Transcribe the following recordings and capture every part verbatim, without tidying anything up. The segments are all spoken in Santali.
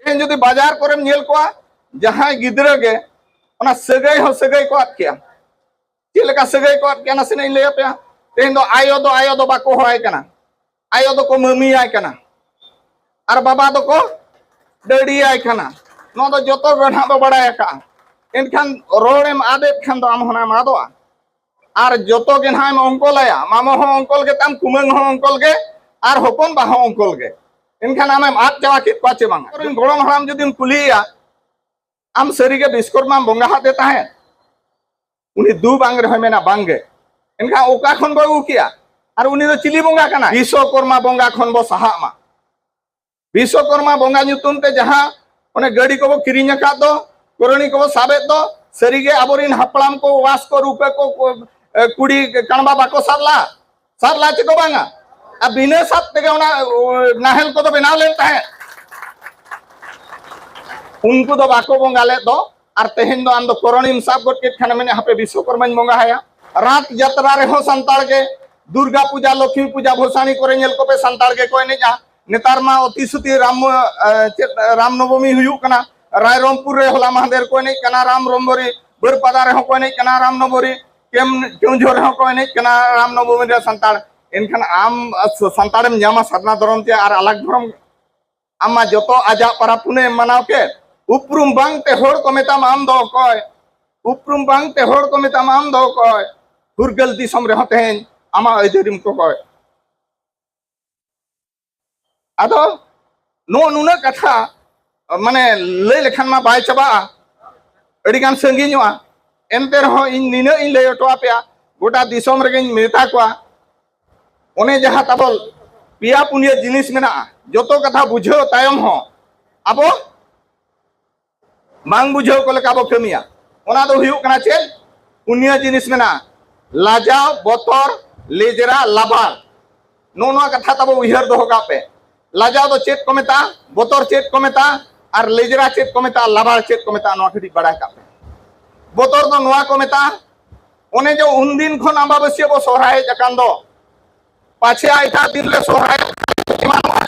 ᱛᱮᱦᱮᱧ ᱡᱩᱫᱤ ᱵᱟᱡᱟᱨ ᱠᱚᱨᱮᱢ ᱧᱮᱞ ᱠᱚᱣᱟ, ᱡᱟᱦᱟᱸᱭ ᱜᱤᱫᱽᱨᱟᱹ ᱜᱮ ᱚᱱᱟ ᱥᱟᱹᱜᱟᱹᱭ ᱦᱚᱸ ᱥᱟᱹᱜᱟᱹᱭ ᱠᱚ ᱟᱫ ᱠᱮᱜᱼᱟ᱾ ᱪᱮᱫ ᱞᱮᱠᱟ ᱥᱟᱹᱜᱟᱹᱭ ᱠᱚ ᱟᱫ ᱠᱮᱜᱼᱟ, ᱱᱟᱥᱮᱱᱟᱜ ᱤᱧ ᱞᱟᱹᱭ ᱟᱯᱮᱭᱟ᱾ ᱛᱮᱦᱮᱧ ᱫᱚ ᱟᱭᱳ ᱫᱚ ᱟᱭᱳ ᱫᱚ ᱵᱟᱠᱚ ᱦᱚᱦᱚᱣᱟᱭ ᱠᱟᱱᱟ, ᱟᱭᱳ ᱫᱚᱠᱚ ᱢᱟᱹᱢᱤᱭᱟᱭ ᱠᱟᱱᱟ, ᱟᱨ ᱵᱟᱵᱟ ᱫᱚᱠᱚ ᱰᱟᱹᱰᱤᱭᱟᱭ ᱠᱟᱱᱟ᱾ ᱱᱚᱣᱟ ᱫᱚ ᱡᱚᱛᱚ ᱜᱮ ᱱᱟᱦᱟᱜ ᱵᱚ ᱵᱟᱲᱟᱭ ᱟᱠᱟᱜᱼᱟ᱾ ᱮᱱᱠᱷᱟᱱ ᱨᱚᱲᱮᱢ ᱟᱫᱮᱫ ᱠᱷᱟᱱ ᱫᱚ ᱟᱢ ᱦᱚᱸ ᱱᱟᱢ ᱟᱫᱚᱜᱼᱟ᱾ ᱟᱨ ᱡᱚᱛᱚ ᱜᱮ ᱱᱟᱦᱟᱜ ᱮᱢ ᱚᱝᱠᱚᱞᱟᱭᱟ, ᱢᱟᱢᱚ ᱦᱚᱸ ᱚᱝᱠᱚᱞ ᱜᱮ ᱛᱟᱢ, ᱠᱩᱢᱟᱹᱝ ᱦᱚᱸ ᱚᱝᱠᱚᱞ ᱜᱮ, ᱟᱨ ᱦᱚᱯᱚᱱ ᱵᱟ ᱦᱚᱸ ᱚᱝᱠᱚᱞ ᱜᱮ᱾ ᱮᱱᱠᱷᱟᱱ ᱟᱢᱮᱢ ᱟᱫ ᱪᱟᱵᱟ ᱠᱮᱫ ᱠᱚᱣᱟ ᱪᱮ ᱵᱟᱝᱟ? ᱟᱢᱨᱮᱱ ᱜᱚᱲᱚᱢ ᱦᱟᱲᱟᱢ ᱡᱩᱫᱤᱢ ᱠᱩᱞᱤᱭᱮᱭᱟ, ᱟᱢ ᱥᱟᱹᱨᱤᱜᱮ ᱵᱤᱥᱠᱚᱨᱢᱟᱢ ᱵᱚᱸᱜᱟ ᱦᱟᱫᱮ ᱛᱟᱦᱮᱸᱫ? ᱩᱱᱤ ᱫᱩ ᱵᱟᱝ ᱨᱮᱦᱚᱸᱭ ᱢᱮᱱᱟ, "ᱵᱟᱝᱜᱮ᱾" ᱮᱱᱠᱷᱟᱱ ᱚᱠᱟ ᱠᱷᱚᱱ ᱵᱚ ᱟᱹᱜᱩ ᱠᱮᱭᱟ? ᱟᱨ ᱩᱱᱤ ᱫᱚ ᱪᱤᱞᱤ ᱵᱚᱸᱜᱟ ᱠᱟᱱᱟᱭ? ᱵᱤᱥᱥᱚᱠᱚᱨᱢᱟ ᱵᱚᱸᱜᱟ ᱠᱷᱚᱱ ᱵᱚ ᱥᱟᱦᱟᱜ ᱢᱟ᱾ ᱵᱤᱥᱥᱚᱠᱚᱨᱢᱟ ᱵᱚᱸᱜᱟ ᱧᱩᱛᱩᱢ ᱛᱮ ᱡᱟᱦᱟᱸ ᱚᱱᱮ ᱜᱟᱹᱰᱤ ᱠᱚᱵᱚ ᱠᱤᱨᱤᱧ ᱟᱠᱟᱫ ᱫᱚ, ᱠᱚᱨᱚᱱᱤ ᱠᱚᱵᱚ ᱥᱟᱵᱮᱫ ᱫᱚ, ᱥᱟᱹᱨᱤᱜᱮ ᱟᱵᱚᱨᱮᱱ ᱦᱟᱯᱲᱟᱢ ᱠᱚ ᱣᱟᱥ ᱠᱚ, ᱨᱩᱯᱟᱹ ᱠᱚ, ᱠᱚ, ᱮ, ᱠᱩᱲᱤ ᱠᱟᱬᱵᱟ ᱵᱟᱠᱚ ᱥᱟᱵ ᱞᱟ? ᱥᱟᱵ ᱞᱟ ᱪᱮ ᱠᱚ ᱵᱟᱝᱟ? ᱟᱨ ᱵᱤᱱᱟᱹ ᱥᱟᱵ ᱛᱮᱜᱮ ᱚᱱᱟ, ᱚ, ᱱᱟᱦᱮᱞ ᱠᱚᱫᱚ ᱵᱮᱱᱟᱣ ᱞᱮᱱ ᱛᱟᱦᱮᱸᱫ᱾ ᱩᱱᱠᱩ ᱫᱚ ᱵᱟᱠᱚ ᱵᱚᱸᱜᱟ ᱞᱮᱫ ᱫᱚ, ᱟᱨ ᱛᱮᱦᱮᱧ ᱫᱚ ᱟᱢ ᱫᱚ ᱠᱚᱨᱚᱱᱤᱢ ᱥᱟᱵ ᱜᱚᱫ ᱠᱮᱫ ᱠᱷᱟᱱ ᱢᱮᱱᱮᱫ, "ᱦᱟᱯᱮ ᱵᱤᱥᱥᱚᱠᱚᱨᱢᱟᱧ ᱵᱚᱸᱜᱟ ᱟᱭᱟ᱾" ᱨᱟᱛ ᱡᱟᱛᱨᱟ ᱨᱮᱦᱚᱸ ᱥᱟᱱᱛᱟᱲ ᱜᱮ, ᱫᱩᱨᱜᱟ ᱯᱩᱡᱟ, ᱞᱚᱠᱷᱢᱤ ᱯᱩᱡᱟ, ᱵᱷᱚᱥᱟᱱᱤ ᱠᱚᱨᱮ ᱧᱮᱞ ᱠᱚᱯᱮ, ᱥᱟᱱᱛᱟᱲ ᱜᱮᱠᱚ ᱮᱱᱮᱡᱼᱟ᱾ ᱱᱮᱛᱟᱨ ᱢᱟ ᱚᱛᱤ ᱥᱩᱛᱤ ᱨᱟᱢ, ᱮ, ᱪᱮᱫ, ᱨᱟᱢ ᱱᱚᱵᱚᱢᱤ ᱦᱩᱭᱩᱜ ᱠᱟᱱᱟ, ᱨᱟᱭᱨᱚᱝᱯᱩᱨ ᱨᱮ ᱦᱚᱞᱟ ᱢᱟᱦᱫᱮᱨ ᱠᱚ ᱮᱱᱮᱡ ᱠᱟᱱᱟ ᱨᱟᱢ ᱱᱚᱵᱚᱢᱤ, ᱵᱟᱹᱨᱯᱟᱫᱟ ᱨᱮᱦᱚᱸ ᱠᱚ ᱮᱱᱮᱡ ᱠᱟᱱᱟ ᱨᱟᱢ ᱱᱚᱵᱚᱢᱤ, ᱠᱮᱢ-, ᱠᱮᱣᱡᱷᱚᱨ ᱨᱮᱦᱚᱸ ᱠᱚ ᱮᱱᱮᱡ ᱠᱟᱱᱟ ᱨᱟᱢ ᱱᱚᱵᱚᱢᱤ ᱨᱮ ᱥᱟᱱᱛᱟᱲ᱾ ᱮᱱᱠᱷᱟᱱ ᱟᱢ, ᱟ, ᱥᱟᱱᱛᱟᱲᱮᱢ ᱧᱟᱢᱟ ᱥᱟᱨᱱᱟ ᱫᱷᱚᱨᱚᱢ ᱛᱮ ᱟᱨ ᱟᱞᱟᱜᱽ ᱫᱷᱚᱨᱚᱢ? ᱟᱢ ᱢᱟ ᱡᱚᱛᱚ ᱟᱡᱟᱜ ᱯᱟᱨᱟᱵᱽ ᱯᱩᱱᱟᱹᱭ ᱮᱢ ᱢᱟᱱᱟᱣ ᱠᱮᱫ᱾ ᱩᱯᱨᱩᱢ ᱵᱟᱝ ᱛᱮ ᱦᱚᱲ ᱠᱚ ᱢᱮᱛᱟᱢᱟ ᱟᱢ ᱫᱚ ᱚᱠᱚᱭ? ᱩᱯᱨᱩᱢ ᱵᱟᱝ ᱛᱮ ᱦᱚᱲ ᱠᱚ ᱢᱮᱛᱟᱢᱟ ᱟᱢ ᱫᱚ ᱚᱠᱚᱭ? ᱯᱷᱩᱨᱜᱟᱹᱞ ᱫᱤᱥᱚᱢ ᱨᱮᱦᱚᱸ ᱛᱮᱦᱮᱧ ᱟᱢᱟᱜ ᱟᱹᱭᱫᱟᱹᱨᱤᱢ ᱠᱚᱠᱚᱭ᱾ ᱟᱫᱚ ᱱᱚᱜᱼᱚ ᱱᱩᱱᱟᱹᱜ ᱠᱟᱛᱷᱟ, ᱢᱟᱱᱮ, ᱞᱟᱹᱭ ᱞᱮᱠᱷᱟᱱ ᱢᱟ ᱵᱟᱭ ᱪᱟᱵᱟᱜᱼᱟ, ᱟᱹᱰᱤᱜᱟᱱ ᱥᱟᱺᱜᱤᱧᱚᱜᱼᱟ᱾ ᱮᱱᱛᱮ ᱨᱮᱦᱚᱸ ᱤᱧ ᱱᱤᱱᱟᱹᱜ ᱤᱧ ᱞᱟᱹᱭ ᱦᱚᱴᱚ ᱟᱯᱮᱭᱟ, ᱜᱚᱴᱟ ᱫᱤᱥᱚᱢ ᱨᱮᱜᱮᱧ ᱢᱮᱛᱟ ᱠᱚᱣᱟ, ᱚᱱᱮ ᱡᱟᱦᱟᱸ ᱛᱟᱵᱚ ᱯᱮᱭᱟ ᱯᱩᱱᱭᱟᱹ ᱡᱤᱱᱤᱥ ᱢᱮᱱᱟᱜᱼᱟ, ᱡᱚᱛᱚ ᱠᱟᱛᱷᱟ ᱵᱩᱡᱷᱟᱹᱣ ᱛᱟᱭᱚᱢ ᱦᱚᱸ ᱟᱵᱚ ᱵᱟᱝ ᱵᱩᱡᱷᱟᱹᱣ ᱠᱚ ᱞᱮᱠᱟ ᱵᱚ ᱠᱟᱹᱢᱤᱭᱟ᱾ ᱚᱱᱟ ᱫᱚ ᱦᱩᱭᱩᱜ ᱠᱟᱱᱟ ᱪᱮᱫ? ᱯᱩᱱᱭᱟᱹ ᱡᱤᱱᱤᱥ ᱢᱮᱱᱟᱜᱼᱟ, ᱞᱟᱡᱟᱣ, ᱵᱚᱛᱚᱨ, ᱞᱮᱡᱽᱨᱟ, ᱞᱟᱵᱟᱲ᱾ ᱱᱚᱜᱼᱚ ᱱᱚᱣᱟ ᱠᱟᱛᱷᱟ ᱛᱟᱵᱚ ᱩᱭᱦᱟᱹᱨ ᱫᱚᱦᱚ ᱠᱟᱜ ᱯᱮ᱾ ᱞᱟᱡᱟᱣ ᱫᱚ ᱪᱮᱫ ᱠᱚ ᱢᱮᱛᱟᱜᱼᱟ, ᱵᱚᱛᱚᱨ ᱪᱮᱫ ᱠᱚ ᱢᱮᱛᱟᱜᱼᱟ, ᱟᱨ ᱞᱮᱡᱽᱨᱟ ᱪᱮᱫ ᱠᱚ ᱢᱮᱛᱟᱜᱼᱟ, ᱞᱟᱵᱟᱲ ᱪᱮᱫ ᱠᱚ ᱢᱮᱛᱟᱜᱼᱟ, ᱱᱚᱣᱟ ᱠᱟᱹᱴᱤᱡ ᱵᱟᱲᱟᱭ ᱠᱟᱜ ᱯᱮ᱾ ᱵᱚᱛᱚᱨ ᱫᱚ ᱱᱚᱣᱟ ᱠᱚ ᱢᱮᱛᱟᱜᱼᱟ, ᱚᱱᱮ ᱡᱮ ᱩᱱᱫᱤᱱ ᱠᱷᱚᱱ ᱟᱢᱵᱟᱵᱟᱹᱥᱭᱟᱹ ᱵᱚ ᱥᱚᱦᱨᱟᱭ ᱦᱮᱡ ᱟᱠᱟᱱ ᱫᱚ, ᱯᱟᱪᱷᱮ ᱮᱴᱟᱜ ᱫᱤᱱ ᱞᱮ ᱥᱚᱦᱨᱟᱭᱚᱜ, ᱮᱢᱟᱱᱚᱜᱼᱟ᱾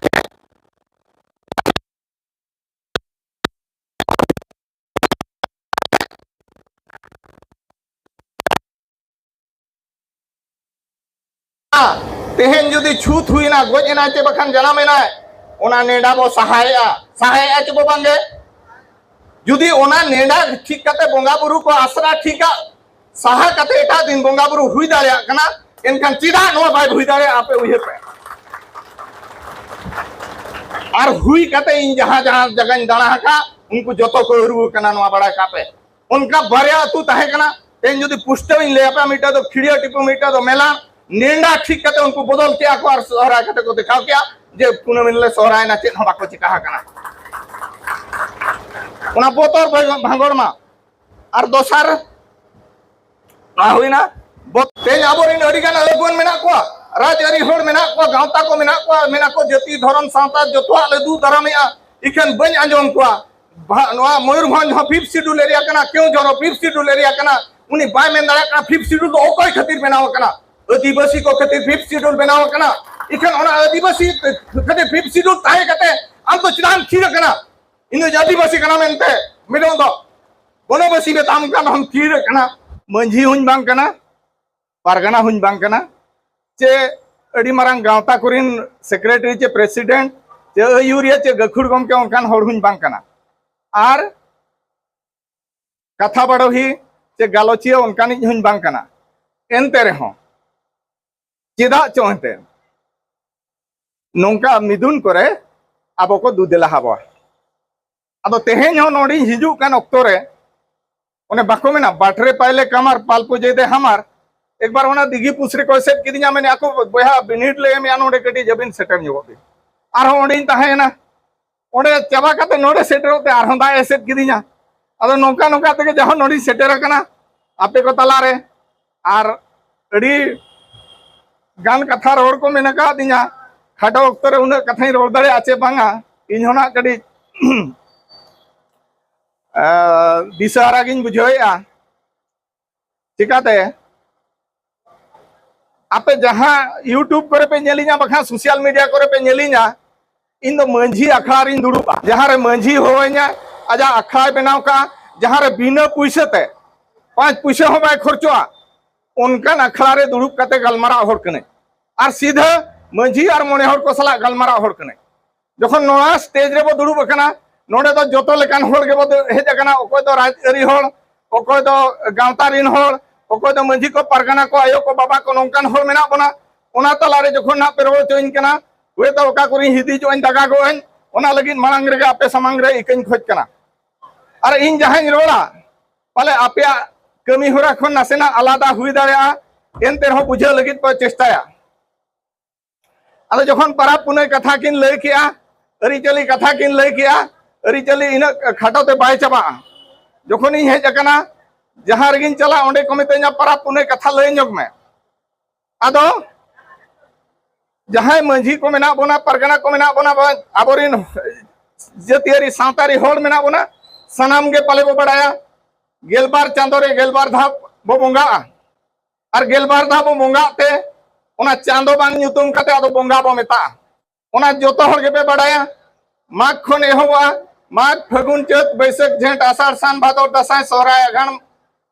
ᱛᱮᱦᱮᱧ ᱡᱩᱫᱤ ᱪᱷᱩᱛ ᱦᱩᱭᱱᱟ, ᱜᱚᱡ ᱮᱱᱟᱭ ᱪᱮ ᱵᱟᱠᱷᱟᱱ ᱡᱟᱱᱟᱢ ᱮᱱᱟᱭ, ᱚᱱᱟ ᱱᱮᱰᱟ ᱵᱚ ᱥᱟᱦᱟᱭᱮᱜᱼᱟ, ᱥᱟᱦᱟᱭᱮᱜᱼᱟ ᱪᱮ ᱵᱚ ᱵᱟᱝᱜᱮ? ᱡᱩᱫᱤ ᱚᱱᱟ ᱱᱮᱰᱟ ᱴᱷᱤᱠ ᱠᱟᱛᱮ ᱵᱚᱸᱜᱟ ᱵᱩᱨᱩ ᱠᱚ ᱟᱥᱨᱟ ᱴᱷᱤᱠᱟ ᱥᱟᱦᱟ ᱠᱟᱛᱮ ᱮᱴᱟᱜ ᱫᱤᱱ ᱵᱚᱸᱜᱟ ᱵᱩᱨᱩ ᱦᱩᱭ ᱫᱟᱲᱮᱭᱟᱜ ᱠᱟᱱᱟ, ᱮᱱᱠᱷᱟᱱ ᱪᱮᱫᱟᱜ ᱱᱚᱣᱟ ᱵᱟᱭ ᱦᱩᱭ ᱫᱟᱲᱮᱭᱟᱜᱼᱟ? ᱟᱯᱮ ᱩᱭᱦᱟᱹᱨ ᱯᱮ᱾ ᱟᱨ ᱦᱩᱭ ᱠᱟᱛᱮ ᱤᱧ ᱡᱟᱦᱟᱸ ᱡᱟᱦᱟᱸ ᱡᱟᱭᱜᱟᱧ ᱫᱟᱬᱟ ᱟᱠᱟᱫ, ᱩᱱᱠᱩ ᱡᱚᱛᱚ ᱠᱚ ᱟᱹᱨᱩ ᱟᱠᱟᱱᱟ, ᱱᱚᱣᱟ ᱵᱟᱲᱟᱭ ᱠᱟᱜ ᱯᱮ᱾ ᱚᱱᱠᱟ ᱵᱟᱨᱭᱟ ᱟᱹᱛᱩ ᱛᱟᱦᱮᱸ ᱠᱟᱱᱟ᱾ ᱛᱮᱦᱮᱧ ᱡᱩᱫᱤ ᱯᱩᱥᱴᱟᱹᱣ ᱤᱧ ᱞᱟᱹᱭ ᱟᱯᱮᱭᱟ, ᱢᱤᱫᱴᱟᱝ ᱫᱚ ᱠᱷᱤᱲᱤᱭᱟᱹ ᱴᱤᱯᱩ, ᱢᱤᱫᱴᱟᱝ ᱫᱚ ᱢᱮᱞᱟ᱾ ᱱᱮᱰᱟ ᱴᱷᱤᱠ ᱠᱟᱛᱮ ᱩᱱᱠᱩ ᱵᱚᱫᱚᱞ ᱠᱮᱜᱼᱟ ᱠᱚ ᱟᱨ ᱥᱚᱦᱨᱟᱭ ᱠᱟᱛᱮ ᱠᱚ ᱫᱮᱠᱷᱟᱣ ᱠᱮᱜᱼᱟ ᱡᱮ ᱠᱩᱱᱟᱹᱢᱤ ᱨᱮᱞᱮ ᱥᱚᱦᱨᱟᱭᱮᱱᱟ, ᱪᱮᱫ ᱦᱚᱸ ᱵᱟᱠᱚ ᱪᱤᱠᱟ ᱟᱠᱟᱱᱟ᱾ ᱚᱱᱟ ᱵᱚᱛᱚᱨ ᱵᱷᱟᱸᱜᱚᱲ ᱢᱟ᱾ ᱟᱨ ᱫᱚᱥᱟᱨ ᱱᱚᱣᱟ ᱦᱩᱭᱱᱟ, ᱵᱚ-, ᱛᱮᱦᱮᱧ ᱟᱵᱚᱨᱮᱱ ᱟᱹᱰᱤ ᱜᱟᱱ ᱟᱹᱜᱩᱣᱟᱹᱱ ᱢᱮᱱᱟᱜ ᱠᱚᱣᱟ, ᱨᱟᱡᱽᱟᱹᱨᱤ ᱦᱚᱲ ᱢᱮᱱᱟᱜ ᱠᱚᱣᱟ, ᱜᱟᱶᱛᱟ ᱠᱚ ᱢᱮᱱᱟᱜ ᱠᱚᱣᱟ, ᱢᱮᱱᱟᱜ ᱠᱚ ᱡᱟᱹᱛᱤ, ᱫᱷᱚᱨᱚᱢ, ᱥᱟᱶᱛᱟ ᱡᱚᱛᱚᱣᱟᱜ ᱞᱮ ᱫᱩ ᱫᱟᱨᱟᱢᱮᱜᱼᱟ, ᱤᱠᱷᱟᱹᱱ ᱵᱟᱹᱧ ᱟᱸᱡᱚᱢ ᱠᱚᱣᱟ᱾ ᱵᱷᱟ-, ᱱᱚᱣᱟ ᱢᱚᱭᱩᱨᱵᱷᱚᱸᱡᱽ ᱦᱚᱸ fifth schedule area ᱠᱟᱱᱟ, ᱠᱮᱣᱡᱷᱚᱨ ᱦᱚᱸ fifth schedule area ᱠᱟᱱᱟ᱾ ᱩᱱᱤ ᱵᱟᱭ ᱢᱮᱱ ᱫᱟᱲᱮᱭᱟᱜ ᱠᱟᱱᱟ fifth schedule ᱫᱚ ᱚᱠᱚᱭ ᱠᱷᱟᱹᱛᱤᱨ ᱵᱮᱱᱟᱣ ᱟᱠᱟᱱᱟ? ᱟᱹᱫᱤᱵᱟᱹᱥᱤ ᱠᱚ ᱠᱷᱟᱹᱛᱤᱨ fifth schedule ᱵᱮᱱᱟᱣ ᱟᱠᱟᱱᱟ᱾ ᱤᱠᱷᱟᱹᱱ ᱚᱱᱟ ᱟᱹᱫᱤᱵᱟᱹᱥᱤ ᱠᱷᱟᱹᱛᱤᱨ fifth schedule ᱛᱟᱦᱮᱸ ᱠᱟᱛᱮ ᱟᱢ ᱫᱚ ᱪᱮᱫᱟᱜ ᱮᱢ ᱛᱷᱤᱨ ᱟᱠᱟᱱᱟ? ᱤᱧ ᱫᱚ ᱟᱹᱫᱤᱵᱟᱹᱥᱤ ᱠᱟᱱᱟ ᱢᱮᱱᱛᱮ ᱢᱤᱫᱴᱟᱝ ᱫᱚ ᱵᱚᱱᱚᱵᱟᱹᱥᱤ ᱢᱮᱛᱟᱢ ᱠᱟᱱ ᱨᱮᱦᱚᱸᱢ ᱛᱷᱤᱨ ᱟᱠᱟᱱᱟ᱾ ᱢᱟᱹᱡᱷᱤ ᱦᱚᱸᱧ ᱵᱟᱝ ᱠᱟᱱᱟ, ᱯᱟᱨᱜᱟᱱᱟ ᱦᱚᱸᱧ ᱵᱟᱝ ᱠᱟᱱᱟ, ᱪᱮ ᱟᱹᱰᱤ ᱢᱟᱨᱟᱝ ᱜᱟᱶᱛᱟ ᱠᱚᱨᱮᱱ secretary ᱪᱮ president ᱪᱮ ᱟᱹᱭᱩᱨᱤᱭᱟᱹ ᱪᱮ ᱜᱟᱹᱠᱷᱩᱲ ᱜᱚᱢᱠᱮ ᱚᱱᱠᱟᱱ ᱦᱚᱲ ᱦᱚᱸᱧ ᱵᱟᱝ ᱠᱟᱱᱟ, ᱟᱨ ᱠᱟᱛᱷᱟ ᱵᱟᱰᱚᱦᱤ ᱪᱮ ᱜᱟᱞᱚᱪᱤᱭᱟᱹ ᱚᱱᱠᱟᱱᱤᱡ ᱦᱚᱸᱧ ᱵᱟᱝ ᱠᱟᱱᱟ᱾ ᱮᱱᱛᱮ ᱨᱮᱦᱚᱸ ᱪᱮᱫᱟᱜ ᱪᱚ ᱮᱱᱛᱮ ᱱᱚᱝᱠᱟ ᱢᱤᱫᱩᱱ ᱠᱚᱨᱮ ᱟᱵᱚ ᱠᱚ ᱫᱩᱫᱮᱞᱟ ᱟᱵᱚᱣᱟ᱾ ᱟᱫᱚ ᱛᱮᱦᱮᱧ ᱦᱚᱸ ᱱᱚᱰᱮᱧ ᱦᱤᱡᱩᱜ ᱠᱟᱱ ᱚᱠᱛᱚ ᱨᱮ ᱚᱱᱮ ᱵᱟᱠᱚ ᱢᱮᱱᱟ, "ᱵᱟᱴᱨᱮ ᱯᱟᱭᱞᱮ ᱠᱟᱢᱟᱨ, ᱯᱟᱞ ᱯᱩᱡᱟᱹᱭ ᱫᱮ ᱦᱟᱢᱟᱨ", ᱮᱠᱵᱟᱨ ᱚᱱᱟ ᱫᱤᱜᱷᱤ ᱯᱩᱥᱨᱤ ᱠᱚ ᱮᱥᱮᱫ ᱠᱤᱫᱤᱧᱟ, ᱢᱮᱱᱮ ᱟᱠᱚ, "ᱵᱚᱭᱦᱟ, ᱵᱤᱱᱤᱰ ᱞᱮ ᱮᱢᱮᱜᱼᱟ, ᱱᱚᱰᱮ ᱠᱟᱹᱴᱤᱡ ᱟᱹᱵᱤᱱ ᱥᱮᱴᱮᱨ ᱧᱚᱜᱚᱜ ᱵᱤᱱ᱾" ᱟᱨᱦᱚᱸ ᱚᱸᱰᱮᱧ ᱛᱟᱦᱮᱸᱭᱮᱱᱟ᱾ ᱚᱸᱰᱮ ᱪᱟᱵᱟ ᱠᱟᱛᱮ ᱱᱚᱰᱮ ᱥᱮᱴᱮᱨᱚᱜ ᱛᱮ ᱟᱨᱦᱚᱸ ᱫᱟᱜ ᱮ ᱮᱥᱮᱫ ᱠᱤᱫᱤᱧᱟ᱾ ᱟᱫᱚ ᱱᱚᱝᱠᱟ ᱱᱚᱝᱠᱟ ᱛᱮᱜᱮ ᱡᱟᱦᱟᱸ ᱱᱚᱰᱮᱧ ᱥᱮᱴᱮᱨ ᱟᱠᱟᱱᱟ ᱟᱯᱮ ᱠᱚ ᱛᱟᱞᱟᱨᱮ, ᱟᱨ ᱟᱹᱰᱤ ᱜᱟᱱ ᱠᱟᱛᱷᱟ ᱨᱚᱲ ᱠᱚ ᱢᱮᱱ ᱟᱠᱟᱫᱤᱧᱟ᱾ ᱠᱷᱟᱴᱚ ᱚᱠᱛᱚ ᱨᱮ ᱩᱱᱟᱹᱜ ᱠᱟᱛᱷᱟᱧ ᱨᱚᱲ ᱫᱟᱲᱮᱭᱟᱜᱼᱟ ᱪᱮ ᱵᱟᱝᱟ, ᱤᱧ ᱦᱚᱸ ᱱᱟᱜ ᱠᱟᱹᱴᱤᱡ ᱟᱸ, ᱫᱤᱥᱟᱹ ᱟᱨᱟᱜ ᱤᱧ ᱵᱩᱡᱷᱟᱹᱣᱮᱫᱼᱟ᱾ ᱪᱤᱠᱟᱛᱮ? ᱟᱯᱮ ᱡᱟᱦᱟᱸ YouTube ᱠᱚᱨᱮ ᱯᱮ ᱧᱮᱞᱤᱧᱟ, ᱵᱟᱠᱷᱟᱱ social media ᱠᱚᱨᱮ ᱯᱮ ᱧᱮᱞᱤᱧᱟ, ᱤᱧ ᱫᱚ ᱢᱟᱹᱡᱷᱤ ᱟᱠᱷᱲᱟ ᱨᱤᱧ ᱫᱩᱲᱩᱵᱼᱟ, ᱡᱟᱦᱟᱸ ᱨᱮ ᱢᱟᱹᱡᱷᱤ ᱦᱚᱦᱚᱧᱟ, ᱟᱡᱟᱜ ᱟᱠᱷᱲᱟᱭ ᱵᱮᱱᱟᱣ ᱠᱟᱜᱼᱟ, ᱡᱟᱦᱟᱸ ᱨᱮ ᱵᱤᱱᱟᱹ ᱯᱩᱭᱥᱟᱹ ᱛᱮ, ᱯᱟᱸᱪ ᱯᱩᱭᱥᱟᱹ ᱦᱚᱸ ᱵᱟᱭ ᱠᱷᱚᱨᱪᱚᱜᱼᱟ, ᱚᱱᱠᱟᱱ ᱟᱠᱷᱲᱟ ᱨᱮ ᱫᱩᱲᱩᱵ ᱠᱟᱛᱮ ᱜᱟᱞᱢᱟᱨᱟᱣ ᱦᱚᱲ ᱠᱟᱹᱱᱟᱹᱧ᱾ ᱟᱨ ᱥᱤᱫᱷᱟᱹ ᱢᱟᱹᱡᱷᱤ ᱟᱨ ᱢᱚᱬᱮ ᱦᱚᱲ ᱠᱚ ᱥᱟᱞᱟᱜ ᱜᱟᱞᱢᱟᱨᱟᱣ ᱦᱚᱲ ᱠᱟᱱᱟᱭ᱾ ᱡᱚᱠᱷᱚᱱ ᱱᱚᱣᱟ ᱥᱴᱮᱡ ᱨᱮᱵᱚ ᱫᱩᱲᱩᱵ ᱟᱠᱟᱱᱟ, ᱱᱚᱰᱮ ᱫᱚ ᱡᱚᱛᱚ ᱞᱮᱠᱟᱱ ᱦᱚᱲ ᱜᱮᱵᱚ ᱦᱮᱡ ᱟᱠᱟᱱᱟ᱾ ᱚᱠᱚᱭ ᱫᱚ ᱨᱟᱡᱽᱟᱹᱨᱤ ᱦᱚᱲ, ᱚᱠᱚᱭ ᱫᱚ ᱜᱟᱶᱛᱟ ᱨᱤᱱ ᱦᱚᱲ, ᱚᱠᱚᱭ ᱫᱚ ᱢᱟᱹᱡᱷᱤ ᱠᱚ, ᱯᱟᱨᱜᱟᱱᱟ ᱠᱚ, ᱟᱭᱳ ᱠᱚ, ᱵᱟᱵᱟ ᱠᱚ, ᱱᱚᱝᱠᱟᱱ ᱦᱚᱲ ᱢᱮᱱᱟᱜ ᱵᱚᱱᱟ᱾ ᱚᱱᱟ ᱛᱟᱞᱟᱨᱮ ᱡᱚᱠᱷᱚᱱ ᱱᱟᱜ ᱯᱮ ᱨᱚᱲ ᱦᱚᱪᱚᱧ ᱠᱟᱱᱟ, ᱦᱚᱭᱛᱳ ᱚᱠᱟ ᱠᱚᱨᱮᱧ ᱦᱤᱫᱤᱡᱚᱜ ᱟᱹᱧ, ᱫᱟᱜᱟᱜᱚᱜ ᱟᱹᱧ, ᱚᱱᱟ ᱞᱟᱹᱜᱤᱫ ᱢᱟᱲᱟᱝ ᱨᱮᱜᱮ ᱟᱯᱮ ᱥᱟᱢᱟᱝ ᱨᱮ ᱤᱠᱟᱹᱧ ᱠᱷᱚᱡ ᱠᱟᱱᱟ᱾ ᱟᱨ ᱤᱧ ᱡᱟᱦᱟᱸᱧ ᱨᱚᱲᱟ, ᱯᱟᱞᱮ ᱟᱯᱮᱭᱟᱜ ᱠᱟᱹᱢᱤ ᱦᱚᱨᱟ ᱠᱷᱚᱱ ᱱᱟᱥᱮᱱᱟᱜ ᱟᱞᱟᱫᱟ ᱦᱩᱭ ᱫᱟᱲᱮᱭᱟᱜᱼᱟ, ᱮᱱᱛᱮ ᱨᱮᱦᱚᱸ ᱵᱩᱡᱷᱟᱹᱣ ᱞᱟᱹᱜᱤᱫ ᱯᱮ ᱪᱮᱥᱴᱟᱭᱟ᱾ ᱟᱫᱚ ᱡᱚᱠᱷᱚᱱ ᱯᱟᱨᱟᱵᱽ ᱯᱩᱱᱟᱹᱭ ᱠᱟᱛᱷᱟ ᱠᱤᱱ ᱞᱟᱹᱭ ᱠᱮᱜᱼᱟ, ᱟᱹᱨᱤᱪᱟᱹᱞᱤ ᱠᱟᱛᱷᱟ ᱠᱤᱱ ᱞᱟᱹᱭ ᱠᱮᱜᱼᱟ, ᱟᱹᱨᱤᱪᱟᱹᱞᱤ ᱤᱱᱟᱹᱜ ᱠᱷᱟᱴᱚ ᱛᱮ ᱵᱟᱭ ᱪᱟᱵᱟᱜᱼᱟ᱾ ᱡᱚᱠᱷᱚᱱᱤᱧ ᱦᱮᱡ ᱟᱠᱟᱱᱟ, ᱡᱟᱦᱟᱸ ᱨᱮᱜᱤᱧ ᱪᱟᱞᱟᱜ, ᱚᱸᱰᱮ ᱠᱚ ᱢᱤᱛᱟᱹᱧᱟ, "ᱯᱟᱨᱟᱵᱽ ᱯᱩᱱᱟᱹᱭ ᱠᱟᱛᱷᱟ ᱞᱟᱹᱭ ᱧᱚᱜ ᱢᱮ᱾" ᱟᱫᱚ ᱡᱟᱦᱟᱸᱭ ᱢᱟᱹᱡᱷᱤ ᱠᱚ ᱢᱮᱱᱟᱜ ᱵᱚᱱᱟ, ᱯᱟᱨᱜᱟᱱᱟ ᱠᱚ ᱢᱮᱱᱟᱜ ᱵᱚᱱᱟ, ᱵᱟ-, ᱟᱵᱚᱨᱮᱱ ᱡᱟᱹᱛᱤᱭᱟᱹᱨᱤ ᱥᱟᱶᱛᱟᱨᱤ ᱦᱚᱲ ᱢᱮᱱᱟᱜ ᱵᱚᱱᱟ, ᱥᱟᱱᱟᱢ ᱜᱮ ᱯᱟᱞᱮ ᱵᱚ ᱵᱟᱲᱟᱭᱟ, ᱜᱮᱞᱵᱟᱨ ᱪᱟᱸᱫᱳ ᱨᱮ ᱜᱮᱞᱵᱟᱨ ᱫᱷᱟᱣ ᱵᱚ ᱵᱚᱸᱜᱟᱜᱼᱟ᱾ ᱟᱨ ᱜᱮᱞᱵᱟᱨ ᱫᱷᱟᱣ ᱵᱚ ᱵᱚᱸᱜᱟᱜ ᱛᱮ, ᱚᱱᱟ ᱪᱟᱸᱫᱳ ᱵᱟᱝ ᱧᱩᱛᱩᱢ ᱠᱟᱛᱮ ᱟᱫᱚ ᱵᱚᱸᱜᱟ ᱵᱚ ᱢᱮᱛᱟᱜᱼᱟ᱾ ᱚᱱᱟ ᱡᱚᱛᱚ ᱦᱚᱲ ᱜᱮᱯᱮ ᱵᱟᱲᱟᱭᱟ, ᱢᱟᱜᱽ ᱠᱷᱚᱱ ᱮᱦᱚᱵᱚᱜᱼᱟ, ᱢᱟᱜᱽ, ᱯᱷᱟᱹᱜᱩᱱ, ᱪᱟᱹᱛ, ᱵᱟᱹᱭᱥᱟᱹᱠᱷ, ᱡᱷᱮᱸᱴ, ᱟᱥᱟᱲ, ᱥᱟᱱ, ᱵᱷᱟᱫᱚᱨ, ᱫᱟᱸᱥᱟᱭ, ᱥᱚᱦᱨᱟᱭ, ᱟᱜᱷᱟᱬ,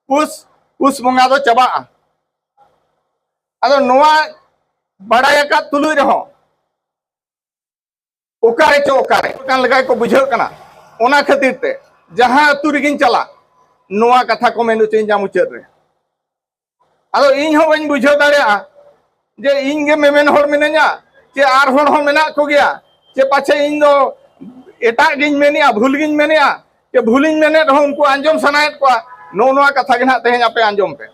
ᱯᱩᱥ, ᱯᱩᱥ ᱵᱚᱸᱜᱟ ᱫᱚ ᱪᱟᱵᱟᱜᱼᱟ᱾ ᱟᱫᱚ ᱱᱚᱣᱟ ᱵᱟᱲᱟᱭ ᱟᱠᱟᱫ ᱛᱩᱞᱩᱡ ᱨᱮᱦᱚᱸ ᱚᱠᱟᱨᱮ ᱪᱚ ᱚᱠᱟᱨᱮ ᱠᱟᱱ ᱞᱮᱠᱟ ᱠᱚ ᱵᱩᱡᱷᱟᱹᱜ ᱠᱟᱱᱟ᱾ ᱚᱱᱟ ᱠᱷᱟᱹᱛᱤᱨ ᱛᱮ ᱡᱟᱦᱟᱸ ᱟᱹᱛᱩ ᱨᱮᱜᱤᱧ ᱪᱟᱞᱟᱜ, ᱱᱚᱣᱟ ᱠᱟᱛᱷᱟ ᱠᱚ ᱢᱮᱱ ᱦᱚᱪᱚᱧᱟ ᱢᱩᱪᱟᱹᱫ ᱨᱮ᱾ ᱟᱫᱚ ᱤᱧ ᱦᱚᱸ ᱵᱟᱹᱧ ᱵᱩᱡᱷᱟᱹᱣ ᱫᱟᱲᱮᱭᱟᱜᱼᱟ ᱡᱮ ᱤᱧ ᱜᱮ ᱢᱮᱢᱮᱱ ᱦᱚᱲ ᱢᱤᱱᱟᱹᱧᱟ, ᱪᱮ ᱟᱨ ᱦᱚᱲ ᱦᱚᱸ ᱢᱮᱱᱟᱜ ᱠᱚᱜᱮᱭᱟ, ᱪᱮ ᱯᱟᱪᱷᱮ ᱤᱧ ᱫᱚ ᱮᱴᱟᱜ ᱜᱤᱧ ᱢᱮᱱᱮᱜᱼᱟ, ᱵᱷᱩᱞ ᱜᱤᱧ ᱢᱮᱱᱮᱜᱼᱟ, ᱪᱮ ᱵᱷᱩᱞᱤᱧ ᱢᱮᱱᱮᱫ ᱨᱮᱦᱚᱸ ᱩᱱᱠᱩ ᱟᱸᱡᱚᱢ ᱥᱟᱱᱟᱭᱮᱫ ᱠᱚᱣᱟ᱾ ᱱᱚᱜᱼᱚ ᱱᱚᱣᱟ ᱠᱟᱛᱷᱟ ᱜᱮ ᱱᱟᱦᱟᱜ ᱛᱮᱦᱮᱧ ᱟᱯᱮ ᱟᱸᱡᱚᱢ ᱯᱮ᱾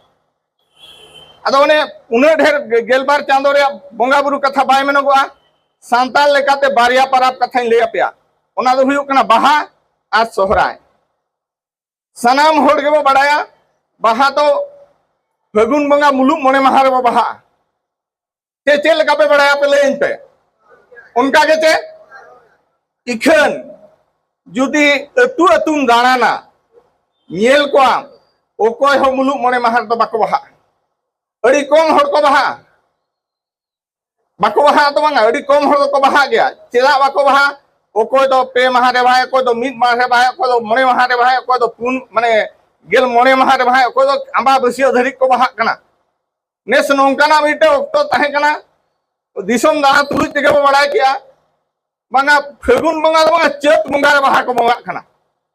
ᱟᱫᱚ ᱚᱱᱮ ᱩᱱᱟᱹᱜ ᱰᱷᱮᱨ ᱜᱮᱞᱵᱟᱨ ᱪᱟᱸᱫᱳ ᱨᱮᱭᱟᱜ ᱵᱚᱸᱜᱟ ᱵᱩᱨᱩ ᱠᱟᱛᱷᱟ ᱵᱟᱭ ᱢᱮᱱᱚᱜᱚᱜᱼᱟ᱾ ᱥᱟᱱᱛᱟᱲ ᱞᱮᱠᱟᱛᱮ ᱵᱟᱨᱭᱟ ᱯᱟᱨᱟᱵᱽ ᱠᱟᱛᱷᱟᱧ ᱞᱟᱹᱭ ᱟᱯᱮᱭᱟ᱾ ᱚᱱᱟ ᱫᱚ ᱦᱩᱭᱩᱜ ᱠᱟᱱᱟ ᱵᱟᱦᱟ ᱟᱨ ᱥᱚᱦᱨᱟᱭ᱾ ᱥᱟᱱᱟᱢ ᱦᱚᱲ ᱜᱮᱵᱚ ᱵᱟᱲᱟᱭᱟ, ᱵᱟᱦᱟ ᱫᱚ ᱯᱷᱟᱹᱜᱩᱱ ᱵᱚᱸᱜᱟ ᱢᱩᱞᱩᱜ ᱢᱚᱬᱮ ᱢᱟᱦᱟ ᱨᱮᱵᱚ ᱵᱟᱦᱟᱜᱼᱟ᱾ ᱪᱮ ᱪᱮᱫ ᱞᱮᱠᱟ ᱯᱮ ᱵᱟᱲᱟᱭᱟ ᱯᱮ ᱞᱟᱹᱭᱟᱹᱧ ᱯᱮ? ᱚᱱᱠᱟ ᱜᱮ ᱪᱮ? ᱤᱠᱷᱟᱹᱱ ᱡᱩᱫᱤ ᱟᱹᱛᱩ ᱟᱹᱛᱩᱢ ᱫᱟᱬᱟᱱᱟ, ᱧᱮᱞ ᱠᱚᱣᱟᱢ, ᱚᱠᱚᱭ ᱦᱚᱸ ᱢᱩᱞᱩᱜ ᱢᱚᱬᱮ ᱢᱟᱦᱟ ᱨᱮᱫᱚ ᱵᱟᱠᱚ ᱵᱟᱦᱟᱜᱼᱟ᱾ ᱟᱹᱰᱤ ᱠᱚᱢ ᱦᱚᱲ ᱠᱚ ᱵᱟᱦᱟᱜᱼᱟ᱾ ᱵᱟᱠᱚ ᱵᱟᱦᱟᱜᱼᱟ ᱫᱚ ᱵᱟᱝᱟ, ᱟᱹᱰᱤ ᱠᱚᱢ ᱦᱚᱲ ᱫᱚᱠᱚ ᱵᱟᱦᱟᱜ ᱜᱮᱭᱟ᱾ ᱪᱮᱫᱟᱜ ᱵᱟᱠᱚ ᱵᱟᱦᱟᱜᱼᱟ? ᱚᱠᱚᱭ ᱫᱚ ᱯᱮ ᱢᱟᱦᱟ ᱨᱮ ᱵᱟᱦᱟᱭ, ᱚᱠᱚᱭ ᱫᱚ ᱢᱤᱫ ᱢᱟᱦᱟ ᱨᱮ ᱵᱟᱦᱟᱭ, ᱚᱠᱚᱭ ᱫᱚ ᱢᱚᱬᱮ ᱢᱟᱦᱟ ᱨᱮ ᱵᱟᱦᱟᱭ, ᱚᱠᱚᱭ ᱫᱚ ᱯᱩᱱ, ᱢᱟᱱᱮ, ᱜᱮᱞ ᱢᱚᱬᱮ ᱢᱟᱦᱟ ᱨᱮ ᱵᱟᱦᱟᱭ, ᱚᱠᱚᱭ ᱫᱚ ᱟᱢᱵᱟᱵᱟᱹᱥᱭᱟᱹ ᱫᱷᱟᱹᱨᱤᱡ ᱠᱚ ᱵᱟᱦᱟᱜ ᱠᱟᱱᱟ᱾ ᱱᱮᱥ ᱱᱚᱝᱠᱟᱱᱟᱜ ᱢᱤᱫᱴᱮᱱ ᱚᱠᱛᱚ ᱛᱟᱦᱮᱸ ᱠᱟᱱᱟ, ᱫᱤᱥᱚᱢ ᱫᱟᱬᱟ ᱛᱩᱞᱩᱡ ᱛᱮᱜᱮ ᱵᱚ ᱵᱟᱲᱟᱭ ᱠᱮᱜᱼᱟ, ᱵᱟᱝᱟ ᱯᱷᱟᱹᱜᱩᱱ ᱵᱚᱸᱜᱟ ᱫᱚ ᱵᱟᱝᱟ, ᱪᱟᱹᱛ ᱵᱚᱸᱜᱟ ᱨᱮ ᱵᱟᱦᱟ ᱠᱚ ᱵᱚᱸᱜᱟᱜ ᱠᱟᱱᱟ᱾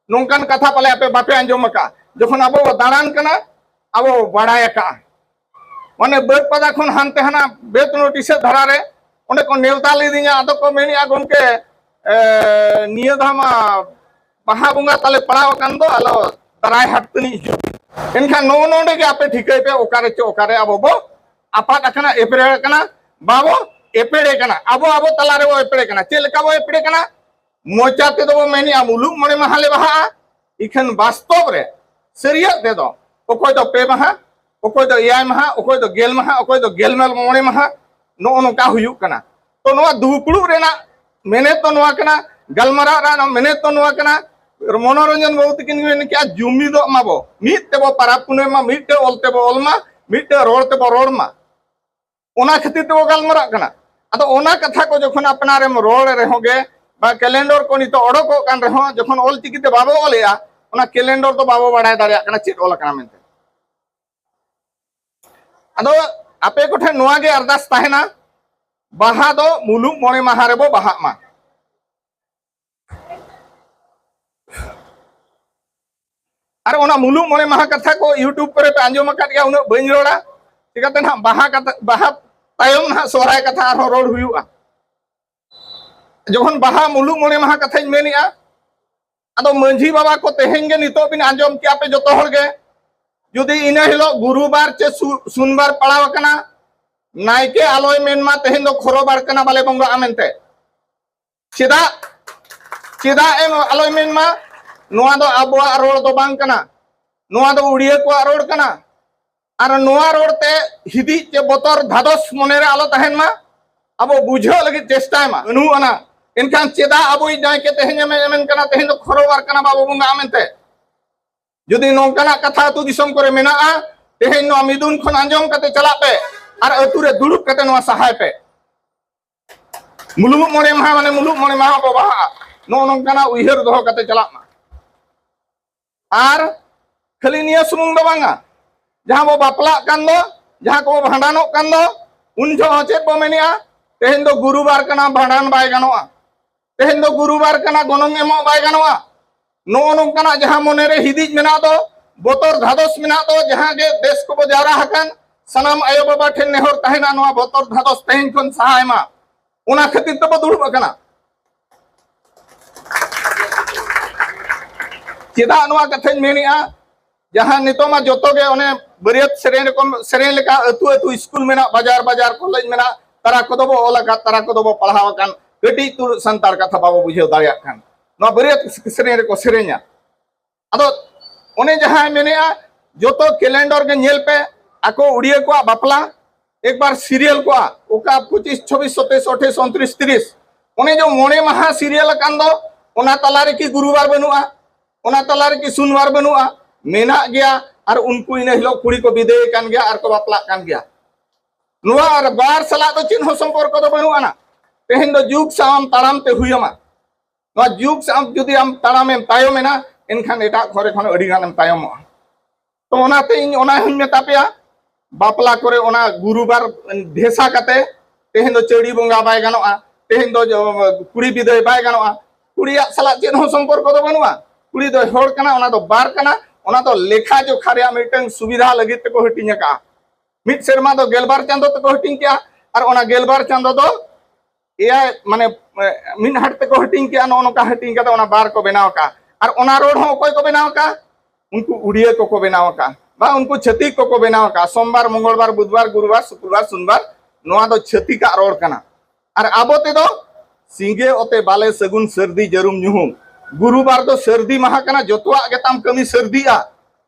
ᱱᱚᱝᱠᱟᱱ ᱠᱟᱛᱷᱟ ᱯᱟᱞᱮ ᱟᱯᱮ ᱵᱟᱯᱮ ᱟᱸᱡᱚᱢ ᱟᱠᱟᱫᱼᱟ᱾ ᱡᱚᱠᱷᱚᱱ ᱟᱵᱚ ᱵᱚ ᱫᱟᱬᱟᱱ ᱠᱟᱱᱟ, ᱟᱵᱚ ᱵᱚ ᱵᱟᱲᱟᱭ ᱟᱠᱟᱫᱼᱟ᱾ ᱢᱟᱱᱮ ᱵᱟᱹᱨᱯᱟᱫᱟ ᱠᱷᱚᱱ ᱦᱟᱱᱛᱮ ᱦᱟᱱᱟ ᱵᱮᱛ ᱱᱳᱴᱤᱥ ᱫᱷᱟᱨᱟ ᱨᱮ ᱚᱸᱰᱮ ᱠᱚ ᱱᱮᱣᱛᱟ ᱞᱤᱫᱤᱧᱟ᱾ ᱟᱫᱚ ᱠᱚ ᱢᱮᱱᱮᱫᱼᱟ, "ᱜᱚᱢᱠᱮ, ᱮ, ᱱᱤᱭᱟᱹ ᱫᱷᱟᱣ ᱢᱟ ᱵᱟᱦᱟ ᱵᱚᱸᱜᱟ ᱛᱟᱞᱮ ᱯᱟᱲᱟᱣ ᱟᱠᱟᱱ ᱫᱚ, ᱟᱞᱚ ᱫᱟᱨᱟᱭ ᱦᱟᱴ ᱛᱮᱱᱤᱡ ᱦᱤᱡᱩᱜ ᱵᱤᱱ᱾" ᱮᱱᱠᱷᱟᱱ ᱱᱚᱜᱼᱚ ᱱᱚᱰᱮ ᱜᱮ ᱟᱯᱮ ᱴᱷᱤᱠᱟᱹᱭ ᱯᱮ, ᱚᱠᱟᱨᱮ ᱪᱚ ᱚᱠᱟᱨᱮ ᱟᱵᱚ ᱵᱚ ᱟᱯᱟᱫ ᱟᱠᱟᱱᱟ, ᱮᱯᱮᱲ ᱟᱠᱟᱱᱟ, ᱵᱟᱵᱚ ᱮᱯᱮᱲ ᱟᱠᱟᱱᱟ᱾ ᱟᱵᱚ ᱟᱵᱚ ᱛᱟᱞᱟ ᱨᱮᱵᱚ ᱮᱯᱮᱲ ᱟᱠᱟᱱᱟ᱾ ᱪᱮᱫ ᱞᱮᱠᱟ ᱵᱚ ᱮᱯᱮᱲ ᱟᱠᱟᱱᱟ? ᱢᱚᱪᱟ ᱛᱮᱫᱚ ᱵᱚ ᱢᱮᱱᱮᱜᱼᱟ ᱢᱩᱞᱩᱜ ᱢᱚᱬᱮ ᱢᱟᱦᱟ ᱞᱮ ᱵᱟᱦᱟᱜᱼᱟ, ᱤᱠᱷᱟᱹᱱ ᱵᱟᱥᱛᱚᱵ ᱨᱮ, ᱥᱟᱹᱨᱤᱭᱟᱜ ᱛᱮᱫᱚ ᱚᱠᱚᱭ ᱫᱚ ᱯᱮ ᱢᱟᱦᱟ, ᱚᱠᱚᱭ ᱫᱚ ᱮᱭᱟᱭ ᱢᱟᱦᱟ, ᱚᱠᱚᱭ ᱫᱚ ᱜᱮᱞ ᱢᱟᱦᱟ, ᱚᱠᱚᱭ ᱫᱚ ᱜᱮᱞ ᱢᱚᱬᱮ ᱢᱟᱦᱟ, ᱱᱚᱜᱼᱚ ᱱᱚᱝᱠᱟ ᱦᱩᱭᱩᱜ ᱠᱟᱱᱟ᱾ ᱛᱚ ᱱᱚᱣᱟ ᱫᱩᱯᱲᱩᱵ ᱨᱮᱱᱟᱜ ᱢᱮᱱᱮᱛ ᱫᱚ ᱱᱚᱣᱟ ᱠᱟᱱᱟ, ᱜᱟᱞᱢᱟᱨᱟᱣ ᱨᱮᱱᱟᱜ ᱢᱮᱱᱮᱛ ᱫᱚ ᱱᱚᱣᱟ ᱠᱟᱱᱟ, ᱢᱚᱱᱳᱨᱚᱧᱡᱚᱱ ᱵᱟᱹᱵᱩ ᱛᱟᱹᱠᱤᱱ ᱢᱮᱱ ᱠᱮᱜᱼᱟ, ᱡᱩᱢᱤᱫᱚᱜ ᱢᱟᱵᱚ, ᱢᱤᱫ ᱛᱮᱵᱚ ᱯᱟᱨᱟᱵᱽ ᱯᱩᱱᱟᱹᱭ ᱢᱟ, ᱢᱤᱫᱴᱮᱡ ᱚᱞ ᱛᱮᱵᱚ ᱚᱞ ᱢᱟ, ᱢᱤᱫᱴᱮᱡ ᱨᱚᱲ ᱛᱮᱵᱚ ᱨᱚᱲ ᱢᱟ᱾ ᱚᱱᱟ ᱠᱷᱟᱹᱛᱤᱨ ᱛᱮᱵᱚ ᱜᱟᱞᱢᱟᱨᱟᱜ ᱠᱟᱱᱟ᱾ ᱟᱫᱚ ᱚᱱᱟ ᱠᱟᱛᱷᱟ ᱠᱚ ᱡᱚᱠᱷᱚᱱ ᱟᱯᱱᱟᱨᱮᱢ ᱨᱚᱲ ᱨᱮᱦᱚᱸ ᱜᱮ, ᱵᱟ ᱠᱮᱞᱮᱱᱰᱚᱨ ᱠᱚ ᱱᱤᱛᱚᱜ ᱚᱰᱚᱠᱚᱜ ᱠᱟᱱ ᱨᱮᱦᱚᱸ, ᱡᱚᱠᱷᱚᱱ ᱚᱞ ᱪᱤᱠᱤ ᱛᱮ ᱵᱟᱵᱚ ᱚᱞᱮᱜᱼᱟ, ᱚᱱᱟ ᱠᱮᱞᱮᱱᱰᱚᱨ ᱫᱚ ᱵᱟᱵᱚ ᱵᱟᱲᱟᱭ ᱫᱟᱲᱮᱭᱟᱜ ᱠᱟᱱᱟ ᱪᱮᱫ ᱚᱞ ᱟᱠᱟᱱᱟ ᱢᱮᱱᱛᱮ᱾ ᱟᱫᱚ ᱟᱯᱮ ᱠᱚᱴᱷᱮᱱ ᱱᱚᱣᱟ ᱜᱮ ᱟᱨᱫᱟᱥ ᱛᱟᱦᱮᱱᱟ, ᱵᱟᱦᱟ ᱫᱚ ᱢᱩᱞᱩᱜ ᱢᱚᱬᱮ ᱢᱟᱦᱟ ᱨᱮᱵᱚ ᱵᱟᱦᱟᱜ ᱢᱟ᱾ ᱟᱨ ᱚᱱᱟ ᱢᱩᱞᱩᱜ ᱢᱚᱬᱮ ᱢᱟᱦᱟ ᱠᱟᱛᱷᱟ ᱠᱚ YouTube ᱠᱚᱨᱮ ᱯᱮ ᱟᱸᱡᱚᱢ ᱟᱠᱟᱫ ᱜᱮᱭᱟ, ᱩᱱᱟᱹᱜ ᱵᱟᱹᱧ ᱨᱚᱲᱟ᱾ ᱪᱤᱠᱟᱹᱛᱮ ᱱᱟᱦᱟᱜ ᱵᱟᱦᱟ ᱠᱟᱛᱷᱟ, ᱵᱟᱦᱟ ᱛᱟᱭᱚᱢ ᱱᱟᱦᱟᱜ ᱥᱚᱦᱨᱟᱭ ᱠᱟᱛᱷᱟ ᱟᱨᱦᱚᱸ ᱨᱚᱲ ᱦᱩᱭᱩᱜᱼᱟ᱾ ᱡᱚᱠᱷᱚᱱ ᱵᱟᱦᱟ ᱢᱩᱞᱩᱜ ᱢᱚᱬᱮ ᱢᱟᱦᱟ ᱠᱟᱛᱷᱟᱧ ᱢᱮᱱᱮᱜᱼᱟ, ᱟᱫᱚ ᱢᱟᱹᱡᱷᱤ ᱵᱟᱵᱟ ᱠᱚ ᱛᱮᱦᱮᱧ ᱜᱮ ᱱᱤᱛᱚᱜ ᱵᱤᱱ ᱟᱸᱡᱚᱢ ᱠᱮᱜᱼᱟ ᱯᱮ ᱡᱚᱛᱚ ᱦᱚᱲ ᱜᱮ, ᱡᱩᱫᱤ ᱤᱱᱟᱹ ᱦᱤᱞᱳᱜ ᱜᱩᱨᱩᱵᱟᱨ ᱪᱮ ᱥᱩ-, ᱥᱩᱱᱵᱟᱨ ᱯᱟᱲᱟᱣ ᱟᱠᱟᱱᱟ, ᱱᱟᱭᱠᱮ ᱟᱞᱚᱭ ᱢᱮᱱ ᱢᱟ ᱛᱮᱦᱮᱧ ᱫᱚ ᱠᱷᱚᱨᱚᱵᱟᱨ ᱠᱟᱱᱟ, ᱵᱟᱞᱮ ᱵᱚᱸᱜᱟᱜᱼᱟ ᱢᱮᱱᱛᱮ᱾ ᱪᱮᱫᱟᱜ, ᱪᱮᱫᱟᱜ ᱮᱢ ᱟᱞᱚᱭ ᱢᱮᱱ ᱢᱟ? ᱱᱚᱣᱟ ᱫᱚ ᱟᱵᱚᱣᱟᱜ ᱨᱚᱲ ᱫᱚ ᱵᱟᱝ ᱠᱟᱱᱟ, ᱱᱚᱣᱟ ᱫᱚ ᱩᱲᱤᱭᱟᱹ ᱠᱚᱣᱟᱜ ᱨᱚᱲ ᱠᱟᱱᱟ᱾ ᱟᱨ ᱱᱚᱣᱟ ᱨᱚᱲ ᱛᱮ ᱦᱤᱫᱤᱡ ᱪᱮ ᱵᱚᱛᱚᱨ ᱫᱷᱟᱫᱚᱥ ᱢᱚᱱᱮᱨᱮ ᱟᱞᱚ ᱛᱟᱦᱮᱱ ᱢᱟ, ᱟᱵᱚ ᱵᱩᱡᱷᱟᱹᱣ ᱞᱟᱹᱜᱤᱫ ᱪᱮᱥᱴᱟᱭ ᱢᱟ᱾ ᱵᱟᱹᱱᱩᱜ ᱟᱱᱟ, ᱮᱱᱠᱷᱟᱱ ᱪᱮᱫᱟᱜ ᱟᱵᱚᱭᱤᱡ ᱱᱟᱭᱠᱮ ᱛᱮᱦᱮᱧ ᱮ ᱢᱮᱱ ᱠᱟᱱᱟ, "ᱛᱮᱦᱮᱧ ᱫᱚ ᱠᱷᱚᱨᱚᱵᱟᱨ ᱠᱟᱱᱟ, ᱵᱟᱵᱚ ᱵᱚᱸᱜᱟᱜᱼᱟ" ᱢᱮᱱᱛᱮ? ᱡᱩᱫᱤ ᱱᱚᱝᱠᱟᱱᱟᱜ ᱠᱟᱛᱷᱟ ᱟᱹᱛᱩ ᱫᱤᱥᱚᱢ ᱠᱚᱨᱮ ᱢᱮᱱᱟᱜᱼᱟ, ᱛᱮᱦᱮᱧ ᱱᱚᱣᱟ ᱢᱤᱫᱩᱱ ᱠᱷᱚᱱ ᱟᱸᱡᱚᱢ ᱠᱟᱛᱮ ᱪᱟᱞᱟᱜ ᱯᱮ ᱟᱨ ᱟᱹᱛᱩ ᱨᱮ ᱫᱩᱲᱩᱵ ᱠᱟᱛᱮ ᱱᱚᱣᱟ ᱥᱟᱦᱟᱭ ᱯᱮ᱾ ᱢᱩᱞᱩᱜ ᱢᱚᱬᱮ ᱢᱟᱦᱟ ᱢᱟᱱᱮ ᱢᱩᱞᱩᱜ ᱢᱚᱬᱮ ᱢᱟᱦᱟ ᱵᱚ ᱵᱟᱦᱟᱜᱼᱟ, ᱱᱚᱜᱼᱚ ᱱᱚᱝᱠᱟᱱᱟᱜ ᱩᱭᱦᱟᱹᱨ ᱫᱚᱦᱚ ᱠᱟᱛᱮ ᱪᱟᱞᱟᱜ ᱢᱟ᱾ ᱟᱨ ᱠᱷᱟᱹᱞᱤ ᱱᱤᱭᱟᱹ ᱥᱩᱢᱩᱝ ᱫᱚ ᱵᱟᱝᱟ, ᱡᱟᱦᱟᱸ ᱵᱚ ᱵᱟᱯᱞᱟᱜ ᱠᱟᱱ ᱫᱚ, ᱡᱟᱦᱟᱸ ᱠᱚᱵᱚ ᱵᱷᱟᱸᱰᱟᱱᱚᱜ ᱠᱟᱱ ᱫᱚ, ᱩᱱ ᱡᱚᱦᱚᱜ ᱦᱚᱸ ᱪᱮᱫ ᱵᱚ ᱢᱮᱱᱮᱜᱼᱟ? ᱛᱮᱦᱮᱧ ᱫᱚ ᱜᱩᱨᱩᱵᱟᱨ ᱠᱟᱱᱟ, ᱵᱷᱟᱸᱰᱟᱱ ᱵᱟᱭ ᱜᱟᱱᱚᱜᱼᱟ᱾ ᱛᱮᱦᱮᱧ ᱫᱚ ᱜᱩᱨᱩᱵᱟᱨ ᱠᱟᱱᱟ, ᱜᱚᱱᱚᱝ ᱮᱢᱚᱜ ᱵᱟᱭ ᱜᱟᱱᱚᱜᱼᱟ᱾ ᱱᱚᱜᱼᱚ ᱱᱚᱝᱠᱟᱱᱟᱜ ᱡᱟᱦᱟᱸ ᱢᱚᱱᱮᱨᱮ ᱦᱤᱫᱤᱡ ᱢᱮᱱᱟᱜ ᱫᱚ, ᱵᱚᱛᱚᱨ ᱫᱷᱟᱫᱚᱥ ᱢᱮᱱᱟᱜ ᱫᱚ, ᱡᱟᱦᱟᱸ ᱜᱮ ᱫᱮᱥ ᱠᱚᱵᱚ ᱡᱟᱣᱨᱟ ᱟᱠᱟᱱ, ᱥᱟᱱᱟᱢ ᱟᱭᱳ ᱵᱟᱵᱟ ᱴᱷᱮᱱ ᱱᱮᱦᱚᱨ ᱛᱟᱦᱮᱱᱟ, ᱱᱚᱣᱟ ᱵᱚᱛᱚᱨ ᱫᱷᱟᱫᱚᱥ ᱛᱮᱦᱮᱧ ᱠᱷᱚᱱ ᱥᱟᱦᱟᱭ ᱢᱟ᱾ ᱚᱱᱟ ᱠᱷᱟᱹᱛᱤᱨ ᱛᱮᱵᱚ ᱫᱩᱲᱩᱵ ᱟᱠᱟᱱᱟ᱾ ᱪᱮᱫᱟᱜ ᱱᱚᱣᱟ ᱠᱟᱛᱷᱟᱧ ᱢᱮᱱᱮᱜᱼᱟ? ᱡᱟᱦᱟᱸ ᱱᱤᱛᱚᱜ ᱢᱟ ᱡᱚᱛᱚ ᱜᱮ ᱚᱱᱮ ᱵᱟᱹᱨᱭᱟᱹᱛ ᱥᱮᱨᱮᱧ ᱨᱮᱠᱚ ᱥᱮᱨᱮᱧ ᱞᱮᱠᱟ, ᱟᱹᱛᱩ ᱟᱹᱛᱩ ᱥᱠᱩᱞ ᱢᱮᱱᱟᱜ, ᱵᱟᱡᱟᱨ ᱵᱟᱡᱟᱨ ᱠᱚᱞᱮᱡᱽ ᱢᱮᱱᱟᱜ, ᱛᱟᱨᱟ ᱠᱚᱫᱚ ᱵᱚ ᱚᱞ ᱟᱠᱟᱫ, ᱛᱟᱨᱟ ᱠᱚᱫᱚ ᱵᱚ ᱯᱟᱲᱦᱟᱣ ᱟᱠᱟᱱ, ᱠᱟᱹᱴᱤᱡ ᱛᱩᱞᱩᱡ ᱥᱟᱱᱛᱟᱲ ᱠᱟᱛᱷᱟ ᱵᱟᱵᱚ ᱵᱩᱡᱷᱟᱹᱣ ᱫᱟᱲᱮᱭᱟᱜ ᱠᱟᱱ᱾ ᱱᱚᱣᱟ ᱵᱟᱹᱨᱭᱟᱹᱛ ᱥᱮᱨᱮᱧ ᱨᱮᱠᱚ ᱥᱮᱨᱮᱧᱟ᱾ ᱟᱫᱚ ᱚᱱᱮ ᱡᱟᱦᱟᱸᱭ ᱢᱮᱱᱮᱜᱼᱟ, ᱡᱚᱛᱚ ᱠᱮᱞᱮᱱᱰᱚᱨ ᱜᱮ ᱧᱮᱞ ᱯᱮ, ᱟᱠᱚ ᱩᱲᱤᱭᱟᱹ ᱠᱚᱣᱟᱜ ᱵᱟᱯᱞᱟ ᱮᱠᱵᱟᱨ ᱥᱤᱨᱤᱭᱟᱞ ᱠᱚᱣᱟ, ᱚᱠᱟ ᱯᱚᱸᱪᱤᱥ, ᱪᱷᱚᱵᱵᱤᱥ, ᱥᱟᱛᱟᱥ, ᱟᱴᱷᱟᱥ, ᱩᱱᱛᱨᱤᱥ, ᱛᱤᱨᱤᱥ, ᱚᱱᱮ ᱡᱮ ᱢᱚᱬᱮ ᱢᱟᱦᱟ ᱥᱤᱨᱤᱭᱟᱞ ᱟᱠᱟᱱ ᱫᱚ, ᱚᱱᱟ ᱛᱟᱞᱟ ᱨᱮᱠᱤ ᱜᱩᱨᱩᱵᱟᱨ ᱵᱟᱹᱱᱩᱜᱼᱟ? ᱚᱱᱟ ᱛᱟᱞᱟ ᱨᱮᱠᱤ ᱥᱩᱱᱣᱟᱨ ᱵᱟᱹᱱᱩᱜᱼᱟ? ᱢᱮᱱᱟᱜ ᱜᱮᱭᱟ᱾ ᱟᱨ ᱩᱱᱠᱩ ᱤᱱᱟᱹ ᱦᱤᱞᱳᱜ ᱠᱩᱲᱤ ᱠᱚ ᱵᱤᱫᱟᱹᱭ ᱠᱟᱱ ᱜᱮᱭᱟ ᱟᱨ ᱠᱚ ᱵᱟᱯᱞᱟᱜ ᱠᱟᱱ ᱜᱮᱭᱟ᱾ ᱱᱚᱣᱟ ᱟᱨ ᱵᱟᱨ ᱥᱟᱞᱟᱜ ᱫᱚ ᱪᱮᱫ ᱦᱚᱸ ᱥᱚᱢᱯᱚᱨᱠᱚ ᱫᱚ ᱵᱟᱹᱱᱩᱜ ᱟᱱᱟ᱾ ᱛᱮᱦᱮᱧ ᱫᱚ ᱡᱩᱜᱽ ᱥᱟᱶ ᱟᱢ ᱛᱟᱲᱟᱢ ᱛᱮ ᱦᱩᱭ ᱟᱢᱟ᱾ ᱱᱚᱣᱟ ᱡᱩᱜᱽ ᱥᱟᱶ ᱡᱩᱫᱤ ᱟᱢ ᱛᱟᱲᱟᱢᱮᱢ ᱛᱟᱭᱚᱢ ᱮᱱᱟ, ᱮᱱᱠᱷᱟᱱ ᱮᱴᱟᱜ ᱠᱚᱨᱮ ᱠᱷᱚᱱ ᱟᱹᱰᱤ ᱜᱟᱱᱮᱢ ᱛᱟᱭᱚᱢᱚᱜᱼᱟ᱾ ᱛᱚ ᱚᱱᱟᱛᱮ ᱤᱧ ᱚᱱᱟ ᱦᱚᱸᱧ ᱢᱮᱛᱟ ᱯᱮᱭᱟ, ᱵᱟᱯᱞᱟ ᱠᱚᱨᱮ ᱚᱱᱟ ᱜᱩᱨᱩᱵᱟᱨ ᱵᱷᱮᱥᱟ ᱠᱟᱛᱮ ᱛᱮᱦᱮᱧ ᱫᱚ ᱪᱟᱹᱣᱲᱤ ᱵᱚᱸᱜᱟ ᱵᱟᱭ ᱜᱟᱱᱚᱜᱼᱟ, ᱛᱮᱦᱮᱧ ᱫᱚ ᱡᱚ-, ᱠᱩᱲᱤ ᱵᱤᱫᱟᱹᱭ ᱵᱟᱭ ᱜᱟᱱᱚᱜᱼᱟ, ᱠᱩᱲᱤᱭᱟᱜ ᱥᱟᱞᱟᱜ ᱪᱮᱫ ᱦᱚᱸ ᱥᱚᱢᱯᱚᱨᱠᱚ ᱫᱚ ᱵᱟᱹᱱᱩᱜᱼᱟ᱾ ᱠᱩᱲᱤ ᱫᱚᱭ ᱦᱚᱲ ᱠᱟᱱᱟ, ᱚᱱᱟ ᱫᱚ ᱵᱟᱨ ᱠᱟᱱᱟ, ᱚᱱᱟ ᱫᱚ ᱞᱮᱠᱷᱟ ᱡᱚᱠᱷᱟ ᱨᱮᱭᱟᱜ ᱢᱤᱫᱴᱟᱝ ᱥᱩᱵᱤᱫᱷᱟ ᱞᱟᱹᱜᱤᱫ ᱛᱮᱠᱚ ᱦᱟᱹᱴᱤᱧ ᱟᱠᱟᱫᱼᱟ᱾ ᱢᱤᱫ ᱥᱮᱨᱢᱟ ᱫᱚ ᱜᱮᱞᱵᱟᱨ ᱪᱟᱸᱫᱚ ᱛᱮᱠᱚ ᱦᱟᱹᱴᱤᱧ ᱠᱮᱜᱼᱟ, ᱟᱨ ᱚᱱᱟ ᱜᱮᱞᱵᱟᱨ ᱪᱟᱸᱫᱚ ᱫᱚ ᱮᱭᱟᱭ, ᱢᱟᱱᱮ, ᱮ, ᱢᱤᱫ ᱦᱟᱴ ᱛᱮᱠᱚ ᱦᱟᱹᱴᱤᱧ ᱠᱮᱜᱼᱟ᱾ ᱱᱚᱜᱼᱚ ᱱᱚᱝᱠᱟ ᱦᱟᱹᱴᱤᱧ ᱠᱟᱛᱮ ᱚᱱᱟ ᱵᱟᱨ ᱠᱚ ᱵᱮᱱᱟᱣ ᱟᱠᱟᱫᱼᱟ᱾ ᱟᱨ ᱚᱱᱟ ᱨᱚᱲ ᱦᱚᱸ ᱚᱠᱚᱭ ᱠᱚ ᱵᱮᱱᱟᱣ ᱟᱠᱟᱫᱼᱟ? ᱩᱱᱠᱩ ᱩᱲᱤᱭᱟᱹ ᱠᱚᱠᱚ ᱵᱮᱱᱟᱣ ᱟᱠᱟᱫᱼᱟ, ᱵᱟ ᱩᱱᱠᱩ ᱪᱷᱟᱹᱛᱤᱠ ᱠᱚᱠᱚ ᱵᱮᱱᱟᱣ ᱟᱠᱟᱫᱼᱟ᱾ ᱥᱳᱢᱵᱟᱨ, ᱢᱚᱝᱜᱚᱞᱵᱟᱨ, ᱵᱩᱫᱷᱵᱟᱨ, ᱜᱩᱨᱩᱵᱟᱨ, ᱥᱩᱠᱨᱵᱟᱨ, ᱥᱩᱱᱵᱟᱨ, ᱱᱚᱣᱟ ᱫᱚ ᱪᱷᱟᱹᱛᱤᱠᱟᱜ ᱨᱚᱲ ᱠᱟᱱᱟ᱾ ᱟᱨ ᱟᱵᱚ ᱛᱮᱫᱚ ᱥᱤᱸᱜᱮ ᱚᱛᱮ ᱵᱟᱞᱮ ᱥᱟᱹᱜᱩᱱ ᱥᱟᱹᱨᱫᱤ ᱡᱟᱹᱨᱩᱢ ᱧᱩᱦᱩᱢ, ᱜᱩᱨᱩᱵᱟᱨ ᱫᱚ ᱥᱟᱹᱨᱫᱤ ᱢᱟᱦᱟ ᱠᱟᱱᱟ, ᱡᱚᱛᱚᱣᱟᱜ ᱜᱮ ᱛᱟᱢ ᱠᱟᱹᱢᱤ ᱥᱟᱹᱨᱫᱤᱜᱼᱟ᱾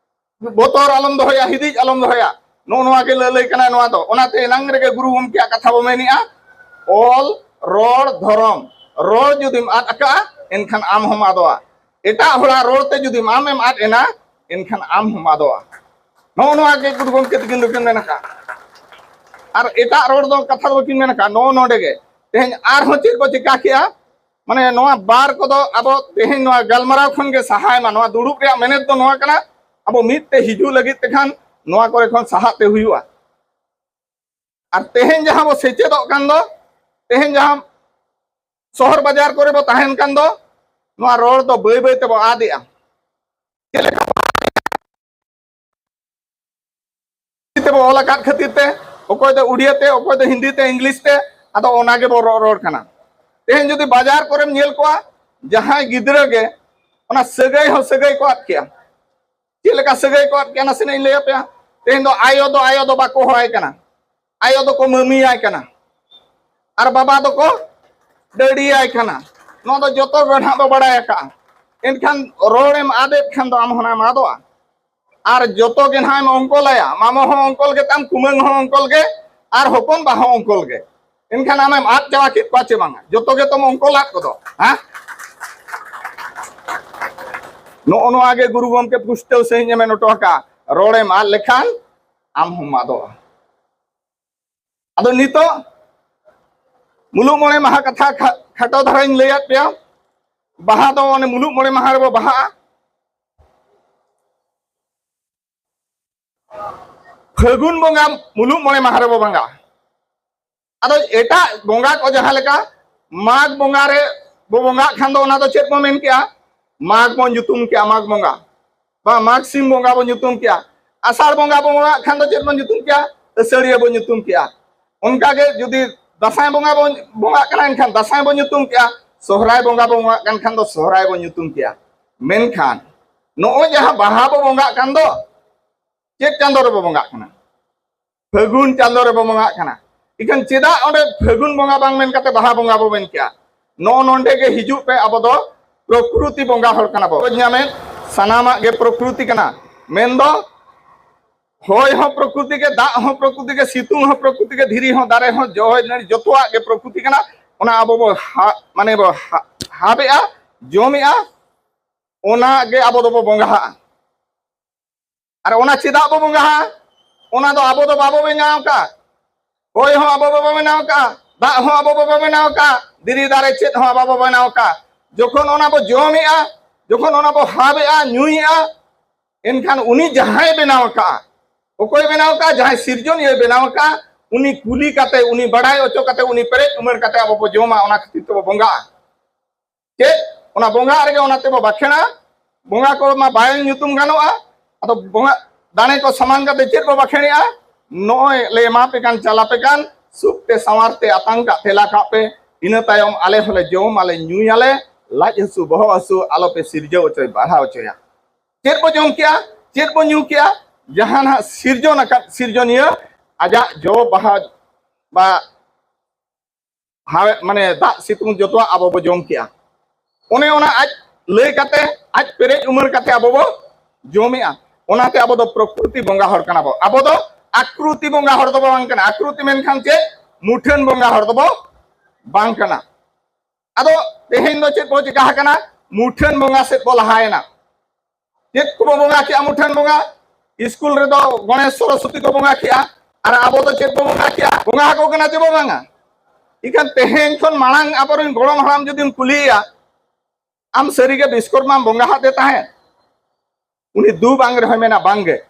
ᱵᱚᱛᱚᱨ ᱟᱞᱚᱢ ᱫᱚᱦᱚᱭᱟ, ᱦᱤᱫᱤᱡ ᱟᱞᱚᱢ ᱫᱚᱦᱚᱭᱟ᱾ ᱱᱚᱜᱼᱚ ᱱᱚᱣᱟ ᱜᱮ ᱞᱟᱹᱞᱟᱹᱭ ᱠᱟᱱᱟ ᱱᱚᱣᱟ ᱫᱚ᱾ ᱚᱱᱟᱛᱮ ᱮᱱᱟᱝ ᱨᱮᱜᱮ ᱜᱩᱨᱩ ᱜᱚᱢᱠᱮᱭᱟᱜ ᱠᱟᱛᱷᱟ ᱵᱚ ᱢᱮᱱᱮᱜᱼᱟ, ᱚᱞ, ᱨᱚᱲ, ᱫᱷᱚᱨᱚᱢ᱾ ᱨᱚᱲ ᱡᱩᱫᱤᱢ ᱟᱫ ᱟᱠᱟᱜᱼᱟ, ᱮᱱᱠᱷᱟᱱ ᱟᱢ ᱦᱚᱸᱢ ᱟᱫᱚᱜᱼᱟ᱾ ᱮᱴᱟᱜ ᱦᱚᱲᱟᱜ ᱨᱚᱲ ᱛᱮ ᱡᱩᱫᱤᱢ ᱟᱢᱮᱢ ᱟᱫ ᱮᱱᱟ, ᱮᱱᱠᱷᱟᱱ ᱟᱢ ᱦᱚᱸᱢ ᱟᱫᱚᱜᱼᱟ᱾ ᱱᱚᱜᱼᱚ ᱱᱚᱣᱟ ᱜᱮ ᱜᱩᱨᱩ ᱜᱚᱢᱠᱮ ᱛᱟᱹᱠᱤᱱ ᱫᱚᱠᱤᱱ ᱢᱮᱱ ᱟᱠᱟᱫᱼᱟ᱾ ᱟᱨ ᱮᱴᱟᱜ ᱨᱚᱲ ᱫᱚ, ᱠᱟᱛᱷᱟ ᱫᱚ ᱵᱟᱹᱠᱤᱱ ᱢᱮᱱ ᱟᱠᱟᱫᱼᱟ᱾ ᱱᱚᱜᱼᱚ ᱱᱚᱰᱮ ᱜᱮ ᱛᱮᱦᱮᱧ ᱟᱨᱦᱚᱸ ᱪᱮᱫ ᱠᱚ ᱪᱤᱠᱟ ᱠᱮᱜᱼᱟ? ᱢᱟᱱᱮ ᱱᱚᱣᱟ ᱵᱟᱨ ᱠᱚᱫᱚ ᱟᱵᱚ ᱛᱮᱦᱮᱧ ᱱᱚᱣᱟ ᱜᱟᱞᱢᱟᱨᱟᱣ ᱠᱷᱚᱱ ᱜᱮ ᱥᱟᱦᱟᱭ ᱢᱟ᱾ ᱱᱚᱣᱟ ᱫᱩᱲᱩᱵ ᱨᱮᱭᱟᱜ ᱢᱮᱱᱮᱛ ᱫᱚ ᱱᱚᱣᱟ ᱠᱟᱱᱟ, ᱟᱵᱚ ᱢᱤᱫ ᱛᱮ ᱦᱤᱡᱩᱜ ᱞᱟᱹᱜᱤᱫ ᱛᱮᱠᱷᱟᱱ ᱱᱚᱣᱟ ᱠᱚᱨᱮ ᱠᱷᱚᱱ ᱥᱟᱦᱟᱜ ᱛᱮ ᱦᱩᱭᱩᱜᱼᱟ᱾ ᱟᱨ ᱛᱮᱦᱮᱧ ᱡᱟᱦᱟᱸ ᱵᱚ ᱥᱮᱪᱮᱫᱚᱜ ᱠᱟᱱ ᱫᱚ, ᱛᱮᱦᱮᱧ ᱡᱟᱦᱟᱸ ᱥᱚᱦᱚᱨ ᱵᱟᱡᱟᱨ ᱠᱚᱨᱮ ᱵᱚ ᱛᱟᱦᱮᱱ ᱠᱟᱱ ᱫᱚ, ᱱᱚᱣᱟ ᱨᱚᱲ ᱫᱚ ᱵᱟᱹᱭ ᱵᱟᱹᱭ ᱛᱮᱵᱚ ᱟᱫᱮᱜᱼᱟ᱾ ᱪᱮᱫ ᱞᱮᱠᱟ ᱛᱮᱵᱚ ᱚᱞ ᱟᱠᱟᱫ ᱠᱷᱟᱹᱛᱤᱨ ᱛᱮ, ᱚᱠᱚᱭ ᱫᱚ ᱩᱲᱤᱭᱟ ᱛᱮ, ᱚᱠᱚᱭ ᱫᱚ ᱦᱤᱱᱫᱤ ᱛᱮ, ᱤᱝᱞᱤᱥ ᱛᱮ, ᱟᱫᱚ ᱚᱱᱟ ᱜᱮᱵᱚ ᱨᱚᱲ, ᱨᱚᱲ ᱠᱟᱱᱟ᱾ ᱛᱮᱦᱮᱧ ᱡᱩᱫᱤ ᱵᱟᱡᱟᱨ ᱠᱚᱨᱮᱢ ᱧᱮᱞ ᱠᱚᱣᱟ, ᱡᱟᱦᱟᱸᱭ ᱜᱤᱫᱽᱨᱟᱹ ᱜᱮ ᱚᱱᱟ ᱥᱟᱹᱜᱟᱹᱭ ᱦᱚᱸ ᱥᱟᱹᱜᱟᱹᱭ ᱠᱚ ᱟᱫ ᱠᱮᱜᱼᱟ᱾ ᱪᱮᱫ ᱞᱮᱠᱟ ᱥᱟᱹᱜᱟᱹᱭ ᱠᱚ ᱟᱫ ᱠᱮᱜᱼᱟ, ᱱᱟᱥᱮᱱᱟᱜ ᱤᱧ ᱞᱟᱹᱭ ᱟᱯᱮᱭᱟ᱾ ᱛᱮᱦᱮᱧ ᱫᱚ ᱟᱭᱳ ᱫᱚ ᱟᱭᱳ ᱫᱚ ᱵᱟᱠᱚ ᱦᱚᱦᱚᱣᱟᱭ ᱠᱟᱱᱟ, ᱟᱭᱳ ᱫᱚᱠᱚ ᱢᱟᱹᱢᱤᱭᱟᱭ ᱠᱟᱱᱟ, ᱟᱨ ᱵᱟᱵᱟ ᱫᱚᱠᱚ ᱰᱟᱹᱰᱤᱭᱟᱭ ᱠᱟᱱᱟ᱾ ᱱᱚᱣᱟ ᱫᱚ ᱡᱚᱛᱚ ᱜᱮ ᱱᱟᱦᱟᱜ ᱵᱚ ᱵᱟᱲᱟᱭ ᱟᱠᱟᱜᱼᱟ᱾ ᱮᱱᱠᱷᱟᱱ ᱨᱚᱲᱮᱢ ᱟᱫᱮᱫ ᱠᱷᱟᱱ ᱫᱚ ᱟᱢ ᱦᱚᱸ ᱱᱟᱦᱟᱜ ᱮᱢ ᱟᱫᱚᱜᱼᱟ᱾ ᱟᱨ ᱡᱚᱛᱚ ᱜᱮ ᱱᱟᱦᱟᱜ ᱮᱢ ᱚᱝᱠᱚᱞᱟᱭᱟ, ᱢᱟᱢᱚ ᱦᱚᱸ ᱚᱝᱠᱚᱞ ᱜᱮᱛᱟᱢ, ᱠᱩᱢᱟᱹᱝ ᱦᱚᱸ ᱚᱝᱠᱚᱞ ᱜᱮ, ᱟᱨ ᱦᱚᱯᱚᱱ ᱵᱟ ᱦᱚᱸ ᱚᱝᱠᱚᱞ ᱜᱮ᱾ ᱮᱱᱠᱷᱟᱱ ᱟᱢᱮᱢ ᱟᱫ ᱪᱟᱵᱟ ᱠᱮᱫ ᱠᱚᱣᱟ ᱪᱮ ᱵᱟᱝᱟ? ᱡᱚᱛᱚ ᱜᱮᱛᱚᱢ ᱚᱝᱠᱚᱞ ᱟᱫ ᱠᱚᱫᱚ, ᱦᱮᱸ? ᱱᱚᱜᱼᱚ ᱱᱚᱣᱟ ᱜᱮ ᱜᱩᱨᱩ ᱜᱚᱢᱠᱮ ᱯᱩᱥᱴᱟᱹᱣ ᱥᱟᱺᱦᱤᱡ ᱮ ᱢᱮᱱ ᱦᱚᱴᱚ ᱟᱠᱟᱫᱼᱟ, ᱨᱚᱲᱮᱢ ᱟᱫ ᱞᱮᱠᱷᱟᱱ ᱟᱢ ᱦᱚᱸᱢ ᱟᱫᱚᱜᱼᱟ᱾ ᱟᱫᱚ ᱱᱤᱛᱚᱜ ᱢᱩᱞᱩᱜ ᱢᱚᱬᱮ ᱢᱟᱦᱟ ᱠᱟᱛᱷᱟ ᱠᱷᱟ-, ᱠᱷᱟᱴᱚ ᱫᱷᱟᱨᱟᱧ ᱞᱟᱹᱭᱟᱫ ᱯᱮᱭᱟ᱾ ᱵᱟᱦᱟ ᱫᱚ ᱚᱱᱮ ᱢᱩᱞᱩᱜ ᱢᱚᱬᱮ ᱢᱟᱦᱟ ᱨᱮᱵᱚ ᱵᱟᱦᱟᱜᱼᱟ᱾ ᱯᱷᱟᱹᱜᱩᱱ ᱵᱚᱸᱜᱟ ᱢᱩᱞᱩᱜ ᱢᱚᱬᱮ ᱢᱟᱦᱟ ᱨᱮᱵᱚ ᱵᱚᱸᱜᱟᱜᱼᱟ᱾ ᱟᱫᱚ ᱮᱴᱟᱜ ᱵᱚᱸᱜᱟ ᱠᱚ ᱡᱟᱦᱟᱸ ᱞᱮᱠᱟ ᱢᱟᱜᱽ ᱵᱚᱸᱜᱟ ᱨᱮ ᱵᱚ ᱵᱚᱸᱜᱟᱜ ᱠᱷᱟᱱ ᱫᱚ ᱚᱱᱟ ᱫᱚ ᱪᱮᱫ ᱵᱚ ᱢᱮᱱ ᱠᱮᱜᱼᱟ? ᱢᱟᱜᱽ ᱵᱚᱱ ᱧᱩᱛᱩᱢ ᱠᱮᱜᱼᱟ, ᱢᱟᱜᱽ ᱵᱚᱸᱜᱟ᱾ ᱵᱟ ᱢᱟᱜᱽ ᱥᱤᱢ ᱵᱚᱸᱜᱟ ᱵᱚᱱ ᱧᱩᱛᱩᱢ ᱠᱮᱜᱼᱟ᱾ ᱟᱥᱟᱲ ᱵᱚᱸᱜᱟ ᱵᱚ ᱵᱚᱸᱜᱟᱜ ᱠᱷᱟᱱ ᱫᱚ ᱪᱮᱫ ᱵᱚᱱ ᱧᱩᱛᱩᱢ ᱠᱮᱜᱼᱟ? ᱟᱹᱥᱟᱹᱲᱤᱭᱟᱹ ᱵᱚᱱ ᱧᱩᱛᱩᱢ ᱠᱮᱜᱼᱟ᱾ ᱚᱱᱠᱟᱜᱮ ᱡᱩᱫᱤ ᱫᱟᱸᱥᱟᱭ ᱵᱚᱸᱜᱟ ᱵᱚᱱ ᱵᱚᱸᱜᱟᱜ ᱠᱟᱱᱟ, ᱮᱱᱠᱷᱟᱱ ᱫᱟᱸᱥᱟᱭ ᱵᱚᱱ ᱧᱩᱛᱩᱢ ᱠᱮᱜᱼᱟ᱾ ᱥᱚᱦᱨᱟᱭ ᱵᱚᱸᱜᱟ ᱵᱚᱱ ᱵᱚᱸᱜᱟᱜ ᱠᱟᱱ ᱠᱷᱟᱱ ᱫᱚ ᱥᱚᱦᱨᱟᱭ ᱵᱚᱱ ᱧᱩᱛᱩᱢ ᱠᱮᱜᱼᱟ᱾ ᱢᱮᱱᱠᱷᱟᱱ ᱱᱚᱜᱼᱚᱭ ᱡᱟᱦᱟᱸ ᱵᱟᱦᱟ ᱵᱚ ᱵᱚᱸᱜᱟᱜ ᱠᱟᱱ ᱫᱚ, ᱪᱮᱫ ᱪᱟᱸᱫᱚ ᱨᱮᱵᱚ ᱵᱚᱸᱜᱟᱜ ᱠᱟᱱᱟ? ᱯᱷᱟᱹᱜᱩᱱ ᱪᱟᱸᱫᱚ ᱨᱮᱵᱚ ᱵᱚᱸᱜᱟᱜ ᱠᱟᱱᱟ᱾ ᱤᱠᱷᱟᱹᱱ ᱪᱮᱫᱟᱜ ᱚᱸᱰᱮ ᱯᱷᱟᱹᱜᱩᱱ ᱵᱚᱸᱜᱟ ᱵᱟᱝ ᱢᱮᱱ ᱠᱟᱛᱮ ᱵᱟᱦᱟ ᱵᱚᱸᱜᱟ ᱵᱚ ᱢᱮᱱ ᱠᱮᱜᱼᱟ? ᱱᱚᱜᱼᱚ ᱱᱚᱸᱰᱮ ᱜᱮ ᱦᱤᱡᱩᱜ ᱯᱮ, ᱟᱵᱚ ᱫᱚ ᱯᱨᱚᱠᱨᱩᱛᱤ ᱵᱚᱸᱜᱟ ᱦᱚᱲ ᱠᱟᱱᱟ ᱵᱚ᱾ ᱵᱚ ᱧᱟᱢᱮᱫ ᱥᱟᱱᱟᱢᱟᱜ ᱜᱮ ᱯᱨᱚᱠᱨᱩᱛᱤ ᱠᱟᱱᱟ᱾ ᱢᱮᱱᱫᱚ ᱦᱚᱭ ᱦᱚᱸ ᱯᱨᱚᱠᱨᱩᱛᱤ ᱜᱮ, ᱫᱟᱜ ᱦᱚᱸ ᱯᱨᱚᱠᱨᱩᱛᱤ ᱜᱮ, ᱥᱤᱛᱩᱝ ᱦᱚᱸ ᱯᱨᱚᱠᱨᱩᱛᱤ ᱜᱮ, ᱫᱷᱤᱨᱤ ᱦᱚᱸ, ᱫᱟᱨᱮ ᱦᱚᱸ, ᱡᱚ ᱦᱚᱭ ᱱᱟᱹᱲᱤ ᱡᱚᱛᱚᱣᱟᱜ ᱜᱮ ᱯᱨᱚᱠᱨᱩᱛᱤ ᱠᱟᱱᱟ᱾ ᱚᱱᱟ ᱟᱵᱚ ᱵᱚ ᱦᱟ-, ᱢᱟᱱᱮ ᱵᱚ ᱦᱟ-, ᱦᱟᱵᱮᱜᱼᱟ, ᱡᱚᱢᱮᱜᱼᱟ, ᱚᱱᱟ ᱜᱮ ᱟᱵᱚ ᱫᱚᱵᱚ ᱵᱚᱸᱜᱟᱦᱟᱜᱼᱟ᱾ ᱟᱨ ᱚᱱᱟ ᱪᱮᱫᱟᱜ ᱵᱚ ᱵᱚᱸᱜᱟᱦᱟᱜᱼᱟ? ᱚᱱᱟ ᱫᱚ ᱟᱵᱚ ᱫᱚ ᱵᱟᱵᱚ ᱵᱮᱱᱟᱣ ᱟᱠᱟᱫ᱾ ᱦᱚᱭ ᱦᱚᱸ ᱟᱵᱚ ᱵᱟᱵᱚ ᱵᱮᱱᱟᱣ ᱟᱠᱟᱫ, ᱫᱟᱜ ᱦᱚᱸ ᱟᱵᱚ ᱵᱟᱵᱚ ᱵᱮᱱᱟᱣ ᱟᱠᱟᱫ, ᱫᱷᱤᱨᱤ ᱫᱟᱨᱮ ᱪᱮᱫ ᱦᱚᱸ ᱟᱵᱚ ᱵᱟᱵᱚ ᱵᱮᱱᱟᱣ ᱟᱠᱟᱫ᱾ ᱡᱚᱠᱷᱚᱱ ᱚᱱᱟ ᱵᱚ ᱡᱚᱢᱮᱜᱼᱟ, ᱡᱚᱠᱷᱚᱱ ᱚᱱᱟ ᱵᱚ ᱦᱟᱵᱮᱜᱼᱟ, ᱧᱩᱭᱮᱜᱼᱟ, ᱮᱱᱠᱷᱟᱱ ᱩᱱᱤ ᱡᱟᱦᱟᱸᱭ ᱵᱮᱱᱟᱣ ᱟᱠᱟᱫᱼᱟ, ᱚᱠᱚᱭ ᱵᱮᱱᱟᱣ ᱟᱠᱟᱫᱼᱟ? ᱡᱟᱦᱟᱸᱭ ᱥᱤᱨᱡᱚᱱᱤᱭᱟᱹᱭ ᱵᱮᱱᱟᱣ ᱟᱠᱟᱫᱼᱟ, ᱩᱱᱤ ᱠᱩᱞᱤ ᱠᱟᱛᱮ, ᱩᱱᱤ ᱵᱟᱲᱟᱭ ᱦᱚᱪᱚ ᱠᱟᱛᱮ, ᱩᱱᱤ ᱯᱮᱨᱮᱡ ᱩᱢᱮᱨ ᱠᱟᱛᱮ ᱟᱵᱚ ᱵᱚ ᱡᱚᱢᱟ, ᱚᱱᱟ ᱠᱷᱟᱹᱛᱤᱨ ᱛᱮᱵᱚ ᱵᱚᱸᱜᱟᱜᱼᱟ᱾ ᱪᱮᱫ? ᱚᱱᱟ ᱵᱚᱸᱜᱟᱜ ᱨᱮᱜᱮ ᱚᱱᱟ ᱛᱮᱵᱚ ᱵᱟᱠᱷᱮᱲᱟ᱾ ᱵᱚᱸᱜᱟ ᱠᱚ ᱢᱟ ᱵᱟᱭ ᱧᱩᱛᱩᱢ ᱜᱟᱱᱚᱜᱼᱟ᱾ ᱟᱫᱚ ᱵᱚᱸᱜᱟ ᱫᱟᱲᱮ ᱠᱚ ᱥᱟᱢᱟᱝ ᱠᱟᱛᱮ ᱪᱮᱫ ᱵᱚ ᱵᱟᱠᱷᱮᱲᱮᱜᱼᱟ? ᱱᱚᱜᱼᱚᱭ ᱞᱮ ᱮᱢᱟ ᱯᱮ ᱠᱟᱱ, ᱪᱟᱞᱟ ᱯᱮ ᱠᱟᱱ, ᱥᱩᱠ ᱛᱮ ᱥᱟᱶᱟᱨ ᱛᱮ ᱟᱛᱟᱝ ᱠᱟᱜ ᱛᱮᱞᱟ ᱠᱟᱜ ᱯᱮ, ᱤᱱᱟᱹ ᱛᱟᱭᱚᱢ ᱟᱞᱮ ᱦᱚᱸᱞᱮ ᱡᱚᱢ ᱟᱞᱮ ᱧᱩᱭᱟᱞᱮ, ᱞᱟᱡ ᱦᱟᱹᱥᱩ ᱵᱚᱦᱚᱜ ᱦᱟᱹᱥᱩ ᱟᱞᱚ ᱯᱮ ᱥᱤᱨᱡᱟᱹᱣ ᱦᱚᱪᱚᱭ ᱵᱟᱲᱦᱟᱣ ᱦᱚᱪᱚᱭᱟ᱾ ᱪᱮᱫ ᱵᱚ ᱡᱚᱢ ᱠᱮᱜᱼᱟ? ᱪᱮᱫ ᱵᱚ ᱧᱩ ᱠᱮᱜᱼᱟ? ᱡᱟᱦᱟᱸ ᱱᱟᱦᱟᱜ ᱥᱤᱨᱡᱚᱱ ᱟᱠᱟᱫ ᱥᱤᱨᱡᱚᱱᱤᱭᱟᱹ ᱟᱡᱟᱜ ᱡᱚ ᱵᱟᱦᱟ ᱵᱟ ᱦᱟᱣᱮᱫ, ᱢᱟᱱᱮ ᱫᱟᱜ ᱥᱤᱛᱩᱝ ᱡᱚᱛᱚᱣᱟᱜ ᱟᱵᱚ ᱵᱚ ᱡᱚᱢ ᱠᱮᱜᱼᱟ᱾ ᱚᱱᱮ ᱚᱱᱟ ᱟᱡ ᱞᱟᱹᱭ ᱠᱟᱛᱮ, ᱟᱡ ᱯᱮᱨᱮᱡ ᱩᱢᱮᱨ ᱠᱟᱛᱮ ᱟᱵᱚ ᱵᱚ ᱡᱚᱢᱮᱜᱼᱟ᱾ ᱚᱱᱟᱛᱮ ᱟᱵᱚ ᱫᱚ ᱯᱨᱚᱠᱨᱤᱛᱤ ᱵᱚᱸᱜᱟ ᱦᱚᱲ ᱠᱟᱱᱟ ᱵᱚ᱾ ᱟᱵᱚ ᱫᱚ ᱟᱠᱨᱩᱛᱤ ᱵᱚᱸᱜᱟ ᱦᱚᱲ ᱫᱚᱵᱚ ᱵᱟᱝ ᱠᱟᱱᱟ᱾ ᱟᱠᱨᱩᱛᱤ ᱢᱮᱱᱠᱷᱟᱱ ᱪᱮᱫ? ᱢᱩᱴᱷᱟᱹᱱ ᱵᱚᱸᱜᱟ ᱦᱚᱲ ᱫᱚᱵᱚ ᱵᱟᱝ ᱠᱟᱱᱟ᱾ ᱟᱫᱚ ᱛᱮᱦᱮᱧ ᱫᱚ ᱪᱮᱫ ᱵᱚ ᱪᱤᱠᱟ ᱟᱠᱟᱱᱟ? ᱢᱩᱴᱷᱟᱹᱱ ᱵᱚᱸᱜᱟ ᱥᱮᱫ ᱵᱚ ᱞᱟᱦᱟᱭᱮᱱᱟ᱾ ᱪᱮᱫ ᱠᱚᱵᱚ ᱵᱚᱸᱜᱟ ᱠᱮᱜᱼᱟ? ᱢᱩᱴᱷᱟᱹᱱ ᱵᱚᱸᱜᱟ᱾ ᱤᱥᱠᱩᱞ ᱨᱮᱫᱚ ᱜᱚᱬᱮᱥ ᱥᱚᱨᱚᱥᱚᱛᱤ ᱠᱚ ᱵᱚᱸᱜᱟ ᱠᱮᱜᱼᱟ, ᱟᱨ ᱟᱵᱚ ᱫᱚ ᱪᱮᱫ ᱵᱚ ᱵᱚᱸᱜᱟ ᱠᱮᱜᱼᱟ? ᱵᱚᱸᱜᱟ ᱟᱠᱚ ᱠᱟᱱᱟ ᱪᱮ ᱵᱚ ᱵᱟᱝᱟ? ᱤᱠᱷᱟᱱ ᱛᱮᱦᱮᱧ ᱠᱷᱚᱱ ᱢᱟᱲᱟᱝ ᱟᱵᱚᱨᱮᱱ ᱜᱚᱲᱚᱢ ᱦᱟᱲᱟᱢ ᱡᱩᱫᱤᱢ ᱠᱩᱞᱤᱭᱮᱭᱟ, "ᱟᱢ ᱥᱟᱹᱨᱤᱜᱮ ᱵᱤᱥᱠᱚᱨᱢᱟᱢ ᱵᱚᱸᱜᱟ ᱟᱫᱮ ᱛᱟᱦᱮᱸᱫ?" ᱩᱱᱤ ᱫᱩ ᱵᱟᱝ ᱨᱮᱦᱚᱸᱭ ᱢᱮᱱᱟ, "ᱵᱟᱝᱜᱮ᱾"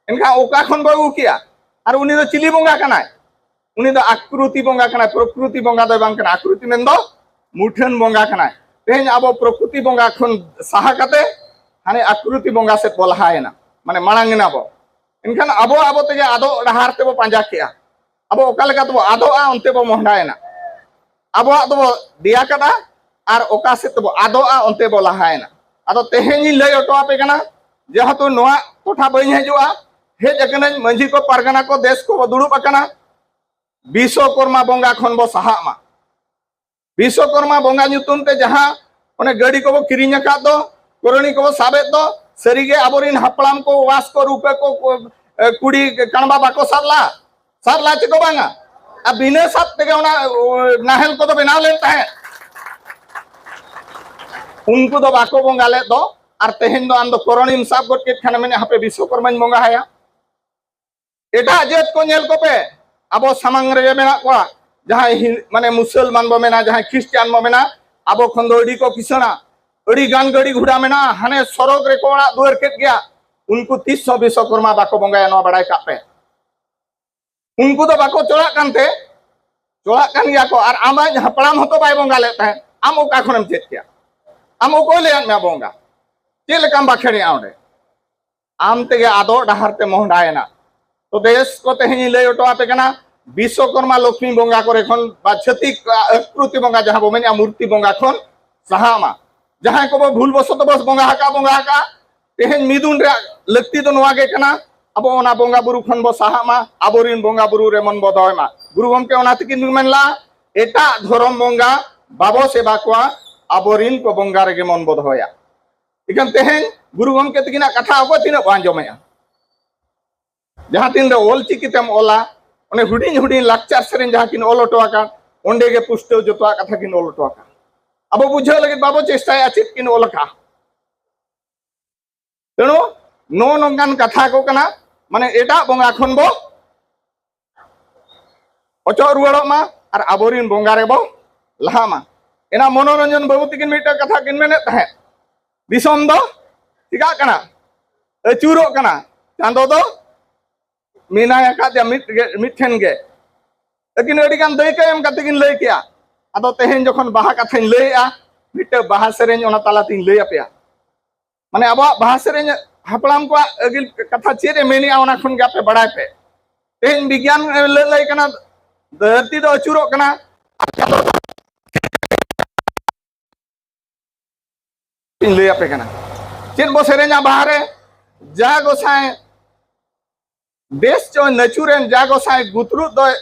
ᱮᱱᱠᱷᱟᱱ ᱚᱠᱟ ᱠᱷᱚᱱ ᱵᱚ ᱟᱹᱜᱩ ᱠᱮᱜᱼᱟ? ᱟᱨ ᱩᱱᱤ ᱫᱚ ᱪᱤᱞᱤ ᱵᱚᱸᱜᱟ ᱠᱟᱱᱟᱭ? ᱩᱱᱤ ᱫᱚ ᱟᱠᱨᱩᱛᱤ ᱵᱚᱸᱜᱟ ᱠᱟᱱᱟᱭ, ᱯᱨᱚᱠᱨᱩᱛᱤ ᱵᱚᱸᱜᱟ ᱫᱚᱭ ᱵᱟᱝ ᱠᱟᱱᱟ᱾ ᱟᱠᱨᱩᱛᱤ ᱢᱮᱱᱫᱚ ᱢᱩᱴᱷᱟᱹᱱ ᱵᱚᱸᱜᱟ ᱠᱟᱱᱟᱭ᱾ ᱛᱮᱦᱮᱧ ᱟᱵᱚ ᱯᱨᱚᱠᱨᱩᱛᱤ ᱵᱚᱸᱜᱟ ᱠᱷᱚᱱ ᱥᱟᱦᱟ ᱠᱟᱛᱮ ᱦᱟᱱᱮ ᱟᱠᱨᱩᱛᱤ ᱵᱚᱸᱜᱟ ᱥᱮᱫ ᱵᱚ ᱞᱟᱦᱟᱭᱮᱱᱟ, ᱢᱟᱱᱮ ᱢᱟᱲᱟᱝ ᱮᱱᱟ ᱵᱚ᱾ ᱮᱱᱠᱷᱟᱱ ᱟᱵᱚ ᱟᱵᱚ ᱛᱮᱜᱮ ᱟᱫᱚᱜ ᱰᱟᱦᱟᱨ ᱛᱮᱵᱚ ᱯᱟᱸᱡᱟ ᱠᱮᱜᱼᱟ᱾ ᱟᱵᱚ ᱚᱠᱟ ᱞᱮᱠᱟ ᱛᱮᱵᱚ ᱟᱫᱚᱜᱼᱟ, ᱚᱱᱛᱮ ᱵᱚ ᱢᱚᱦᱰᱟᱭᱮᱱᱟ᱾ ᱟᱵᱚᱣᱟᱜ ᱫᱚᱵᱚ ᱫᱮᱭᱟ ᱠᱟᱫᱟ, ᱟᱨ ᱚᱠᱟ ᱥᱮᱫ ᱛᱮᱵᱚ ᱟᱫᱚᱜᱼᱟ, ᱚᱱᱛᱮ ᱵᱚ ᱞᱟᱦᱟᱭᱮᱱᱟ᱾ ᱟᱫᱚ ᱛᱮᱦᱮᱧ ᱤᱧ ᱞᱟᱹᱭ ᱦᱚᱴᱚ ᱟᱯᱮ ᱠᱟᱱᱟ, ᱡᱮᱦᱮᱛᱩ ᱱᱚᱣᱟ ᱴᱚᱴᱷᱟ ᱵᱟᱹᱧ ᱦᱤᱡᱩᱜᱼᱟ, ᱦᱮᱡ ᱟᱠᱟᱱᱟᱹᱧ, ᱢᱟᱹᱡᱷᱤ ᱠᱚ, ᱯᱟᱨᱜᱟᱱᱟ ᱠᱚ, ᱫᱮᱥ ᱠᱚ ᱫᱩᱲᱩᱵ ᱟᱠᱟᱱᱟ, ᱵᱤᱥᱥᱚᱠᱚᱨᱢᱟ ᱵᱚᱸᱜᱟ ᱠᱷᱚᱱ ᱵᱚ ᱥᱟᱦᱟᱜ ᱢᱟ᱾ ᱵᱤᱥᱥᱚᱠᱚᱨᱢᱟ ᱵᱚᱸᱜᱟ ᱧᱩᱛᱩᱢ ᱛᱮ ᱡᱟᱦᱟᱸ ᱚᱱᱮ ᱜᱟᱹᱰᱤ ᱠᱚᱵᱚ ᱠᱤᱨᱤᱧ ᱟᱠᱟᱫ ᱫᱚ, ᱠᱚᱨᱚᱱᱤ ᱠᱚᱵᱚ ᱥᱟᱵᱮᱫ ᱫᱚ, ᱥᱟᱹᱨᱤᱜᱮ ᱟᱵᱚᱨᱮᱱ ᱦᱟᱯᱲᱟᱢ ᱠᱚ, ᱣᱟᱥ ᱠᱚ, ᱨᱩᱯᱟᱹ ᱠᱚ, ᱠᱚ, ᱮ, ᱠᱩᱲᱤ ᱠᱟᱬᱵᱟ ᱵᱟᱠᱚ ᱥᱟᱵ ᱞᱟ? ᱥᱟᱵ ᱞᱟ ᱪᱮ ᱠᱚ ᱵᱟᱝᱟ? ᱟᱨ ᱵᱤᱱᱟᱹ ᱥᱟᱵ ᱛᱮᱜᱮ ᱚᱱᱟ, ᱚ, ᱱᱟᱦᱮᱞ ᱠᱚᱫᱚ ᱵᱮᱱᱟᱣ ᱞᱮᱱ ᱛᱟᱦᱮᱸᱫ᱾ ᱩᱱᱠᱩ ᱫᱚ ᱵᱟᱠᱚ ᱵᱚᱸᱜᱟ ᱞᱮᱫ ᱫᱚ, ᱟᱨ ᱛᱮᱦᱮᱧ ᱫᱚ ᱟᱢ ᱫᱚ ᱠᱚᱨᱚᱱᱤᱢ ᱥᱟᱵ ᱜᱚᱫ ᱠᱮᱫ ᱠᱷᱟᱱᱮᱢ ᱢᱮᱱᱮᱫ, "ᱦᱟᱯᱮ ᱵᱤᱥᱥᱚᱠᱚᱨᱢᱟᱧ ᱵᱚᱸᱜᱟ ᱟᱭᱟ᱾" ᱮᱴᱟᱜ ᱡᱟᱹᱛ ᱠᱚ ᱧᱮᱞ ᱠᱚᱯᱮ, ᱟᱵᱚ ᱥᱟᱢᱟᱝ ᱨᱮᱜᱮ ᱢᱮᱱᱟᱜ ᱠᱚᱣᱟ᱾ ᱡᱟᱦᱟᱸᱭ ᱦᱤ-, ᱢᱟᱱᱮ ᱢᱩᱥᱚᱞᱢᱟᱱ ᱵᱚ ᱢᱮᱱᱟ, ᱡᱟᱦᱟᱸᱭ ᱠᱷᱨᱤᱥᱴᱟᱱ ᱵᱚ ᱢᱮᱱᱟ, ᱟᱵᱚ ᱠᱷᱚᱱ ᱫᱚ ᱟᱹᱰᱤ ᱠᱚ ᱠᱤᱥᱟᱹᱬᱟ, ᱟᱹᱰᱤ ᱜᱟᱱ ᱜᱟᱹᱰᱤ ᱜᱷᱚᱲᱟ ᱢᱮᱱᱟᱜᱼᱟ, ᱦᱟᱱᱮ ᱥᱚᱨᱚᱜᱽ ᱨᱮᱠᱚ ᱚᱲᱟᱜ ᱫᱩᱣᱟᱹᱨ ᱠᱮᱫ ᱜᱮᱭᱟ᱾ ᱩᱱᱠᱩ ᱛᱤᱥ ᱦᱚᱸ ᱵᱤᱥᱥᱚᱠᱚᱨᱢᱟ ᱵᱟᱠᱚ ᱵᱚᱸᱜᱟᱭᱟ, ᱱᱚᱣᱟ ᱵᱟᱲᱟᱭ ᱠᱟᱜ ᱯᱮ᱾ ᱩᱱᱠᱩ ᱫᱚ ᱵᱟᱠᱚ ᱪᱚᱲᱟᱜ ᱠᱟᱱᱛᱮ, ᱪᱚᱲᱟᱜ ᱠᱟᱱ ᱜᱮᱭᱟ ᱠᱚ, ᱟᱨ ᱟᱢᱟᱜ ᱦᱟᱯᱲᱟᱢ ᱦᱚᱸᱛᱚ ᱵᱟᱭ ᱵᱚᱸᱜᱟ ᱞᱮᱫ ᱛᱟᱦᱮᱸᱫ᱾ ᱟᱢ ᱚᱠᱟ ᱠᱷᱚᱱᱮᱢ ᱪᱮᱫ ᱠᱮᱭᱟ? ᱟᱢ ᱚᱠᱚᱭ ᱞᱟᱹᱭᱟᱫ ᱢᱮᱭᱟ ᱵᱚᱸᱜᱟ? ᱪᱮᱫ ᱞᱮᱠᱟᱢ ᱵᱟᱠᱷᱮᱲᱮᱜᱼᱟ ᱚᱸᱰᱮ? ᱟᱢ ᱛᱮᱜᱮ ᱟᱫᱚᱜ ᱰᱟᱦᱟᱨ ᱛᱮ ᱢᱚᱦᱰᱟᱭᱮᱱᱟ᱾ ᱛᱚ ᱵᱮᱥ ᱠᱚ, ᱛᱮᱦᱮᱧ ᱤᱧ ᱞᱟᱹᱭ ᱦᱚᱴᱚ ᱟᱯᱮ ᱠᱟᱱᱟ, ᱵᱤᱥᱥᱚᱠᱚᱨᱢᱟ ᱞᱚᱠᱷᱢᱤ ᱵᱚᱸᱜᱟ ᱠᱚᱨᱮ ᱠᱷᱚᱱ ᱵᱟ ᱪᱷᱟᱹᱛᱤᱠ ᱟᱠᱨᱩᱛᱤ ᱵᱚᱸᱜᱟ ᱡᱟᱦᱟᱸ ᱵᱚ ᱢᱮᱱᱮᱜᱼᱟ ᱢᱩᱨᱛᱤ ᱵᱚᱸᱜᱟ ᱠᱷᱚᱱ ᱥᱟᱦᱟᱜ ᱢᱟ᱾ ᱡᱟᱦᱟᱸᱭ ᱠᱚᱵᱚ ᱵᱷᱩᱞ ᱵᱚᱥᱚᱛᱚ ᱵᱚ ᱵᱚᱸᱜᱟ ᱟᱠᱟᱫ, ᱵᱚᱸᱜᱟ ᱟᱠᱟᱫ, ᱛᱮᱦᱮᱧ ᱢᱤᱫᱩᱱ ᱨᱮᱭᱟᱜ ᱞᱟᱹᱠᱛᱤ ᱫᱚ ᱱᱚᱣᱟ ᱜᱮ ᱠᱟᱱᱟ, ᱟᱵᱚ ᱚᱱᱟ ᱵᱚᱸᱜᱟ ᱵᱩᱨᱩ ᱠᱷᱚᱱ ᱵᱚ ᱥᱟᱦᱟᱜ ᱢᱟ, ᱟᱵᱚᱨᱤᱱ ᱵᱚᱸᱜᱟ ᱵᱩᱨᱩ ᱨᱮ ᱢᱚᱱ ᱵᱚ ᱫᱚᱦᱚᱭ ᱢᱟ᱾ ᱜᱩᱨᱩ ᱜᱚᱢᱠᱮ ᱚᱱᱟ ᱛᱮᱠᱤᱱ ᱢᱮᱱ ᱞᱮᱫᱼᱟ, ᱮᱴᱟᱜ ᱫᱷᱚᱨᱚᱢ ᱵᱚᱸᱜᱟ ᱵᱟᱵᱚ ᱥᱮᱵᱟ ᱠᱚᱣᱟ, ᱟᱵᱚᱨᱤᱱ ᱠᱚ ᱵᱚᱸᱜᱟ ᱨᱮᱜᱮ ᱢᱚᱱ ᱵᱚ ᱫᱚᱦᱚᱭᱟ᱾ ᱮᱱᱠᱷᱟᱱ ᱛᱮᱦᱮᱧ ᱜᱩᱨᱩ ᱜᱚᱢᱠᱮ ᱛᱟᱹᱠᱤᱱᱟᱜ ᱠᱟᱛᱷᱟ ᱚᱠᱚᱭ ᱛᱤᱱᱟᱹᱜ ᱵᱚ ᱟᱸᱡᱚᱢᱮᱜᱼᱟ? ᱡᱟᱦᱟᱸ ᱛᱤᱱ ᱨᱮ ᱚᱞ ᱪᱤᱠᱤ ᱛᱮᱢ ᱚᱞᱟ, ᱚᱱᱮ ᱦᱩᱰᱤᱧ ᱦᱩᱰᱤᱧ ᱞᱟᱠᱪᱟᱨ ᱥᱮᱨᱮᱧ ᱡᱟᱦᱟᱸ ᱠᱤᱱ ᱚᱞ ᱦᱚᱴᱚ ᱟᱠᱟᱫ, ᱚᱸᱰᱮ ᱜᱮ ᱯᱩᱥᱴᱟᱹᱣ ᱡᱚᱛᱚᱣᱟᱜ ᱠᱟᱛᱷᱟ ᱠᱤᱱ ᱚᱞ ᱦᱚᱴᱚ ᱟᱠᱟᱫ᱾ ᱟᱵᱚ ᱵᱩᱡᱷᱟᱹᱣ ᱞᱟᱹᱜᱤᱫ ᱵᱟᱵᱚ ᱪᱮᱥᱴᱟᱭᱟ ᱪᱮᱫ ᱠᱤᱱ ᱚᱞ ᱟᱠᱟᱫ᱾ ᱛᱮᱬᱩ ᱱᱚᱜᱼᱚ ᱱᱚᱝᱠᱟᱱ ᱠᱟᱛᱷᱟ ᱠᱚ ᱠᱟᱱᱟ, ᱢᱟᱱᱮ ᱮᱴᱟᱜ ᱵᱚᱸᱜᱟ ᱠᱷᱚᱱ ᱵᱚ ᱚᱪᱚᱜ ᱨᱩᱣᱟᱹᱲᱚᱜ ᱢᱟ ᱟᱨ ᱟᱵᱚᱨᱤᱱ ᱵᱚᱸᱜᱟ ᱨᱮᱵᱚ ᱞᱟᱦᱟᱜ ᱢᱟ᱾ ᱮᱱᱟ ᱢᱚᱱᱳᱨᱚᱧᱡᱚᱱ ᱵᱟᱹᱵᱩ ᱛᱤᱠᱤᱱ ᱢᱤᱫᱴᱟᱝ ᱠᱟᱛᱷᱟ ᱠᱤᱱ ᱢᱮᱱᱮᱫ ᱛᱟᱦᱮᱸᱫ, ᱫᱤᱥᱚᱢ ᱫᱚ ᱪᱤᱠᱟᱜ ᱠᱟᱱᱟ? ᱟᱹᱪᱩᱨᱚᱜ ᱠᱟᱱᱟ᱾ ᱪᱟᱸᱫᱚ ᱫᱚ ᱢᱮᱱᱟᱭ ᱟᱠᱟᱫᱮᱭᱟ ᱢᱤᱫ ᱜᱮ, ᱢᱤᱫ ᱴᱷᱮᱱ ᱜᱮ᱾ ᱞᱮᱠᱤᱱ ᱟᱹᱰᱤ ᱜᱟᱱ ᱫᱟᱹᱭᱠᱟᱹ ᱮᱢ ᱠᱟᱛᱮ ᱠᱤᱱ ᱞᱟᱹᱭ ᱠᱮᱜᱼᱟ᱾ ᱟᱫᱚ ᱛᱮᱦᱮᱧ ᱡᱚᱠᱷᱚᱱ ᱵᱟᱦᱟ ᱠᱟᱛᱷᱟᱧ ᱞᱟᱹᱭᱮᱜᱼᱟ, ᱢᱤᱫᱴᱟᱝ ᱵᱟᱦᱟ ᱥᱮᱨᱮᱧ ᱚᱱᱟ ᱛᱟᱞᱟᱛᱤᱧ ᱞᱟᱹᱭ ᱟᱯᱮᱭᱟ᱾ ᱢᱟᱱᱮ ᱟᱵᱚᱣᱟᱜ ᱵᱟᱦᱟ ᱥᱮᱨᱮᱧ ᱦᱟᱯᱲᱟᱢ ᱠᱚᱣᱟᱜ ᱟᱹᱜᱤᱞ ᱠᱟᱛᱷᱟ ᱪᱮᱫ ᱮ ᱢᱮᱱᱮᱜᱼᱟ, ᱚᱱᱟ ᱠᱷᱚᱱ ᱜᱮ ᱟᱯᱮ ᱵᱟᱲᱟᱭ ᱯᱮ᱾ ᱛᱮᱦᱮᱧ ᱵᱤᱜᱽᱜᱟᱱ ᱞᱟᱹᱞᱟᱹᱭ ᱠᱟᱱᱟ, ᱫᱷᱟᱹᱨᱛᱤ ᱫᱚ ᱟᱹᱪᱩᱨᱚᱜ ᱠᱟᱱᱟ᱾ ᱤᱧ ᱞᱟᱹᱭ ᱟᱯᱮ ᱠᱟᱱᱟ ᱪᱮᱫ ᱵᱚ ᱥᱮᱨᱮᱧᱟ ᱵᱟᱦᱟ ᱨᱮ, ᱡᱟ ᱜᱚᱸᱥᱟᱭ ᱫᱮᱥ ᱪᱚ ᱱᱟᱹᱪᱩᱨᱮᱱ, ᱡᱟ ᱜᱚᱸᱥᱟᱭ ᱜᱩᱛᱨᱩᱫ ᱫᱚᱭ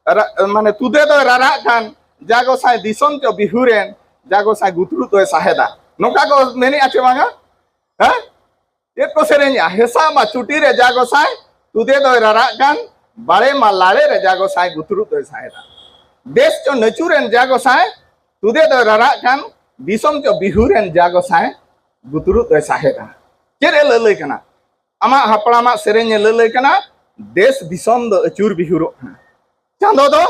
ᱨᱟ-, ᱢᱟᱱᱮ ᱛᱩᱫᱮ ᱫᱚᱭ ᱨᱟᱨᱟᱜ ᱠᱟᱱ, ᱡᱟ ᱜᱚᱸᱥᱟᱭ ᱫᱤᱥᱚᱢ ᱪᱚ ᱵᱤᱦᱩᱨᱮᱱ, ᱡᱟ ᱜᱚᱸᱥᱟᱭ ᱜᱩᱛᱨᱩᱫ ᱫᱚᱭ ᱥᱟᱦᱮᱫᱟ᱾ ᱱᱚᱝᱠᱟ ᱠᱚ ᱢᱮᱱᱮᱜᱼᱟ ᱪᱮ ᱵᱟᱝᱟ? ᱦᱮᱸ? ᱪᱮᱫ ᱠᱚ ᱥᱮᱨᱮᱧᱟ? ᱦᱮᱸᱥᱟᱜ ᱢᱟ ᱪᱩᱴᱤ ᱨᱮ ᱡᱟ ᱜᱚᱸᱥᱟᱭ, ᱛᱩᱫᱮ ᱫᱚᱭ ᱨᱟᱨᱟᱜ ᱠᱟᱱ, ᱵᱟᱲᱮ ᱢᱟ ᱞᱟᱲᱮ ᱨᱮ ᱡᱟ ᱜᱚᱸᱥᱟᱭ, ᱜᱩᱛᱨᱩᱫ ᱫᱚᱭ ᱥᱟᱦᱮᱫᱟ᱾ ᱫᱮᱥ ᱪᱚ ᱱᱟᱹᱪᱩᱨᱮᱱ ᱡᱟ ᱜᱚᱸᱥᱟᱭ, ᱛᱩᱫᱮ ᱫᱚᱭ ᱨᱟᱨᱟᱜ ᱠᱟᱱ, ᱫᱤᱥᱚᱢ ᱪᱚ ᱵᱤᱦᱩᱨᱮᱱ ᱡᱟ ᱜᱚᱸᱥᱟᱭ, ᱜᱩᱛᱨᱩᱫ ᱫᱚᱭ ᱥᱟᱦᱮᱫᱟ᱾ ᱪᱮᱫ ᱮ ᱞᱟᱹᱞᱟᱹᱭ ᱠᱟᱱᱟ? ᱟᱢᱟᱜ ᱦᱟᱯᱲᱟᱢᱟᱜ ᱥᱮᱨᱮᱧ ᱮ ᱞᱟᱹᱞᱟᱹᱭ ᱠᱟᱱᱟ, ᱫᱮᱥ ᱫᱤᱥᱚᱢ ᱫᱚ ᱟᱹᱪᱩᱨ ᱵᱤᱦᱩᱨᱚᱜ ᱠᱟᱱᱟ, ᱪᱟᱸᱫᱚ ᱫᱚ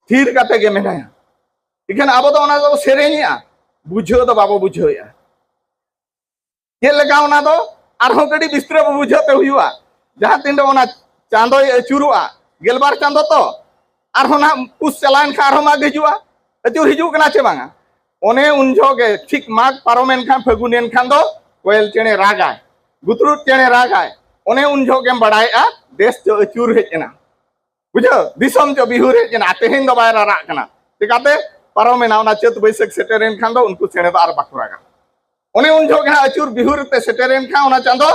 ᱛᱷᱤᱨ ᱠᱟᱛᱮ ᱜᱮ ᱢᱮᱱᱟᱭᱟ᱾ ᱮᱱᱠᱷᱟᱱ ᱟᱵᱚ ᱫᱚ ᱚᱱᱟ ᱫᱚ ᱥᱮᱨᱮᱧᱮᱜᱼᱟ, ᱵᱩᱡᱷᱟᱹᱣ ᱫᱚ ᱵᱟᱵᱚ ᱵᱩᱡᱷᱟᱹᱣᱮᱜᱼᱟ᱾ ᱪᱮᱫ ᱞᱮᱠᱟ ᱚᱱᱟ ᱫᱚ ᱟᱨᱦᱚᱸ ᱠᱟᱹᱴᱤᱡ ᱵᱤᱥᱛᱨᱟᱹ ᱵᱚ ᱵᱩᱡᱷᱟᱹᱣ ᱛᱮ ᱦᱩᱭᱩᱜᱼᱟ᱾ ᱡᱟᱦᱟᱸ ᱛᱤᱱ ᱨᱮ ᱚᱱᱟ ᱪᱟᱸᱫᱚᱭ ᱟᱹᱪᱩᱨᱚᱜᱼᱟ, ᱜᱮᱞᱵᱟᱨ ᱪᱟᱸᱫᱚ ᱛᱚ, ᱟᱨᱦᱚᱸ ᱱᱟᱦᱟᱜ ᱯᱩᱥ ᱪᱟᱞᱟᱣᱮᱱ ᱠᱷᱟᱱ ᱟᱨᱦᱚᱸ ᱢᱟᱜᱽ ᱦᱤᱡᱩᱜᱼᱟ, ᱟᱹᱪᱩᱨ ᱦᱤᱡᱩᱜ ᱠᱟᱱᱟ ᱪᱮ ᱵᱟᱝᱟ? ᱚᱱᱮ ᱩᱱ ᱡᱚᱦᱚᱜ ᱜᱮ ᱴᱷᱤᱠ ᱢᱟᱜᱽ ᱯᱟᱨᱚᱢᱮᱱ ᱠᱷᱟᱱ, ᱯᱷᱟᱹᱜᱩᱱ ᱮᱱ ᱠᱷᱟᱱ ᱫᱚ ᱠᱚᱭᱮᱞ ᱪᱮᱬᱮ ᱨᱟᱜᱟᱭ, ᱜᱩᱛᱲᱩᱫ ᱪᱮᱬᱮ ᱨᱟᱜᱟᱭ᱾ ᱚᱱᱮ ᱩᱱ ᱡᱚᱦᱚᱜ ᱜᱮᱢ ᱵᱟᱲᱟᱭᱮᱜᱼᱟ ᱫᱮᱥ ᱪᱚ ᱟᱹᱪᱩᱨ ᱦᱮᱡ ᱮᱱᱟ, ᱵᱩᱡᱷᱟᱹᱣ, ᱫᱤᱥᱚᱢ ᱪᱚ ᱵᱤᱦᱩᱨ ᱦᱮᱡ ᱮᱱᱟ, ᱛᱮᱦᱮᱧ ᱫᱚ ᱵᱟᱭ ᱨᱟᱨᱟᱜ ᱠᱟᱱᱟ᱾ ᱪᱮᱠᱟᱛᱮ? ᱯᱟᱨᱚᱢᱮᱱᱟ ᱚᱱᱟ ᱪᱟᱹᱛ ᱵᱟᱹᱭᱥᱟᱹᱠᱷ ᱥᱮᱴᱮᱨᱮᱱ ᱠᱷᱟᱱ ᱫᱚ ᱩᱱᱠᱩ ᱪᱮᱬᱮ ᱫᱚ ᱟᱨ ᱵᱟᱠᱚ ᱨᱟᱜᱟ᱾ ᱚᱱᱮ ᱩᱱ ᱡᱚᱦᱚᱜ ᱜᱮ ᱦᱟᱸᱜ ᱟᱹᱪᱩᱨ ᱵᱤᱦᱩᱨ ᱛᱮ ᱥᱮᱴᱮᱨᱮᱱ ᱠᱷᱟᱱ ᱚᱱᱟ ᱪᱟᱸᱫᱚ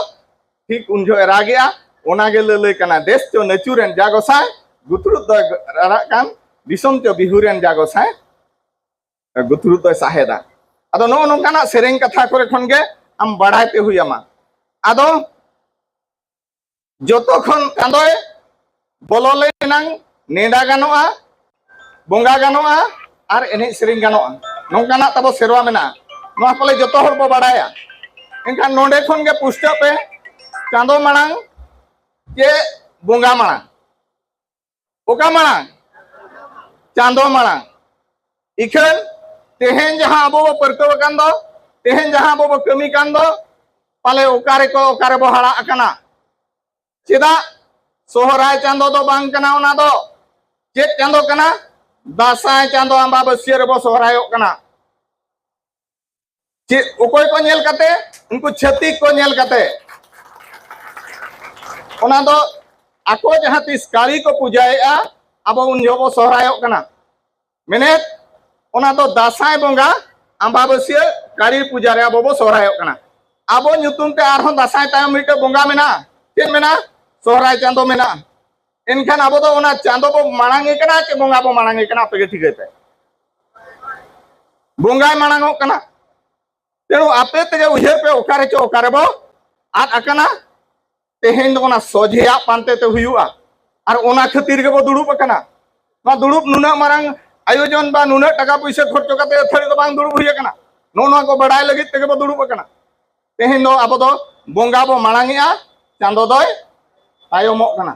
ᱴᱷᱤᱠ ᱩᱱ ᱡᱚᱦᱚᱜ ᱮ ᱨᱟᱜᱮᱜᱼᱟ᱾ ᱚᱱᱟ ᱜᱮ ᱞᱟᱹᱞᱟᱹᱭ ᱠᱟᱱᱟ, ᱫᱮᱥ ᱪᱚ ᱱᱟᱹᱪᱩᱨᱮᱱ ᱡᱟ ᱜᱚᱸᱥᱟᱭ, ᱜᱩᱛᱲᱩᱫ ᱫᱚᱭ ᱨᱟᱨᱟᱜ ᱠᱟᱱ, ᱫᱤᱥᱚᱢ ᱪᱚ ᱵᱤᱦᱩᱨᱮᱱ ᱡᱟ ᱜᱚᱸᱥᱟᱭ, ᱜᱩᱛᱲᱩᱫ ᱫᱚᱭ ᱥᱟᱦᱮᱫᱟ᱾ ᱟᱫᱚ ᱱᱚᱜᱼᱚ ᱱᱚᱝᱠᱟᱱᱟᱜ ᱥᱮᱨᱮᱧ ᱠᱟᱛᱷᱟ ᱠᱚᱨᱮ ᱠᱷᱚᱱ ᱜᱮ ᱟᱢ ᱵᱟᱲᱟᱭ ᱯᱮ ᱦᱩᱭ ᱟᱢᱟ᱾ ᱟᱫᱚ ᱡᱚᱛᱚ ᱠᱷᱚᱱ ᱪᱟᱸᱫᱚᱭ ᱵᱚᱞᱚ ᱞᱮᱱᱟᱝ ᱱᱮᱰᱟ ᱜᱟᱱᱚᱜᱼᱟ, ᱵᱚᱸᱜᱟ ᱜᱟᱱᱚᱜᱼᱟ, ᱟᱨ ᱮᱱᱮᱡ ᱥᱮᱨᱮᱧ ᱜᱟᱱᱚᱜᱼᱟ᱾ ᱱᱚᱝᱠᱟᱱᱟᱜ ᱛᱟᱵᱚ ᱥᱮᱨᱣᱟ ᱢᱮᱱᱟᱜᱼᱟ᱾ ᱱᱚᱣᱟ ᱯᱟᱞᱮ ᱡᱚᱛᱚ ᱦᱚᱲ ᱵᱚ ᱵᱟᱲᱟᱭᱟ᱾ ᱮᱱᱠᱷᱟᱱ ᱱᱚᱰᱮ ᱠᱷᱚᱱ ᱜᱮ ᱯᱩᱥᱴᱟᱹᱣ ᱯᱮ, ᱪᱟᱸᱫᱚ ᱢᱟᱲᱟᱝ ᱪᱮ ᱵᱚᱸᱜᱟ ᱢᱟᱲᱟᱝ? ᱚᱠᱟ ᱢᱟᱲᱟᱝ? ᱪᱟᱸᱫᱚ ᱢᱟᱲᱟᱝ᱾ ᱤᱠᱷᱟᱹᱱ ᱛᱮᱦᱮᱧ ᱡᱟᱦᱟᱸ ᱟᱵᱚ ᱵᱚ ᱯᱟᱹᱨᱠᱟᱹᱣ ᱟᱠᱟᱱ ᱫᱚ, ᱛᱮᱦᱮᱧ ᱡᱟᱦᱟᱸ ᱟᱵᱚ ᱵᱚ ᱠᱟᱹᱢᱤ ᱠᱟᱱ ᱫᱚ, ᱯᱟᱞᱮ ᱚᱠᱟ ᱨᱮᱠᱚ, ᱚᱠᱟ ᱨᱮᱵᱚ ᱦᱟᱨᱟᱜ ᱠᱟᱱᱟ? ᱪᱮᱫᱟᱜ? ᱥᱚᱦᱨᱟᱭ ᱪᱟᱸᱫᱚ ᱫᱚ ᱵᱟᱝ ᱠᱟᱱᱟ ᱚᱱᱟ ᱫᱚ᱾ ᱪᱮᱫ ᱪᱟᱸᱫᱚ ᱠᱟᱱᱟ? ᱫᱟᱸᱥᱟᱭ ᱪᱟᱸᱫᱚ ᱟᱢᱵᱟᱵᱟᱹᱥᱭᱟᱹ ᱨᱮᱵᱚ ᱥᱚᱦᱨᱟᱭᱚᱜ ᱠᱟᱱᱟ᱾ ᱪᱮᱫ, ᱚᱠᱚᱭ ᱠᱚ ᱧᱮᱞ ᱠᱟᱛᱮ? ᱩᱱᱠᱩ ᱪᱷᱟᱹᱛᱤᱠ ᱠᱚ ᱧᱮᱞ ᱠᱟᱛᱮ᱾ ᱚᱱᱟ ᱫᱚ ᱟᱠᱚ ᱡᱟᱦᱟᱸ ᱛᱤᱥ ᱠᱟᱹᱨᱤ ᱠᱚ ᱯᱩᱡᱟᱹᱭᱮᱫᱼᱟ, ᱟᱵᱚ ᱩᱱ ᱡᱚᱦᱚᱜ ᱵᱚ ᱥᱚᱦᱨᱟᱭᱚᱜ ᱠᱟᱱᱟ᱾ ᱢᱮᱱᱮᱫ, ᱚᱱᱟ ᱫᱚ ᱫᱟᱸᱥᱟᱭ ᱵᱚᱸᱜᱟ ᱟᱢᱵᱟᱵᱟᱹᱥᱭᱟᱹ ᱠᱟᱹᱨᱤ ᱯᱩᱡᱟ ᱨᱮ ᱟᱵᱚ ᱵᱚ ᱥᱚᱦᱨᱟᱭᱚᱜ ᱠᱟᱱᱟ᱾ ᱟᱵᱚ ᱧᱩᱛᱩᱢ ᱛᱮ ᱟᱨᱦᱚᱸ ᱫᱟᱸᱥᱟᱭ ᱛᱟᱭᱚᱢ ᱢᱤᱫᱴᱮᱡ ᱵᱚᱸᱜᱟ ᱢᱮᱱᱟᱜᱼᱟ᱾ ᱪᱮᱫ ᱢᱮᱱᱟᱜᱼᱟ? ᱥᱚᱦᱨᱟᱭ ᱪᱟᱸᱫᱚ ᱢᱮᱱᱟᱜᱼᱟ᱾ ᱮᱱᱠᱷᱟᱱ ᱟᱵᱚ ᱫᱚ ᱚᱱᱟ ᱪᱟᱸᱫᱚ ᱵᱚ ᱢᱟᱲᱟᱝ ᱮ ᱠᱟᱱᱟ ᱪᱮ ᱵᱚᱸᱜᱟ ᱵᱚ ᱢᱟᱲᱟᱝ ᱮ ᱠᱟᱱᱟ? ᱟᱯᱮ ᱜᱮ ᱴᱷᱤᱠᱟᱹᱭ ᱯᱮ᱾ ᱵᱚᱸᱜᱟᱭ ᱢᱟᱲᱟᱝ ᱚᱜ ᱠᱟᱱᱟ᱾ ᱛᱮᱬᱩ ᱟᱯᱮ ᱛᱮᱜᱮ ᱩᱭᱦᱟᱹᱨ ᱯᱮ, ᱚᱠᱟ ᱨᱮᱪᱚ ᱚᱠᱟ ᱨᱮᱵᱚ ᱟᱫ ᱟᱠᱟᱱᱟ᱾ ᱛᱮᱦᱮᱧ ᱫᱚ ᱚᱱᱟ ᱥᱚᱡᱷᱮᱭᱟᱜ ᱯᱟᱱᱛᱮ ᱛᱮ ᱦᱩᱭᱩᱜᱼᱟ᱾ ᱟᱨ ᱚᱱᱟ ᱠᱷᱟᱹᱛᱤᱨ ᱜᱮᱵᱚ ᱫᱩᱲᱩᱵ ᱟᱠᱟᱱᱟ᱾ ᱱᱚᱣᱟ ᱫᱩᱲᱩᱵ ᱱᱩᱱᱟᱹᱜ ᱢᱟᱨᱟᱝ ᱟᱭᱳᱡᱚᱱ ᱵᱟ ᱱᱩᱱᱟᱹᱜ ᱴᱟᱠᱟ ᱯᱩᱭᱥᱟᱹ ᱠᱷᱚᱨᱪᱚ ᱠᱟᱛᱮ ᱟᱹᱛᱷᱟᱹᱲᱤ ᱫᱚ ᱵᱟᱝ ᱫᱩᱲᱩᱵ ᱦᱩᱭ ᱟᱠᱟᱱᱟ᱾ ᱱᱚᱜᱼᱚ ᱱᱚᱣᱟ ᱠᱚ ᱵᱟᱰᱟᱭ ᱞᱟᱹᱜᱤᱫ ᱛᱮᱜᱮ ᱵᱚ ᱫᱩᱲᱩᱵ ᱟᱠᱟᱱᱟ᱾ ᱛᱮᱦᱮᱧ ᱫᱚ ᱟᱵᱚ ᱫᱚ ᱵᱚᱸᱜᱟ ᱵᱚ ᱢᱟᱲᱟᱝ ᱮᱜᱼᱟ, ᱪᱟᱸᱫᱚ ᱫᱚᱭ ᱛᱟᱭᱚᱢᱚᱜ ᱠᱟᱱᱟ᱾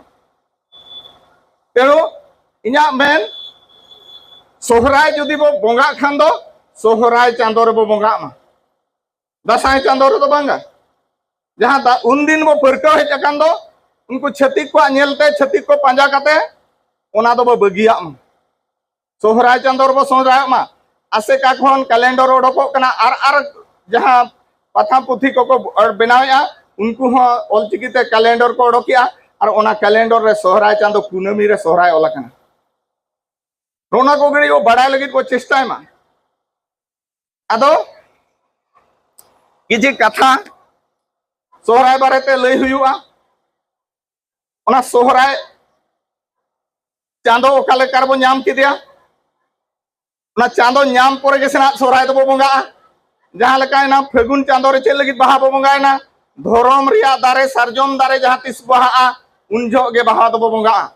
ᱛᱮᱬᱩ ᱤᱧᱟᱹᱜ ᱢᱮᱱ, ᱥᱚᱦᱨᱟᱭ ᱡᱩᱫᱤ ᱵᱚ ᱵᱚᱸᱜᱟᱜ ᱠᱷᱟᱱ ᱫᱚ ᱥᱚᱦᱨᱟᱭ ᱪᱟᱸᱫᱚ ᱨᱮᱵᱚ ᱵᱚᱸᱜᱟᱜ ᱢᱟ, ᱫᱟᱸᱥᱟᱭ ᱪᱟᱸᱫᱚ ᱨᱮᱫᱚ ᱵᱟᱝᱟ᱾ ᱡᱟᱦᱟᱸ ᱫᱟ-, ᱩᱱᱫᱤᱱ ᱵᱚ ᱯᱟᱹᱨᱠᱟᱹᱣ ᱦᱮᱡ ᱟᱠᱟᱱ ᱫᱚ, ᱩᱱᱠᱩ ᱪᱷᱟᱹᱛᱤᱠ ᱠᱚᱣᱟᱜ ᱧᱮᱞᱛᱮ, ᱪᱷᱟᱹᱛᱤᱠ ᱠᱚ ᱯᱟᱸᱡᱟ ᱠᱟᱛᱮ ᱚᱱᱟ ᱫᱚᱵᱚ ᱵᱟᱹᱜᱤᱭᱟᱜ ᱢᱟ᱾ ᱥᱚᱦᱨᱟᱭ ᱪᱟᱸᱫᱚ ᱨᱮᱵᱚ ᱥᱚᱦᱨᱟᱭᱚᱜ ᱢᱟ᱾ ᱟᱥᱮᱠᱟ ᱠᱷᱚᱱ ᱠᱮᱞᱮᱱᱰᱚᱨ ᱚᱰᱚᱠᱚᱜ ᱠᱟᱱᱟ, ᱟᱨ ᱟᱨ ᱡᱟᱦᱟᱸ ᱯᱟᱛᱷᱟᱢ ᱯᱩᱛᱷᱤ ᱠᱚᱠᱚ ᱵᱮᱱᱟᱣᱮᱫᱼᱟ, ᱩᱱᱠᱩ ᱦᱚᱸ ᱚᱞᱪᱤᱠᱤ ᱛᱮ ᱠᱮᱞᱮᱱᱰᱚᱨ ᱠᱚ ᱚᱰᱚᱠᱮᱜᱼᱟ, ᱟᱨ ᱚᱱᱟ ᱠᱮᱞᱮᱱᱰᱚᱨ ᱨᱮ ᱥᱚᱦᱨᱟᱭ ᱪᱟᱸᱫᱚ ᱠᱩᱱᱟᱹᱢᱤ ᱨᱮ ᱥᱚᱦᱨᱟᱭ ᱚᱞ ᱟᱠᱟᱱᱟ᱾ ᱱᱚᱜᱼᱚ ᱱᱚᱣᱟ ᱠᱚ ᱜᱷᱟᱹᱲᱤᱡ ᱵᱚ ᱵᱟᱲᱟᱭ ᱞᱟᱹᱜᱤᱫ ᱵᱚ ᱪᱮᱥᱴᱟᱭ ᱢᱟ᱾ ᱟᱫᱚ ᱠᱤᱪᱷᱤ ᱠᱟᱛᱷᱟ ᱥᱚᱦᱨᱟᱭ ᱵᱟᱨᱮᱛᱮ ᱞᱟᱹᱭ ᱦᱩᱭᱩᱜᱼᱟ᱾ ᱚᱱᱟ ᱥᱚᱦᱨᱟᱭ ᱪᱟᱸᱫᱚ ᱚᱠᱟ ᱞᱮᱠᱟ ᱨᱮᱵᱚ ᱧᱟᱢ ᱠᱮᱫᱮᱭᱟ? ᱚᱱᱟ ᱪᱟᱸᱫᱚ ᱧᱟᱢ ᱯᱚᱨᱮ ᱜᱮ ᱥᱮ ᱱᱟᱜ ᱥᱚᱦᱨᱟᱭ ᱫᱚᱵᱚ ᱵᱚᱸᱜᱟᱜᱼᱟ᱾ ᱡᱟᱦᱟᱸ ᱞᱮᱠᱟ ᱮᱱᱟ ᱯᱷᱟᱹᱜᱩᱱ ᱪᱟᱸᱫᱚ ᱨᱮ ᱪᱮᱫ ᱞᱟᱹᱜᱤᱫ ᱵᱟᱦᱟ ᱵᱚ ᱵᱚᱸᱜᱟᱭᱮᱱᱟ? ᱫᱷᱚᱨᱚᱢ ᱨᱮᱭᱟᱜ ᱫᱟᱨᱮ ᱥᱟᱨᱡᱚᱢ ᱫᱟᱨᱮ ᱡᱟᱦᱟᱸ ᱛᱤᱥ ᱵᱟᱦᱟᱜᱼᱟ, ᱩᱱ ᱡᱚᱦᱚᱜ ᱜᱮ ᱵᱟᱦᱟ ᱫᱚᱵᱚ ᱵᱚᱸᱜᱟᱜᱼᱟ᱾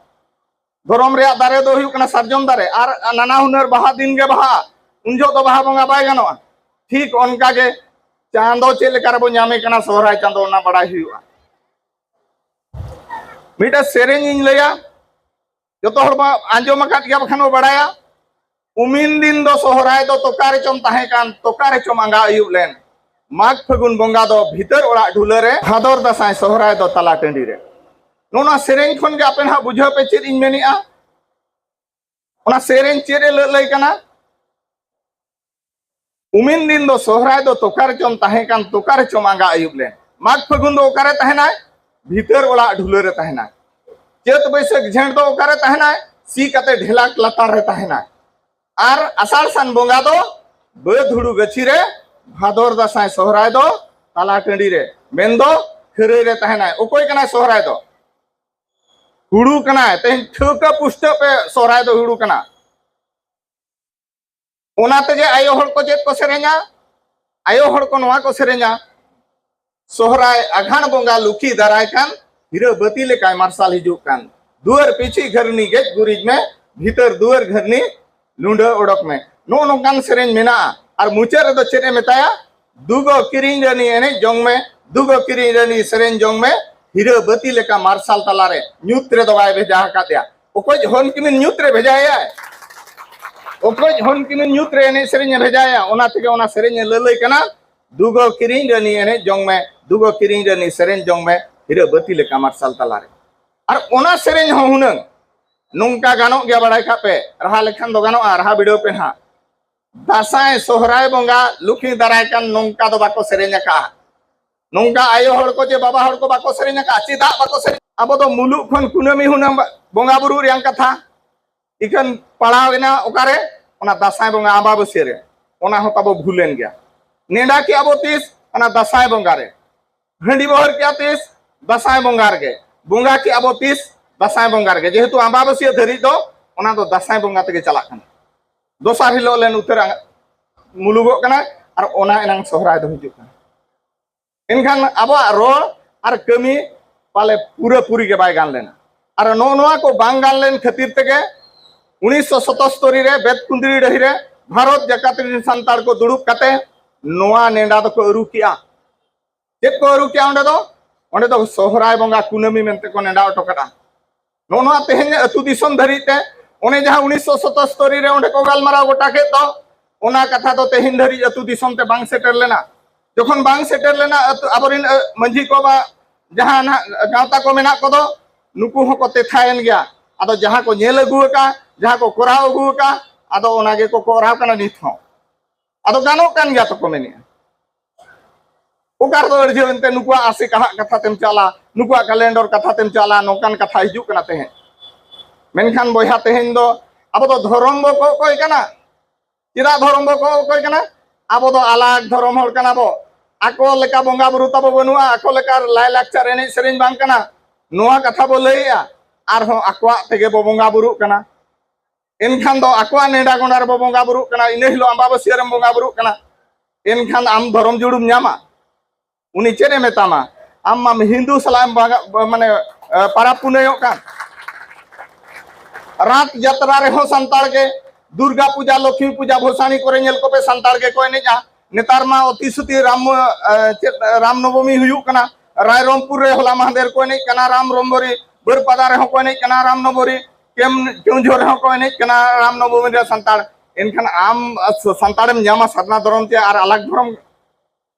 ᱫᱷᱚᱨᱚᱢ ᱨᱮᱭᱟᱜ ᱫᱟᱨᱮ ᱫᱚ ᱦᱩᱭᱩᱜ ᱠᱟᱱᱟ ᱥᱟᱨᱡᱚᱢ ᱫᱟᱨᱮ, ᱟᱨ ᱱᱟᱱᱟ ᱦᱩᱱᱟᱹᱨ ᱵᱟᱦᱟ ᱫᱤᱱ ᱜᱮ ᱵᱟᱦᱟᱜᱼᱟ, ᱩᱱ ᱡᱚᱦᱚᱜ ᱫᱚ ᱵᱟᱦᱟ ᱵᱚᱸᱜᱟ ᱵᱟᱭ ᱜᱟᱱᱚᱜᱼᱟ᱾ ᱴᱷᱤᱠ ᱚᱱᱠᱟ ᱜᱮ ᱪᱟᱸᱫᱚ ᱪᱮᱫ ᱞᱮᱠᱟ ᱨᱮᱵᱚ ᱧᱟᱢᱮ ᱠᱟᱱᱟ ᱥᱚᱦᱨᱟᱭ ᱪᱟᱸᱫᱚ, ᱚᱱᱟ ᱵᱟᱲᱟᱭ ᱦᱩᱭᱩᱜᱼᱟ᱾ ᱢᱤᱫᱴᱟᱝ ᱥᱮᱨᱮᱧ ᱤᱧ ᱞᱟᱹᱭᱟ, ᱡᱚᱛᱚ ᱦᱚᱲ ᱵᱚ ᱟᱸᱡᱚᱢ ᱟᱠᱟᱫ ᱜᱮᱭᱟ, ᱵᱟᱠᱷᱟᱱ ᱵᱚ ᱵᱟᱲᱟᱭᱟ᱾ ᱩᱢᱤᱱ ᱫᱤᱱ ᱫᱚ ᱥᱚᱦᱨᱟᱭ ᱫᱚ ᱛᱚᱠᱟ ᱨᱮᱪᱚᱢ ᱛᱟᱦᱮᱸ ᱠᱟᱱ, ᱛᱚᱠᱟ ᱨᱮᱪᱚᱢ ᱟᱸᱜᱟ ᱟᱹᱭᱩᱵ ᱞᱮᱱ᱾ ᱢᱟᱜᱽ ᱯᱷᱟᱹᱜᱩᱱ ᱵᱚᱸᱜᱟ ᱫᱚ ᱵᱷᱤᱛᱟᱹᱨ ᱚᱲᱟᱜ ᱰᱷᱩᱞᱟᱹ ᱨᱮ, ᱵᱷᱟᱫᱚᱨ ᱫᱟᱸᱥᱟᱭ ᱥᱚᱦᱨᱟᱭ ᱫᱚ ᱛᱟᱞᱟ ᱴᱟᱺᱰᱤ ᱨᱮ᱾ ᱱᱚᱣᱟ ᱥᱮᱨᱮᱧ ᱠᱷᱚᱱ ᱜᱮ ᱟᱯᱮ ᱱᱟᱦᱟᱜ ᱵᱩᱡᱷᱟᱹᱣ ᱯᱮ ᱪᱮᱫ ᱤᱧ ᱢᱮᱱᱮᱜᱼᱟ᱾ ᱚᱱᱟ ᱥᱮᱨᱮᱧ ᱪᱮᱫ ᱮ ᱞᱟᱹ-, ᱞᱟᱹᱭ ᱠᱟᱱᱟ? ᱩᱢᱤᱱ ᱫᱤᱱ ᱫᱚ ᱥᱚᱦᱨᱟᱭ ᱫᱚ ᱛᱚᱠᱟ ᱨᱮᱪᱚᱢ ᱛᱟᱦᱮᱸ ᱠᱟᱱ, ᱛᱚᱠᱟ ᱨᱮᱪᱚᱢ ᱟᱸᱜᱟ ᱟᱹᱭᱩᱵ ᱞᱮᱱ᱾ ᱢᱟᱜᱽ ᱯᱷᱟᱹᱜᱩᱱ ᱫᱚ ᱚᱠᱟᱨᱮ ᱛᱟᱦᱮᱱᱟᱭ? ᱵᱷᱤᱛᱟᱹᱨ ᱚᱲᱟᱜ ᱰᱷᱩᱞᱟᱹ ᱨᱮ ᱛᱟᱦᱮᱱᱟᱭ᱾ ᱪᱟᱹᱛ ᱵᱟᱹᱭᱥᱟᱹᱠᱷ ᱡᱷᱮᱸᱴ ᱫᱚ ᱚᱠᱟᱨᱮ ᱛᱟᱦᱮᱱᱟᱭ? ᱥᱤ ᱠᱟᱛᱮ ᱰᱷᱮᱞᱟᱠ ᱞᱟᱛᱟᱨ ᱨᱮ ᱛᱟᱦᱮᱱᱟᱭ᱾ ᱟᱨ ᱟᱥᱟᱲ ᱥᱟᱱ ᱵᱚᱸᱜᱟ ᱫᱚ ᱵᱟᱹᱫᱽ ᱦᱩᱲᱩ ᱜᱟᱹᱪᱷᱤ ᱨᱮ, ᱵᱷᱟᱫᱚᱨ ᱫᱟᱸᱥᱟᱭ ᱥᱚᱦᱨᱟᱭ ᱫᱚ ᱛᱟᱞᱟ ᱴᱟᱺᱰᱤ ᱨᱮ, ᱢᱮᱱᱫᱚ ᱠᱷᱟᱹᱨᱟᱹᱭ ᱨᱮ ᱛᱟᱦᱮᱱᱟᱭ᱾ ᱚᱠᱚᱭ ᱠᱟᱱᱟᱭ ᱥᱚᱦᱨᱟᱭ ᱫᱚ? ᱦᱩᱲᱩ ᱠᱟᱱᱟᱭ᱾ ᱛᱮᱦᱮᱧ ᱴᱷᱟᱹᱣᱠᱟᱹ ᱯᱩᱥᱴᱟᱹᱣ ᱯᱮ, ᱥᱚᱦᱨᱟᱭ ᱫᱚ ᱦᱩᱲᱩ ᱠᱟᱱᱟ᱾ ᱚᱱᱟ ᱛᱮᱜᱮ ᱟᱭᱳ ᱦᱚᱲ ᱠᱚ ᱪᱮᱫ ᱠᱚ ᱥᱮᱨᱮᱧᱟ? ᱟᱭᱳ ᱦᱚᱲ ᱠᱚ ᱱᱚᱣᱟ ᱠᱚ ᱥᱮᱨᱮᱧᱟ, ᱥᱚᱦᱨᱟᱭ ᱟᱜᱷᱟᱬ ᱵᱚᱸᱜᱟ ᱞᱩᱠᱷᱤ ᱫᱟᱨᱟᱭ ᱠᱟᱱ, ᱦᱤᱨᱟᱹ ᱵᱟᱹᱛᱤ ᱞᱮᱠᱟᱭ ᱢᱟᱨᱥᱟᱞ ᱦᱤᱡᱩᱜ ᱠᱟᱱ᱾ ᱫᱩᱣᱟᱹᱨ ᱯᱤᱪᱷᱤ ᱜᱷᱟᱹᱨᱱᱤ ᱜᱮᱡ ᱜᱩᱨᱤᱡ ᱢᱮ, ᱵᱷᱤᱛᱟᱹᱨ ᱫᱩᱣᱟᱹᱨ ᱜᱷᱟᱹᱨᱱᱤ ᱞᱩᱸᱰᱟᱹ ᱚᱰᱚᱠ ᱢᱮ᱾ ᱱᱚᱜᱼᱚ ᱱᱚᱝᱠᱟᱱ ᱥᱮᱨᱮᱧ ᱢᱮᱱᱟᱜᱼᱟ᱾ ᱟᱨ ᱢᱩᱪᱟᱹᱫ ᱨᱮᱫᱚ ᱪᱮᱫ ᱮ ᱢᱮᱛᱟᱭᱟ? ᱫᱩᱜᱚ ᱠᱤᱨᱤᱧ ᱨᱟᱹᱱᱤ ᱮᱱᱮᱡ ᱡᱚᱝ ᱢᱮ, ᱫᱩᱜᱚ ᱠᱤᱨᱤᱧ ᱨᱟᱹᱱᱤ ᱥᱮᱨᱮᱧ ᱡᱚᱝ ᱢᱮ, ᱦᱤᱨᱟᱹ ᱵᱟᱹᱛᱤ ᱞᱮᱠᱟ ᱢᱟᱨᱥᱟᱞ ᱛᱟᱞᱟᱨᱮ᱾ ᱧᱩᱛ ᱨᱮᱫᱚ ᱵᱟᱭ ᱵᱷᱮᱡᱟ ᱟᱠᱟᱫᱮᱭᱟ᱾ ᱚᱠᱚᱭ ᱦᱚᱱ ᱠᱤᱢᱤᱱ ᱧᱩᱛ ᱨᱮ ᱵᱷᱮᱡᱟᱭᱟᱭ? ᱚᱠᱚᱭ ᱦᱚᱱ ᱠᱤᱢᱤᱱ ᱧᱩᱛ ᱨᱮ ᱮᱱᱮᱡ ᱥᱮᱨᱮᱧ ᱮ ᱵᱷᱮᱡᱟᱭᱟ? ᱚᱱᱟ ᱛᱮᱜᱮ ᱚᱱᱟ ᱥᱮᱨᱮᱧ ᱮ ᱞᱟᱹᱞᱟᱹᱭ ᱠᱟᱱᱟ, ᱫᱩᱜᱚ ᱠᱤᱨᱤᱧ ᱨᱟᱹᱱᱤ ᱮᱱᱮᱡ ᱡᱚᱝ ᱢᱮ, ᱫᱩᱜᱚ ᱠᱤᱨᱤᱧ ᱨᱟᱹᱱᱤ ᱥᱮᱨᱮᱧ ᱡᱚᱝ ᱢᱮ, ᱦᱤᱨᱟᱹ ᱵᱟᱹᱛᱤ ᱞᱮᱠᱟ ᱢᱟᱨᱥᱟᱞ ᱛᱟᱞᱟᱨᱮ᱾ ᱟᱨ ᱚᱱᱟ ᱥᱮᱨᱮᱧ ᱦᱚᱸ ᱦᱩᱱᱟᱹᱝ ᱱᱚᱝᱠᱟ ᱜᱟᱱᱚᱜ ᱜᱮᱭᱟ, ᱵᱟᱲᱟᱭ ᱠᱟᱜ ᱯᱮ, ᱨᱟᱦᱟ ᱞᱮᱠᱷᱟᱱ ᱫᱚ ᱜᱟᱱᱚᱜᱼᱟ, ᱨᱟᱦᱟ ᱵᱤᱰᱟᱹᱣ ᱯᱮ ᱱᱟᱦᱟᱜ᱾ ᱫᱟᱸᱥᱟᱭ ᱥᱚᱦᱨᱟᱭ ᱵᱚᱸᱜᱟ ᱞᱩᱠᱷᱤ ᱫᱟᱨᱟᱭ ᱠᱟᱱ ᱱᱚᱝᱠᱟ ᱫᱚ ᱵᱟᱠᱚ ᱥᱮᱨᱮᱧ ᱟᱠᱟᱜᱼᱟ᱾ ᱱᱚᱝᱠᱟ ᱟᱭᱳ ᱦᱚᱲ ᱠᱚ ᱪᱮ ᱵᱟᱵᱟ ᱦᱚᱲ ᱠᱚ ᱵᱟᱠᱚ ᱥᱮᱨᱮᱧ ᱟᱠᱟᱜᱼᱟ᱾ ᱪᱮᱫᱟᱜ ᱵᱟᱠᱚ ᱥᱮᱨᱮᱧ? ᱟᱵᱚ ᱫᱚ ᱢᱩᱞᱩᱜ ᱠᱷᱚᱱ ᱠᱩᱱᱟᱹᱢᱤ ᱦᱩᱱᱟᱹᱝ ᱵᱚᱸᱜᱟ ᱵᱩᱨᱩ ᱨᱮᱭᱟᱝ ᱠᱟᱛᱷᱟ ᱤᱠᱷᱟᱹᱱ ᱯᱟᱲᱟᱣ ᱮᱱᱟ ᱚᱠᱟᱨᱮ? ᱚᱱᱟ ᱫᱟᱸᱥᱟᱭ ᱵᱚᱸᱜᱟ ᱟᱢᱵᱟᱵᱟᱹᱥᱭᱟᱹ ᱨᱮ᱾ ᱚᱱᱟ ᱦᱚᱸ ᱛᱟᱵᱚ ᱵᱷᱩᱞᱮᱱ ᱜᱮᱭᱟ᱾ ᱱᱮᱰᱟ ᱠᱮᱜᱼᱟ ᱵᱚ ᱛᱤᱥ? ᱚᱱᱟ ᱫᱟᱸᱥᱟᱭ ᱵᱚᱸᱜᱟ ᱨᱮ᱾ ᱦᱟᱺᱰᱤ ᱵᱚ ᱦᱟᱹᱨ ᱠᱮᱜᱼᱟ ᱛᱤᱥ? ᱫᱟᱸᱥᱟᱭ ᱵᱚᱸᱜᱟ ᱨᱮᱜᱮ᱾ ᱵᱚᱸᱜᱟ ᱠᱮᱜᱼᱟ ᱵᱚ ᱛᱤᱥ? ᱫᱟᱸᱥᱟᱭ ᱵᱚᱸᱜᱟ ᱨᱮᱜᱮ᱾ ᱡᱮᱦᱮᱛᱩ ᱟᱢᱵᱟᱵᱟᱹᱥᱭᱟᱹ ᱫᱷᱟᱹᱨᱤᱡ ᱫᱚ ᱚᱱᱟ ᱫᱚ ᱫᱟᱸᱥᱟᱭ ᱵᱚᱸᱜᱟ ᱛᱮᱜᱮ ᱪᱟᱞᱟᱜ ᱠᱟᱱᱟ᱾ ᱫᱚᱥᱟᱨ ᱦᱤᱞᱳᱜ ᱞᱮᱱ ᱩᱛᱟᱹᱨ ᱢᱩᱞᱩᱜᱚᱜ ᱠᱟᱱᱟ, ᱟᱨ ᱚᱱᱟ ᱮᱱᱟᱝ ᱥᱚᱦᱨᱟᱭ ᱫᱚ ᱦᱤᱡᱩᱜ ᱠᱟᱱᱟ᱾ ᱮᱱᱠᱷᱟᱱ ᱟᱵᱚᱣᱟᱜ ᱨᱚᱲ ᱟᱨ ᱠᱟᱹᱢᱤ ᱯᱟᱞᱮ ᱯᱩᱨᱟᱹᱯᱩᱨᱤ ᱜᱮ ᱵᱟᱭ ᱜᱟᱱ ᱞᱮᱱᱟ᱾ ᱟᱨ ᱱᱚᱜᱼᱚ ᱱᱚᱣᱟ ᱠᱚ ᱵᱟᱝ ᱜᱟᱱ ᱞᱮᱱ ᱠᱷᱟᱹᱛᱤᱨ ᱛᱮᱜᱮ ᱩᱱᱤᱥᱥᱚ ᱥᱚᱛᱚᱥᱛᱚᱨᱤ ᱨᱮ ᱵᱮᱛᱠᱩᱸᱫᱽᱨᱤ ᱰᱟᱹᱦᱤ ᱨᱮ ᱵᱷᱟᱨᱚᱛ ᱡᱟᱠᱟᱛ ᱨᱮᱱ ᱥᱟᱱᱛᱟᱲ ᱠᱚ ᱫᱩᱲᱩᱵ ᱠᱟᱛᱮ ᱱᱚᱣᱟ ᱱᱮᱰᱟ ᱫᱚᱠᱚ ᱟᱹᱨᱩ ᱠᱮᱜᱼᱟ᱾ ᱪᱮᱫ ᱠᱚ ᱟᱹᱨᱩ ᱠᱮᱜᱼᱟ ᱚᱸᱰᱮ ᱫᱚ? ᱚᱸᱰᱮ ᱫᱚ ᱥᱚᱦᱨᱟᱭ ᱵᱚᱸᱜᱟ ᱠᱩᱱᱟᱹᱢᱤ ᱢᱮᱱᱛᱮ ᱠᱚ ᱱᱮᱰᱟ ᱦᱚᱴᱚ ᱠᱟᱫᱟ᱾ ᱱᱚᱜᱼᱚ ᱱᱚᱣᱟ ᱛᱮᱦᱮᱧ ᱟᱹᱛᱩ ᱫᱤᱥᱚᱢ ᱫᱷᱟᱹᱨᱤᱡ ᱛᱮ, ᱚᱱᱮ ᱡᱟᱦᱟᱸ ᱩᱱᱤᱥᱥᱚ ᱥᱚᱛᱚᱥᱛᱚᱨᱤ ᱨᱮ ᱚᱸᱰᱮ ᱠᱚ ᱜᱟᱞᱢᱟᱨᱟᱣ ᱜᱚᱴᱟ ᱠᱮᱫ ᱫᱚ, ᱚᱱᱟ ᱠᱟᱛᱷᱟ ᱫᱚ ᱛᱮᱦᱮᱧ ᱫᱷᱟᱹᱨᱤᱡ ᱟᱹᱛᱩ ᱫᱤᱥᱚᱢ ᱛᱮ ᱵᱟᱝ ᱥᱮᱴᱮᱨ ᱞᱮᱱᱟ᱾ ᱡᱚᱠᱷᱚᱱ ᱵᱟᱝ ᱥᱮᱴᱮᱨ ᱞᱮᱱᱟ, ᱟᱹᱛᱩ, ᱟᱵᱚᱨᱮᱱ, ᱟᱹ, ᱢᱟᱹᱡᱷᱤ ᱠᱚ ᱵᱟ ᱡᱟᱦᱟᱸ ᱱᱟᱦᱟᱜ ᱜᱟᱶᱛᱟ ᱠᱚ ᱢᱮᱱᱟᱜ ᱠᱚᱫᱚ, ᱱᱩᱠᱩ ᱦᱚᱸᱠᱚ ᱛᱮᱛᱷᱟᱭᱮᱱ ᱜᱮᱭᱟ᱾ ᱟᱫᱚ ᱡᱟᱦᱟᱸ ᱠᱚ ᱧᱮᱞ ᱟᱹᱜᱩ ᱟᱠᱟᱫ, ᱡᱟᱦᱟᱸ ᱠᱚ ᱠᱚᱨᱟᱣ ᱟᱹᱜᱩ ᱟᱠᱟᱫ, ᱟᱫᱚ ᱚᱱᱟ ᱜᱮᱠᱚ ᱠᱚᱨᱟᱣ ᱠᱟᱱᱟ ᱱᱤᱛ ᱦᱚᱸ᱾ ᱟᱫᱚ ᱜᱟᱱᱚᱜ ᱠᱟᱱ ᱜᱮᱭᱟ ᱛᱚᱠᱚ ᱢᱮᱱᱮᱫᱼᱟ᱾ ᱚᱠᱟ ᱨᱮᱫᱚ ᱟᱹᱲᱡᱷᱟᱹᱣ ᱮᱱᱛᱮ ᱱᱩᱠᱩᱣᱟᱜ ᱟᱥᱮ ᱠᱟᱦᱟᱜ ᱠᱟᱛᱷᱟ ᱛᱮᱢ ᱪᱟᱞᱟ, ᱱᱩᱠᱩᱣᱟᱜ ᱠᱮᱞᱮᱱᱰᱚᱨ ᱠᱟᱛᱷᱟ ᱛᱮᱢ ᱪᱟᱞᱟ, ᱱᱚᱝᱠᱟᱱ ᱠᱟᱛᱷᱟ ᱦᱤᱡᱩᱜ ᱠᱟᱱᱟ ᱛᱮᱦᱮᱧ᱾ ᱢᱮᱱᱠᱷᱟᱱ ᱵᱚᱭᱦᱟ, ᱛᱮᱦᱮᱧ ᱫᱚ ᱟᱵᱚ ᱫᱚ ᱫᱷᱚᱨᱚᱢ ᱵᱚ ᱠᱚ ᱚᱠᱚᱭ ᱠᱟᱱᱟ? ᱪᱮᱫᱟᱜ ᱫᱷᱚᱨᱚᱢ ᱵᱚ ᱠᱚ ᱚᱠᱚᱭ ᱠᱟᱱᱟ? ᱟᱵᱚ ᱫᱚ ᱟᱞᱟᱜᱽ ᱫᱷᱚᱨᱚᱢ ᱦᱚᱲ ᱠᱟᱱᱟ ᱵᱚ᱾ ᱟᱠᱚ ᱞᱮᱠᱟ ᱵᱚᱸᱜᱟ ᱵᱩᱨᱩ ᱛᱟᱵᱚ ᱵᱟᱹᱱᱩᱜᱼᱟ, ᱟᱠᱚ ᱞᱮᱠᱟ ᱞᱟᱭᱞᱟᱠᱪᱟᱨ ᱮᱱᱮᱡ ᱥᱮᱨᱮᱧ ᱵᱟᱝ ᱠᱟᱱᱟ᱾ ᱱᱚᱣᱟ ᱠᱟᱛᱷᱟ ᱵᱚ ᱞᱟᱹᱭᱮᱜᱼᱟ, ᱟᱨᱦᱚᱸ ᱟᱠᱚᱣᱟᱜ ᱛᱮᱜᱮ ᱵᱚ ᱵᱚᱸᱜᱟ ᱵᱩᱨᱩᱜ ᱠᱟᱱᱟ᱾ ᱮᱱᱠᱷᱟᱱ ᱫᱚ ᱟᱠᱚᱣᱟᱜ ᱱᱮᱰᱟ ᱜᱚᱸᱰᱟ ᱨᱮᱵᱚ ᱵᱚᱸᱜᱟ ᱵᱩᱨᱩᱜ ᱠᱟᱱᱟ, ᱤᱱᱟᱹ ᱦᱤᱞᱳᱜ ᱟᱢᱵᱟᱵᱟᱹᱥᱭᱟᱹ ᱨᱮᱢ ᱵᱚᱸᱜᱟ ᱵᱩᱨᱩᱜ ᱠᱟᱱᱟ᱾ ᱮᱱᱠᱷᱟᱱ ᱟᱢ ᱫᱷᱚᱨᱚᱢ ᱡᱩᱲᱩᱢ ᱧᱟᱢᱟ? ᱩᱱᱤ ᱪᱮᱫ ᱮ ᱢᱮᱛᱟᱢᱟ? ᱟᱢ ᱢᱟᱢ ᱦᱤᱱᱫᱩ ᱥᱟᱞᱟᱜ ᱮᱢ ᱵᱟᱜᱟ-, ᱢᱟᱱᱮ, ᱮ, ᱯᱟᱨᱟᱵᱽ ᱯᱩᱱᱟᱹᱭᱚᱜ ᱠᱟᱱ᱾ ᱨᱟᱛ ᱡᱟᱛᱨᱟ ᱨᱮᱦᱚᱸ ᱥᱟᱱᱛᱟᱲ ᱜᱮ, ᱫᱩᱨᱜᱟ ᱯᱩᱡᱟ, ᱞᱚᱠᱷᱢᱤ ᱯᱩᱡᱟ, ᱵᱷᱚᱥᱟᱱᱤ ᱠᱚᱨᱮ ᱧᱮᱞ ᱠᱚᱯᱮ, ᱥᱟᱱᱛᱟᱲ ᱜᱮᱠᱚ ᱮᱱᱮᱡᱼᱟ᱾ ᱱᱮᱛᱟᱨ ᱢᱟ ᱚᱛᱤ ᱥᱩᱛᱤ ᱨᱟᱢ, ᱮ, ᱪᱮᱫ, ᱨᱟᱢ ᱱᱚᱵᱚᱢᱤ ᱦᱩᱭᱩᱜ ᱠᱟᱱᱟ, ᱨᱟᱭᱨᱚᱝᱯᱩᱨ ᱨᱮ ᱦᱚᱞᱟ ᱢᱟᱦᱫᱮᱨ ᱠᱚ ᱮᱱᱮᱡ ᱠᱟᱱᱟ ᱨᱟᱢ ᱱᱚᱵᱚᱢᱤ, ᱵᱟᱹᱨᱯᱟᱫᱟ ᱨᱮᱦᱚᱸ ᱠᱚ ᱮᱱᱮᱡ ᱠᱟᱱᱟ ᱨᱟᱢ ᱱᱚᱵᱚᱢᱤ, ᱠᱮᱢ-, ᱠᱮᱣᱡᱷᱳᱨ ᱨᱮᱦᱚᱸ ᱠᱚ ᱮᱱᱮᱡ ᱠᱟᱱᱟ ᱨᱟᱢ ᱱᱚᱵᱚᱢᱤ ᱨᱮ ᱥᱟᱱᱛᱟᱲ᱾ ᱮᱱᱠᱷᱟᱱ ᱟᱢ ᱥᱟᱱᱛᱟᱲᱮᱢ ᱧᱟᱢᱟ ᱥᱟᱨᱱᱟ ᱫᱷᱚᱨᱚᱢ ᱛᱮ ᱟᱨ ᱟᱞᱟᱜᱽ ᱫᱷᱚᱨᱚᱢ?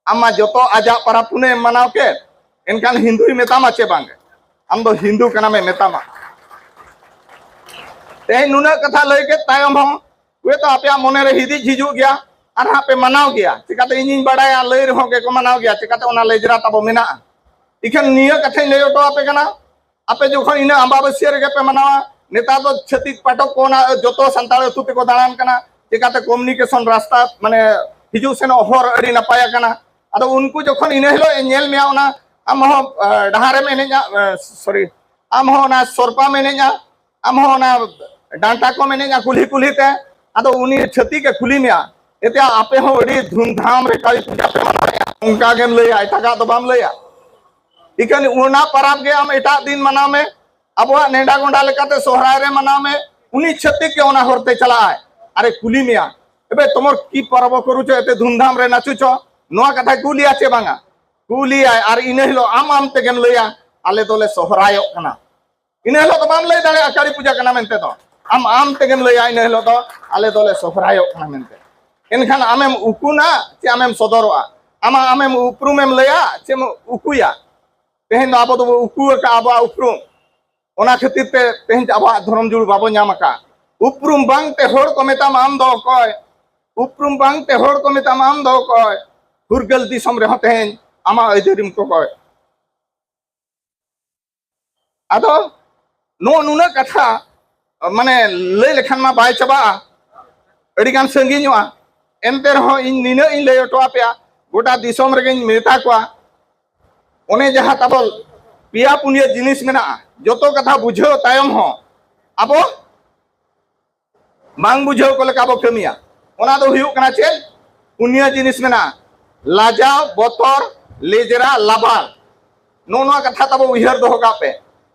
ᱟᱢ ᱢᱟ ᱡᱚᱛᱚ ᱟᱡᱟᱜ ᱯᱟᱨᱟᱵᱽ ᱯᱩᱱᱟᱹᱭ ᱮᱢ ᱢᱟᱱᱟᱣ ᱠᱮᱫ, ᱮᱱᱠᱷᱟᱱ ᱦᱤᱱᱫᱩᱭ ᱢᱮᱛᱟᱢᱟ ᱪᱮ ᱵᱟᱝ? ᱟᱢ ᱫᱚ ᱦᱤᱱᱫᱩ ᱠᱟᱱᱟᱢᱮ ᱢᱮᱛᱟᱢᱟ᱾ ᱛᱮᱦᱮᱧ ᱱᱩᱱᱟᱹᱜ ᱠᱟᱛᱷᱟ ᱞᱟᱹᱭ ᱠᱮᱫ ᱛᱟᱭᱚᱢ ᱦᱚᱸ ᱦᱚᱭᱛᱳ ᱟᱯᱮᱭᱟᱜ ᱢᱚᱱᱮᱨᱮ ᱦᱤᱫᱤᱡ ᱦᱤᱡᱩᱜ ᱜᱮᱭᱟ, ᱟᱨ ᱦᱟᱸᱜ ᱯᱮ ᱢᱟᱱᱟᱣ ᱜᱮᱭᱟ᱾ ᱪᱤᱠᱟᱹᱛᱮ ᱤᱧᱤᱧ ᱵᱟᱲᱟᱭᱟ? ᱞᱟᱹᱭ ᱨᱮᱦᱚᱸ ᱜᱮᱠᱚ ᱢᱟᱱᱟᱣ ᱜᱮᱭᱟ, ᱪᱤᱠᱟᱹᱛᱮ ᱚᱱᱟ ᱞᱮᱡᱽᱨᱟ ᱛᱟᱵᱚ ᱢᱮᱱᱟᱜᱼᱟ? ᱤᱠᱷᱟᱹᱱ ᱱᱤᱭᱟᱹ ᱠᱟᱛᱷᱟᱧ ᱞᱟᱹᱭ ᱦᱚᱴᱚ ᱟᱯᱮ ᱠᱟᱱᱟ, ᱟᱯᱮ ᱡᱚᱠᱷᱚᱱ ᱤᱱᱟᱹ ᱟᱢᱵᱟᱵᱟᱹᱥᱭᱟᱹ ᱨᱮᱜᱮ ᱯᱮ ᱢᱟᱱᱟᱣᱟ, ᱱᱮᱛᱟᱨ ᱫᱚ ᱪᱷᱟᱹᱛᱤᱠ ᱯᱟᱴᱚᱠ ᱠᱚ ᱚᱱᱟ ᱡᱚᱛᱚ ᱥᱟᱱᱛᱟᱲ ᱟᱹᱛᱩ ᱛᱮᱠᱚ ᱫᱟᱬᱟᱱ ᱠᱟᱱᱟ, ᱪᱤᱠᱟᱹᱛᱮ ᱠᱚᱢᱤᱭᱩᱱᱤᱠᱮᱥᱚᱱ ᱨᱟᱥᱛᱟ, ᱢᱟᱱᱮ ᱦᱤᱡᱩᱜ ᱥᱮᱱᱚᱜ ᱦᱚᱨ ᱟᱹᱰᱤ ᱱᱟᱯᱟᱭ ᱟᱠᱟᱱᱟ᱾ ᱟᱫᱚ ᱩᱱᱠᱩ ᱡᱚᱠᱷᱚᱱ ᱤᱱᱟᱹ ᱦᱤᱞᱳᱜ ᱮ ᱧᱮᱞ ᱢᱮᱭᱟ, ᱚᱱᱟ ᱟᱢ ᱦᱚᱸ ᱰᱟᱦᱟᱨᱮᱢ ᱮᱱᱮᱡᱼᱟ, ᱥᱚᱨᱤ, ᱟᱢ ᱦᱚᱸ ᱚᱱᱟ ᱥᱚᱨᱯᱟᱢ ᱮᱱᱮᱡᱼᱟ, ᱟᱢ ᱦᱚᱸ ᱚᱱᱟ ᱰᱟᱱᱴᱟ ᱠᱚᱢ ᱮᱱᱮᱡᱼᱟ ᱠᱩᱞᱦᱤ ᱠᱩᱞᱦᱤ ᱛᱮ᱾ ᱟᱫᱚ ᱩᱱᱤ ᱪᱷᱟᱹᱛᱤᱠ ᱮ ᱠᱩᱞᱤ ᱢᱮᱭᱟ, ᱮᱛᱮ ᱟᱯᱮ ᱦᱚᱸ ᱟᱹᱰᱤ ᱫᱷᱩᱢᱫᱷᱟᱢ ᱨᱮ ᱠᱟᱹᱞᱤ ᱯᱩᱡᱟᱹ ᱯᱮ ᱢᱟᱱᱟᱣᱮᱫᱼᱟ, ᱚᱱᱠᱟ ᱜᱮᱢ ᱞᱟᱹᱭᱟ, ᱮᱴᱟᱜᱟᱜ ᱫᱚ ᱵᱟᱢ ᱞᱟᱹᱭᱟ᱾ ᱤᱠᱷᱟᱹᱱ ᱚᱱᱟ ᱯᱟᱨᱟᱵᱽ ᱜᱮ ᱟᱢ ᱮᱴᱟᱜ ᱫᱤᱱ ᱢᱟᱱᱟᱣ ᱢᱮ, ᱟᱵᱚᱣᱟᱜ ᱱᱮᱰᱟ ᱜᱚᱸᱰᱟ ᱞᱮᱠᱟᱛᱮ ᱥᱚᱦᱨᱟᱭ ᱨᱮ ᱢᱟᱱᱟᱣ ᱢᱮ᱾ ᱩᱱᱤ ᱪᱷᱟᱹᱛᱤᱠ ᱜᱮ ᱚᱱᱟ ᱦᱚᱨᱛᱮ ᱪᱟᱞᱟᱜᱼᱟᱭ, ᱟᱨᱮ ᱠᱩᱞᱤ ᱢᱮᱭᱟ, ᱮᱵᱮ ᱛᱚᱢᱚᱨ ᱠᱤ ᱯᱚᱨᱚᱵᱽ ᱠᱚᱨᱩᱪᱚ, ᱮᱛᱮ ᱫᱷᱩᱢᱫᱷᱟᱢ ᱨᱮ ᱱᱟᱪᱩᱪᱚ, ᱱᱚᱣᱟ ᱠᱟᱛᱷᱟᱭ ᱠᱩᱞᱤᱭᱟ ᱪᱮ ᱵᱟᱝᱟ? ᱠᱩᱞᱤᱭᱟᱭ, ᱟᱨ ᱤᱱᱟᱹ ᱦᱤᱞᱳᱜ ᱟᱢ ᱟᱢ ᱛᱮᱜᱮᱢ ᱞᱟᱹᱭᱟ, ᱟᱞᱮ ᱫᱚᱞᱮ ᱥᱚᱦᱨᱟᱭᱚᱜ ᱠᱟᱱᱟ᱾ ᱤᱱᱟᱹ ᱦᱤᱞᱳᱜ ᱫᱚ ᱵᱟᱢ ᱞᱟᱹᱭ ᱫᱟᱲᱮᱭᱟᱜᱼᱟ ᱠᱟᱹᱞᱤ ᱯᱩᱡᱟᱹ ᱠᱟᱱᱟ ᱢᱮᱱᱛᱮ ᱫᱚ᱾ ᱟᱢ ᱟᱢ ᱛᱮᱜᱮᱢ ᱞᱟᱹᱭᱟ ᱤᱱᱟᱹ ᱦᱤᱞᱳᱜ ᱫᱚ, ᱟᱞᱮ ᱫᱚᱞᱮ ᱥᱚᱦᱨᱟᱭᱚᱜ ᱠᱟᱱᱟ ᱢᱮᱱᱛᱮ᱾ ᱮᱱᱠᱷᱟᱱ ᱟᱢᱮᱢ ᱩᱠᱩᱱᱟ ᱪᱮ ᱟᱢᱮᱢ ᱥᱚᱫᱚᱨᱚᱜᱼᱟ? ᱟᱢᱟᱜ ᱟᱢᱮᱢ ᱩᱯᱨᱩᱢᱮᱢ ᱞᱟᱹᱭᱟ ᱪᱮᱢ ᱩᱠᱩᱭᱟ? ᱛᱮᱦᱮᱧ ᱫᱚ ᱟᱵᱚ ᱫᱚᱵᱚ ᱩᱠᱩ ᱟᱠᱟᱫᱼᱟ ᱟᱵᱚᱣᱟᱜ ᱩᱯᱨᱩᱢ᱾ ᱚᱱᱟ ᱠᱷᱟᱹᱛᱤᱨ ᱛᱮ ᱛᱮᱦᱮᱧ ᱟᱵᱚᱣᱟᱜ ᱫᱷᱚᱨᱚᱢ ᱡᱩᱲᱩ ᱵᱟᱵᱚ ᱧᱟᱢ ᱟᱠᱟᱫᱼᱟ᱾ ᱩᱯᱨᱩᱢ ᱵᱟᱝ ᱛᱮ ᱦᱚᱲ ᱠᱚ ᱢᱮᱛᱟᱢᱟ ᱟᱢ ᱫᱚ ᱚᱠᱚᱭ? ᱩᱯᱨᱩᱢ ᱵᱟᱝ ᱛᱮ ᱦᱚᱲ ᱠᱚ ᱢᱮᱛᱟᱢᱟ ᱟᱢ ᱫᱚ ᱚᱠᱚᱭ? ᱯᱷᱩᱨᱜᱟᱹᱞ ᱫᱤᱥᱚᱢ ᱨᱮᱦᱚᱸ ᱛᱮᱦᱮᱧ ᱟᱢᱟᱜ ᱟᱹᱭᱫᱟᱹᱨᱤᱢ ᱠᱚᱠᱚᱭ᱾ ᱟᱫᱚ ᱱᱚᱜᱼᱚ ᱱᱩᱱᱟᱹᱜ ᱠᱟᱛᱷᱟ, ᱢᱟᱱᱮ, ᱞᱟᱹᱭ ᱞᱮᱠᱷᱟᱱ ᱢᱟ ᱵᱟᱭ ᱪᱟᱵᱟᱜᱼᱟ, ᱟᱹᱰᱤᱜᱟᱱ ᱥᱟᱺᱜᱤᱧᱚᱜᱼᱟ᱾ ᱮᱱᱛᱮ ᱨᱮᱦᱚᱸ ᱤᱧ ᱱᱤᱱᱟᱹᱜ ᱤᱧ ᱞᱟᱹᱭ ᱦᱚᱴᱚ ᱟᱯᱮᱭᱟ, ᱜᱚᱴᱟ ᱫᱤᱥᱚᱢ ᱨᱮᱜᱮᱧ ᱢᱮᱛᱟ ᱠᱚᱣᱟ, ᱚᱱᱮ ᱡᱟᱦᱟᱸ ᱛᱟᱵᱚ ᱯᱮᱭᱟ ᱯᱩᱱᱭᱟᱹ ᱡᱤᱱᱤᱥ ᱢᱮᱱᱟᱜᱼᱟ, ᱡᱚᱛᱚ ᱠᱟᱛᱷᱟ ᱵᱩᱡᱷᱟᱹᱣ ᱛᱟᱭᱚᱢ ᱦᱚᱸ ᱟᱵᱚ ᱵᱟᱝ ᱵᱩᱡᱷᱟᱹᱣ ᱠᱚ ᱞᱮᱠᱟ ᱵᱚ ᱠᱟᱹᱢᱤᱭᱟ᱾ ᱚᱱᱟ ᱫᱚ ᱦᱩᱭᱩᱜ ᱠᱟᱱᱟ ᱪᱮᱫ? ᱯᱩᱱᱭᱟᱹ ᱡᱤᱱᱤᱥ ᱢᱮᱱᱟᱜᱼᱟ, ᱞᱟᱡᱟᱣ, ᱵᱚᱛᱚᱨ, ᱞᱮᱡᱽᱨᱟ, ᱞᱟᱵᱟᱲ᱾ ᱱᱚᱜᱼᱚ ᱱᱚᱣᱟ ᱠᱟᱛᱷᱟ ᱛᱟᱵᱚ ᱩᱭᱦᱟᱹᱨ ᱫᱚᱦᱚ ᱠᱟᱜ ᱯᱮ᱾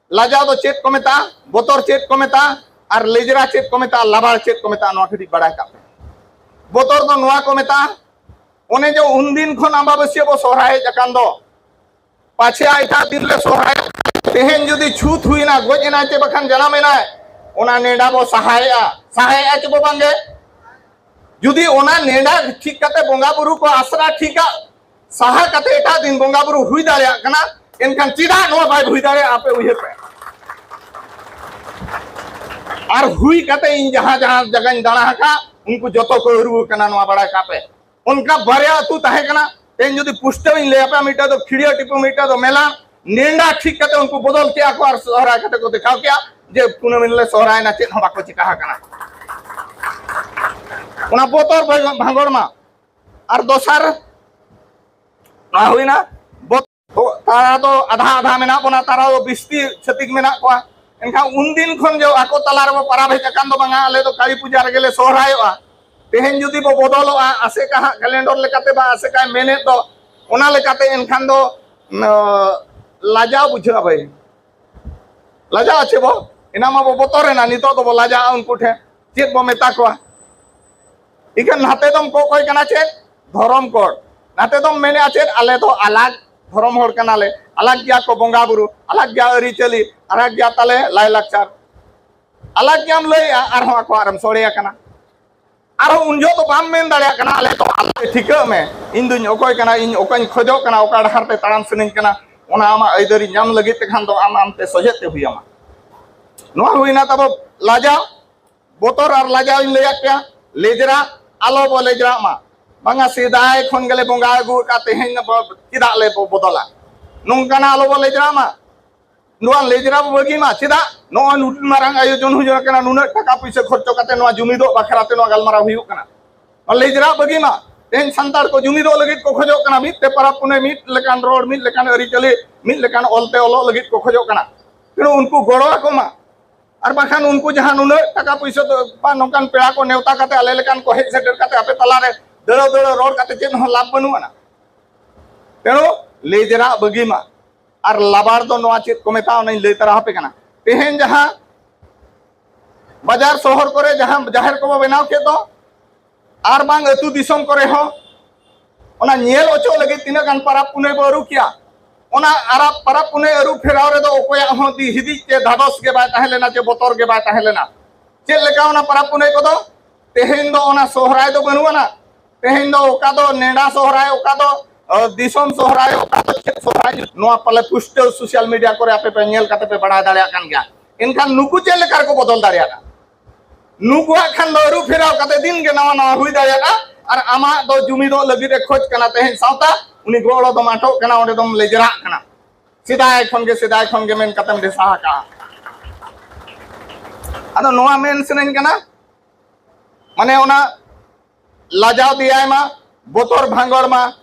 ᱞᱟᱡᱟᱣ ᱫᱚ ᱪᱮᱫ ᱠᱚ ᱢᱮᱛᱟᱜᱼᱟ, ᱵᱚᱛᱚᱨ ᱪᱮᱫ ᱠᱚ ᱢᱮᱛᱟᱜᱼᱟ, ᱟᱨ ᱞᱮᱡᱽᱨᱟ ᱪᱮᱫ ᱠᱚ ᱢᱮᱛᱟᱜᱼᱟ, ᱞᱟᱵᱟᱲ ᱪᱮᱫ ᱠᱚ ᱢᱮᱛᱟᱜᱼᱟ, ᱱᱚᱣᱟ ᱠᱟᱹᱴᱤᱡ ᱵᱟᱲᱟᱭ ᱠᱟᱜ ᱯᱮ᱾ ᱵᱚᱛᱚᱨ ᱫᱚ ᱱᱚᱣᱟ ᱠᱚ ᱢᱮᱛᱟᱜᱼᱟ, ᱚᱱᱮ ᱡᱮ ᱩᱱᱫᱤᱱ ᱠᱷᱚᱱ ᱟᱢᱵᱟᱵᱟᱹᱥᱭᱟᱹ ᱵᱚ ᱥᱚᱦᱨᱟᱭ ᱦᱮᱡ ᱟᱠᱟᱱ ᱫᱚ, ᱯᱟᱪᱷᱮ ᱮᱴᱟᱜ ᱫᱤᱱ ᱞᱮ ᱥᱚᱦᱨᱟᱭ, ᱛᱮᱦᱮᱧ ᱡᱩᱫᱤ ᱪᱷᱩᱛ ᱦᱩᱭᱱᱟ, ᱜᱚᱡ ᱮᱱᱟᱭ ᱪᱮ ᱵᱟᱠᱷᱟᱱ ᱡᱟᱱᱟᱢ ᱮᱱᱟᱭ, ᱚᱱᱟ ᱱᱮᱰᱟ ᱵᱚ ᱥᱟᱦᱟᱭᱮᱜᱼᱟ, ᱥᱟᱦᱟᱭᱮᱜᱼᱟ ᱪᱮ ᱵᱚ ᱵᱟᱝᱜᱮ? ᱡᱩᱫᱤ ᱚᱱᱟ ᱱᱮᱰᱟ ᱴᱷᱤᱠ ᱠᱟᱛᱮ ᱵᱚᱸᱜᱟ ᱵᱩᱨᱩ ᱠᱚ ᱟᱥᱨᱟ ᱴᱷᱤᱠᱟ, ᱥᱟᱦᱟ ᱠᱟᱛᱮ ᱮᱴᱟᱜ ᱫᱤᱱ ᱵᱚᱸᱜᱟ ᱵᱩᱨᱩ ᱦᱩᱭ ᱫᱟᱲᱮᱭᱟᱜ ᱠᱟᱱᱟ, ᱮᱱᱠᱷᱟᱱ ᱪᱮᱫᱟᱜ ᱱᱚᱣᱟ ᱵᱟᱭ ᱦᱩᱭ ᱫᱟᱲᱮᱭᱟᱜᱼᱟ? ᱟᱯᱮ ᱩᱭᱦᱟᱹᱨ ᱯᱮ᱾ ᱟᱨ ᱦᱩᱭ ᱠᱟᱛᱮ ᱤᱧ ᱡᱟᱦᱟᱸ ᱡᱟᱦᱟᱸ ᱡᱟᱭᱜᱟᱧ ᱫᱟᱬᱟ ᱟᱠᱟᱫ, ᱩᱱᱠᱩ ᱡᱚᱛᱚ ᱠᱚ ᱟᱹᱨᱩ ᱟᱠᱟᱱᱟ, ᱱᱚᱣᱟ ᱵᱟᱲᱟᱭ ᱠᱟᱜ ᱯᱮ᱾ ᱚᱱᱠᱟ ᱵᱟᱨᱭᱟ ᱟᱹᱛᱩ ᱛᱟᱦᱮᱸ ᱠᱟᱱᱟ᱾ ᱛᱮᱦᱮᱧ ᱡᱩᱫᱤ ᱯᱩᱥᱴᱟᱹᱣ ᱤᱧ ᱞᱟᱹᱭ ᱟᱯᱮᱭᱟ, ᱢᱤᱫᱴᱟᱝ ᱫᱚ ᱠᱷᱤᱲᱤᱭᱟᱹ ᱴᱤᱯᱩ, ᱢᱤᱫᱴᱟᱝ ᱫᱚ ᱢᱮᱞᱟ᱾ ᱱᱮᱰᱟ ᱴᱷᱤᱠ ᱠᱟᱛᱮ ᱩᱱᱠᱩ ᱵᱚᱫᱚᱞ ᱠᱮᱜᱼᱟ ᱠᱚ ᱟᱨ ᱥᱚᱦᱨᱟᱭ ᱠᱟᱛᱮ ᱠᱚ ᱫᱮᱠᱷᱟᱣ ᱠᱮᱜᱼᱟ ᱡᱮ ᱠᱩᱱᱟᱹᱢᱤ ᱞᱮ ᱥᱚᱦᱨᱟᱭᱱᱟ, ᱪᱮᱫ ᱦᱚᱸ ᱵᱟᱠᱚ ᱪᱤᱠᱟ ᱟᱠᱟᱱᱟ᱾ ᱚᱱᱟ ᱵᱚᱛᱚᱨ ᱵᱷᱟᱸᱜᱚᱲ ᱢᱟ᱾ ᱟᱨ ᱫᱚᱥᱟᱨ ᱱᱚᱣᱟ ᱦᱩᱭᱱᱟ ᱵᱚᱛ-, ᱛᱟᱨᱟ ᱫᱚ ᱟᱫᱷᱟ ᱟᱫᱷᱟ ᱢᱮᱱᱟᱜ ᱵᱚᱱᱟ, ᱛᱟᱨᱟ ᱫᱚ ᱵᱤᱥᱛᱤ ᱪᱷᱟᱹᱛᱤᱠ ᱢᱮᱱᱟᱜ ᱠᱚᱣᱟ᱾ ᱮᱱᱠᱷᱟᱱ ᱩᱱᱫᱤᱱ ᱠᱷᱚᱱ ᱡᱮ ᱟᱠᱚ ᱛᱟᱞᱟ ᱨᱮᱵᱚ ᱯᱟᱨᱟᱵᱽ ᱦᱮᱡ ᱟᱠᱟᱱ ᱫᱚ ᱵᱟᱝᱟ, ᱟᱞᱮ ᱫᱚ ᱠᱟᱹᱞᱤ ᱯᱩᱡᱟ ᱨᱮᱜᱮ ᱞᱮ ᱥᱚᱦᱨᱟᱭᱚᱜᱼᱟ᱾ ᱛᱮᱦᱮᱧ ᱡᱩᱫᱤ ᱵᱚ ᱵᱚᱫᱚᱞᱚᱜᱼᱟ ᱟᱥᱮᱠᱟ ᱦᱟᱸᱜ ᱠᱮᱞᱮᱱᱰᱚᱨ ᱞᱮᱠᱟᱛᱮ ᱵᱟ ᱟᱥᱮᱠᱟᱭ ᱢᱮᱱᱮᱫ ᱫᱚ, ᱚᱱᱟ ᱞᱮᱠᱟᱛᱮ ᱮᱱᱠᱷᱟᱱ ᱫᱚ, ᱱᱚ, ᱞᱟᱡᱟᱣ ᱵᱩᱡᱷᱟᱹᱜᱼᱟ ᱵᱷᱟᱹᱭ᱾ ᱞᱟᱡᱟᱣ ᱟᱪᱷᱮ ᱵᱚ, ᱮᱱᱟ ᱢᱟ ᱵᱚ ᱵᱚᱛᱚᱨᱮᱱᱟ, ᱱᱤᱛᱚᱜ ᱫᱚᱵᱚ ᱞᱟᱡᱟᱜᱼᱟ ᱩᱱᱠᱩ ᱴᱷᱮᱱ᱾ ᱪᱮᱫ ᱵᱚ ᱢᱮᱛᱟ ᱠᱚᱣᱟ? ᱤᱠᱷᱟᱹᱱ ᱱᱟᱛᱮ ᱫᱚᱢ ᱠᱚᱠᱚᱭ ᱠᱟᱱᱟ ᱪᱮᱫ? ᱫᱷᱚᱨᱚᱢ ᱠᱳᱰ᱾ ᱱᱟᱛᱮ ᱫᱚᱢ ᱢᱮᱱᱮᱜᱼᱟ ᱪᱮᱫ? ᱟᱞᱮ ᱫᱚ ᱟᱞᱟᱜᱽ ᱫᱷᱚᱨᱚᱢ ᱦᱚᱲ ᱠᱟᱱᱟᱞᱮ, ᱟᱞᱟᱜᱽ ᱜᱮᱭᱟ ᱠᱚ ᱵᱚᱸᱜᱟ ᱵᱩᱨᱩ, ᱟᱞᱟᱜᱽ ᱜᱮᱭᱟ ᱟᱹᱨᱤᱪᱟᱹᱞᱤ, ᱟᱞᱟᱜᱽ ᱜᱮᱭᱟ ᱛᱟᱞᱮ ᱞᱟᱭᱞᱟᱠᱪᱟᱨ, ᱟᱞᱟᱜᱽ ᱜᱮᱭᱟᱢ ᱞᱟᱹᱭᱮᱜᱼᱟ, ᱟᱨᱦᱚᱸ ᱟᱠᱚᱣᱟᱜ ᱨᱮᱢ ᱥᱚᱲᱮᱭᱟ ᱠᱟᱱᱟ᱾ ᱟᱨᱦᱚᱸ ᱩᱱ ᱡᱚᱦᱚᱜ ᱫᱚ ᱵᱟᱢ ᱢᱮᱱ ᱫᱟᱲᱮᱭᱟᱜ ᱠᱟᱱᱟ, ᱟᱞᱮ ᱫᱚ ᱟᱞᱟᱜᱽ ᱴᱷᱤᱠᱟᱹᱜ ᱢᱮ, ᱤᱧ ᱫᱩᱧ ᱚᱠᱚᱭ ᱠᱟᱱᱟ, ᱤᱧ ᱚᱠᱟᱧ ᱠᱷᱚᱡᱚᱜ ᱠᱟᱱᱟ, ᱚᱠᱟ ᱰᱟᱦᱟᱨ ᱛᱮ ᱛᱟᱲᱟᱢ ᱥᱟᱱᱟᱧ ᱠᱟᱱᱟ, ᱚᱱᱟ ᱟᱢᱟᱜ ᱟᱹᱭᱫᱟᱹᱨᱤ ᱧᱟᱢ ᱞᱟᱹᱜᱤᱫ ᱛᱮᱠᱷᱟᱱ ᱫᱚ ᱟᱢ ᱟᱢᱛᱮ ᱥᱚᱡᱷᱮ ᱛᱮ ᱦᱩᱭᱟᱢᱟ᱾ ᱱᱚᱣᱟ ᱦᱩᱭᱱᱟ ᱛᱟᱵᱚ ᱞᱟᱡᱟᱣ, ᱵᱚᱛᱚᱨ ᱟᱨ ᱞᱟᱡᱟᱣ ᱤᱧ ᱞᱟᱹᱭᱟᱫ ᱯᱮᱭᱟ᱾ ᱞᱮᱡᱽᱨᱟ ᱟᱞᱚ ᱵᱚ ᱞᱮᱡᱽᱨᱟᱜ ᱢᱟ᱾ ᱵᱟᱝᱟ, ᱥᱮᱫᱟᱭ ᱠᱷᱚᱱ ᱜᱮᱞᱮ ᱵᱚᱸᱜᱟ ᱟᱹᱜᱩ ᱟᱠᱟᱫ, ᱛᱮᱦᱮᱧ ᱵᱚ-, ᱪᱮᱫᱟᱜ ᱞᱮ ᱵᱚ-, ᱵᱚᱫᱚᱞᱟ? ᱱᱚᱝᱠᱟᱱᱟᱜ ᱟᱞᱚ ᱵᱚ ᱞᱮᱡᱽᱨᱟᱜ ᱢᱟ᱾ ᱱᱚᱣᱟ ᱞᱮᱡᱽᱨᱟ ᱵᱚ ᱵᱟᱹᱜᱤ ᱢᱟ᱾ ᱪᱮᱫᱟᱜ ᱱᱚᱜᱼᱚᱭ ᱱᱩᱱ ᱢᱟᱨᱟᱝ ᱟᱭᱳᱡᱚᱱ ᱦᱩᱭ ᱟᱠᱟᱱᱟ, ᱱᱩᱱᱟᱹᱜ ᱴᱟᱠᱟ ᱯᱩᱭᱥᱟᱹ ᱠᱷᱚᱨᱪᱚ ᱠᱟᱛᱮ ᱱᱚᱣᱟ ᱡᱩᱢᱤᱫᱚᱜ ᱵᱟᱠᱷᱨᱟ ᱛᱮ ᱱᱚᱣᱟ ᱜᱟᱞᱢᱟᱨᱟᱣ ᱦᱩᱭᱩᱜ ᱠᱟᱱᱟ? ᱱᱚᱣᱟ ᱞᱮᱡᱽᱨᱟ ᱵᱟᱹᱜᱤ ᱢᱟ᱾ ᱛᱮᱦᱮᱧ ᱥᱟᱱᱛᱟᱲ ᱠᱚ ᱡᱩᱢᱤᱫᱚᱜ ᱞᱟᱹᱜᱤᱫ ᱠᱚ ᱠᱷᱚᱡᱚᱜ ᱠᱟᱱᱟ, ᱢᱤᱫ ᱛᱮ ᱯᱟᱨᱟᱵᱽ ᱯᱩᱱᱟᱹᱭ, ᱢᱤᱫ ᱞᱮᱠᱟᱱ ᱨᱚᱲ, ᱢᱤᱫ ᱞᱮᱠᱟᱱ ᱟᱹᱨᱤᱪᱟᱹᱞᱤ, ᱢᱤᱫ ᱞᱮᱠᱟᱱ ᱚᱞᱛᱮ ᱚᱞᱚᱜ ᱞᱟᱹᱜᱤᱫ ᱠᱚ ᱠᱷᱚᱡᱚᱜ ᱠᱟᱱᱟ᱾ ᱛᱮᱱᱩ ᱩᱱᱠᱩ ᱜᱚᱲᱚ ᱟᱠᱚ ᱢᱟ᱾ ᱟᱨ ᱵᱟᱠᱷᱟᱱ ᱩᱱᱠᱩ ᱡᱟᱦᱟᱸ ᱱᱩᱱᱟᱹᱜ ᱴᱟᱠᱟ ᱯᱩᱭᱥᱟᱹ ᱫᱚ, ᱵᱟ, ᱱᱚᱝᱠᱟᱱ ᱯᱮᱲᱟ ᱠᱚ ᱱᱮᱣᱛᱟ ᱠᱟᱛᱮ ᱟᱞᱮ ᱞᱮᱠᱟᱱ ᱠᱚ ᱦᱮᱡ ᱥᱮᱴᱮᱨ ᱠᱟᱛᱮ ᱟᱯᱮ ᱛᱟᱞᱟᱨᱮ ᱫᱟᱹᱲᱟᱹ ᱫᱟᱹᱲᱟᱹ ᱨᱚᱲ ᱠᱟᱛᱮ ᱪᱮᱫ ᱦᱚᱸ ᱞᱟᱵᱷ ᱵᱟᱹᱱᱩᱜ ᱟᱱᱟ᱾ ᱛᱮᱱᱩ ᱞᱮᱡᱽᱨᱟᱜ ᱵᱟᱹᱜᱤ ᱢᱟ᱾ ᱟᱨ ᱞᱟᱵᱟᱲ ᱫᱚ ᱱᱚᱣᱟ ᱪᱮᱫ ᱠᱚ ᱢᱮᱛᱟᱜᱼᱟ, ᱚᱱᱟᱧ ᱞᱟᱹᱭ ᱛᱟᱨᱟ ᱟᱯᱮ ᱠᱟᱱᱟ᱾ ᱛᱮᱦᱮᱧ ᱡᱟᱦᱟᱸ ᱵᱟᱡᱟᱨ ᱥᱚᱦᱚᱨ ᱠᱚᱨᱮ ᱡᱟᱦᱟᱸ ᱡᱟᱦᱮᱨ ᱠᱚᱵᱚ ᱵᱮᱱᱟᱣ ᱠᱮᱫ ᱫᱚ, ᱟᱨ ᱵᱟᱝ ᱟᱹᱛᱩ ᱫᱤᱥᱚᱢ ᱠᱚᱨᱮ ᱦᱚᱸ ᱚᱱᱟ ᱧᱮᱞ ᱚᱪᱚᱜ ᱞᱟᱹᱜᱤᱫ ᱛᱤᱱᱟᱹᱜ ᱜᱟᱱ ᱯᱟᱨᱟᱵᱽ ᱯᱩᱱᱟᱹᱭ ᱵᱚ ᱟᱹᱨᱩ ᱠᱮᱭᱟ᱾ ᱚᱱᱟ ᱟᱨᱟᱜ ᱯᱟᱨᱟᱵᱽ ᱯᱩᱱᱟᱹᱭ ᱟᱹᱨᱩ ᱯᱷᱮᱨᱟᱣ ᱨᱮᱫᱚ ᱚᱠᱚᱭᱟᱜ ᱦᱚᱸ ᱫᱤ ᱦᱤᱫᱤᱡ ᱪᱮ ᱫᱷᱟᱫᱚᱥ ᱜᱮ ᱵᱟᱭ ᱛᱟᱦᱮᱸ ᱞᱮᱱᱟ, ᱪᱮ ᱵᱚᱛᱚᱨ ᱜᱮ ᱵᱟᱭ ᱛᱟᱦᱮᱸ ᱞᱮᱱᱟ᱾ ᱪᱮᱫ ᱞᱮᱠᱟ ᱚᱱᱟ ᱯᱟᱨᱟᱵᱽ ᱯᱩᱱᱟᱹᱭ ᱠᱚᱫᱚ? ᱛᱮᱦᱮᱧ ᱫᱚ ᱚᱱᱟ ᱥᱚᱦᱨᱟᱭ ᱫᱚ ᱵᱟᱹᱱᱩᱜ ᱟᱱᱟ᱾ ᱛᱮᱦᱮᱧ ᱫᱚ ᱚᱠᱟ ᱫᱚ ᱱᱮᱰᱟ ᱥᱚᱦᱨᱟᱭ, ᱚᱠᱟ ᱫᱚ ᱫᱤᱥᱚᱢ ᱥᱚᱦᱨᱟᱭ, ᱚᱠᱟ ᱫᱚ ᱪᱮᱫ ᱥᱚᱦᱨᱟᱭ, ᱱᱚᱣᱟ ᱯᱟᱞᱮ ᱯᱩᱥᱴᱟᱹᱣ ᱥᱳᱥᱟᱞ ᱢᱤᱰᱤᱭᱟ ᱠᱚᱨᱮ ᱟᱯᱮ ᱯᱮ ᱧᱮᱞ ᱠᱟᱛᱮ ᱯᱮ ᱵᱟᱲᱟᱭ ᱫᱟᱲᱮᱭᱟᱜ ᱠᱟᱱ ᱜᱮᱭᱟ᱾ ᱮᱱᱠᱷᱟᱱ ᱱᱩᱠᱩ ᱪᱮᱫ ᱞᱮᱠᱟ ᱨᱮᱠᱚ ᱵᱚᱫᱚᱞ ᱫᱟᱲᱮᱭᱟᱜᱼᱟ? ᱱᱩᱠᱩᱣᱟᱜ ᱠᱷᱟᱱ ᱫᱚ ᱟᱹᱨᱩ ᱯᱷᱮᱨᱟᱣ ᱠᱟᱛᱮ ᱫᱤᱱ ᱜᱮ ᱱᱟᱣᱟ ᱱᱟᱣᱟ ᱦᱩᱭ ᱫᱟᱲᱮᱭᱟᱜᱼᱟ᱾ ᱟᱨ ᱟᱢᱟᱜ ᱫᱚ ᱡᱩᱢᱤᱫᱚᱜ ᱞᱟᱹᱜᱤᱫ ᱮ ᱠᱷᱚᱡᱽ ᱠᱟᱱᱟ ᱛᱮᱦᱮᱧ ᱥᱟᱶᱛᱟ, ᱩᱱᱤ ᱜᱚᱲᱚ ᱫᱚᱢ ᱟᱴᱚᱜ ᱠᱟᱱᱟ, ᱚᱸᱰᱮ ᱫᱚᱢ ᱞᱮᱡᱨᱟᱜ ᱠᱟᱱᱟ᱾ ᱥᱮᱫᱟᱭ ᱠᱷᱚᱱ ᱜᱮ, ᱥᱮᱫᱟᱭ ᱠᱷᱚᱱ ᱜᱮ ᱢᱮᱱ ᱠᱟᱛᱮᱢ ᱰᱷᱮᱥᱟ ᱟᱠᱟᱜᱼᱟ᱾ ᱟᱫᱚ ᱱᱚᱣᱟ ᱢᱮᱱ ᱥᱟᱱᱟᱧ ᱠᱟᱱᱟ, ᱢᱟᱱᱮ ᱚᱱᱟ ᱞᱟᱡᱟᱣ ᱫᱮᱭᱟᱭ ᱢᱟ, ᱵᱚᱛᱚᱨ ᱵᱷᱟᱸᱜᱚᱲ ᱢᱟ,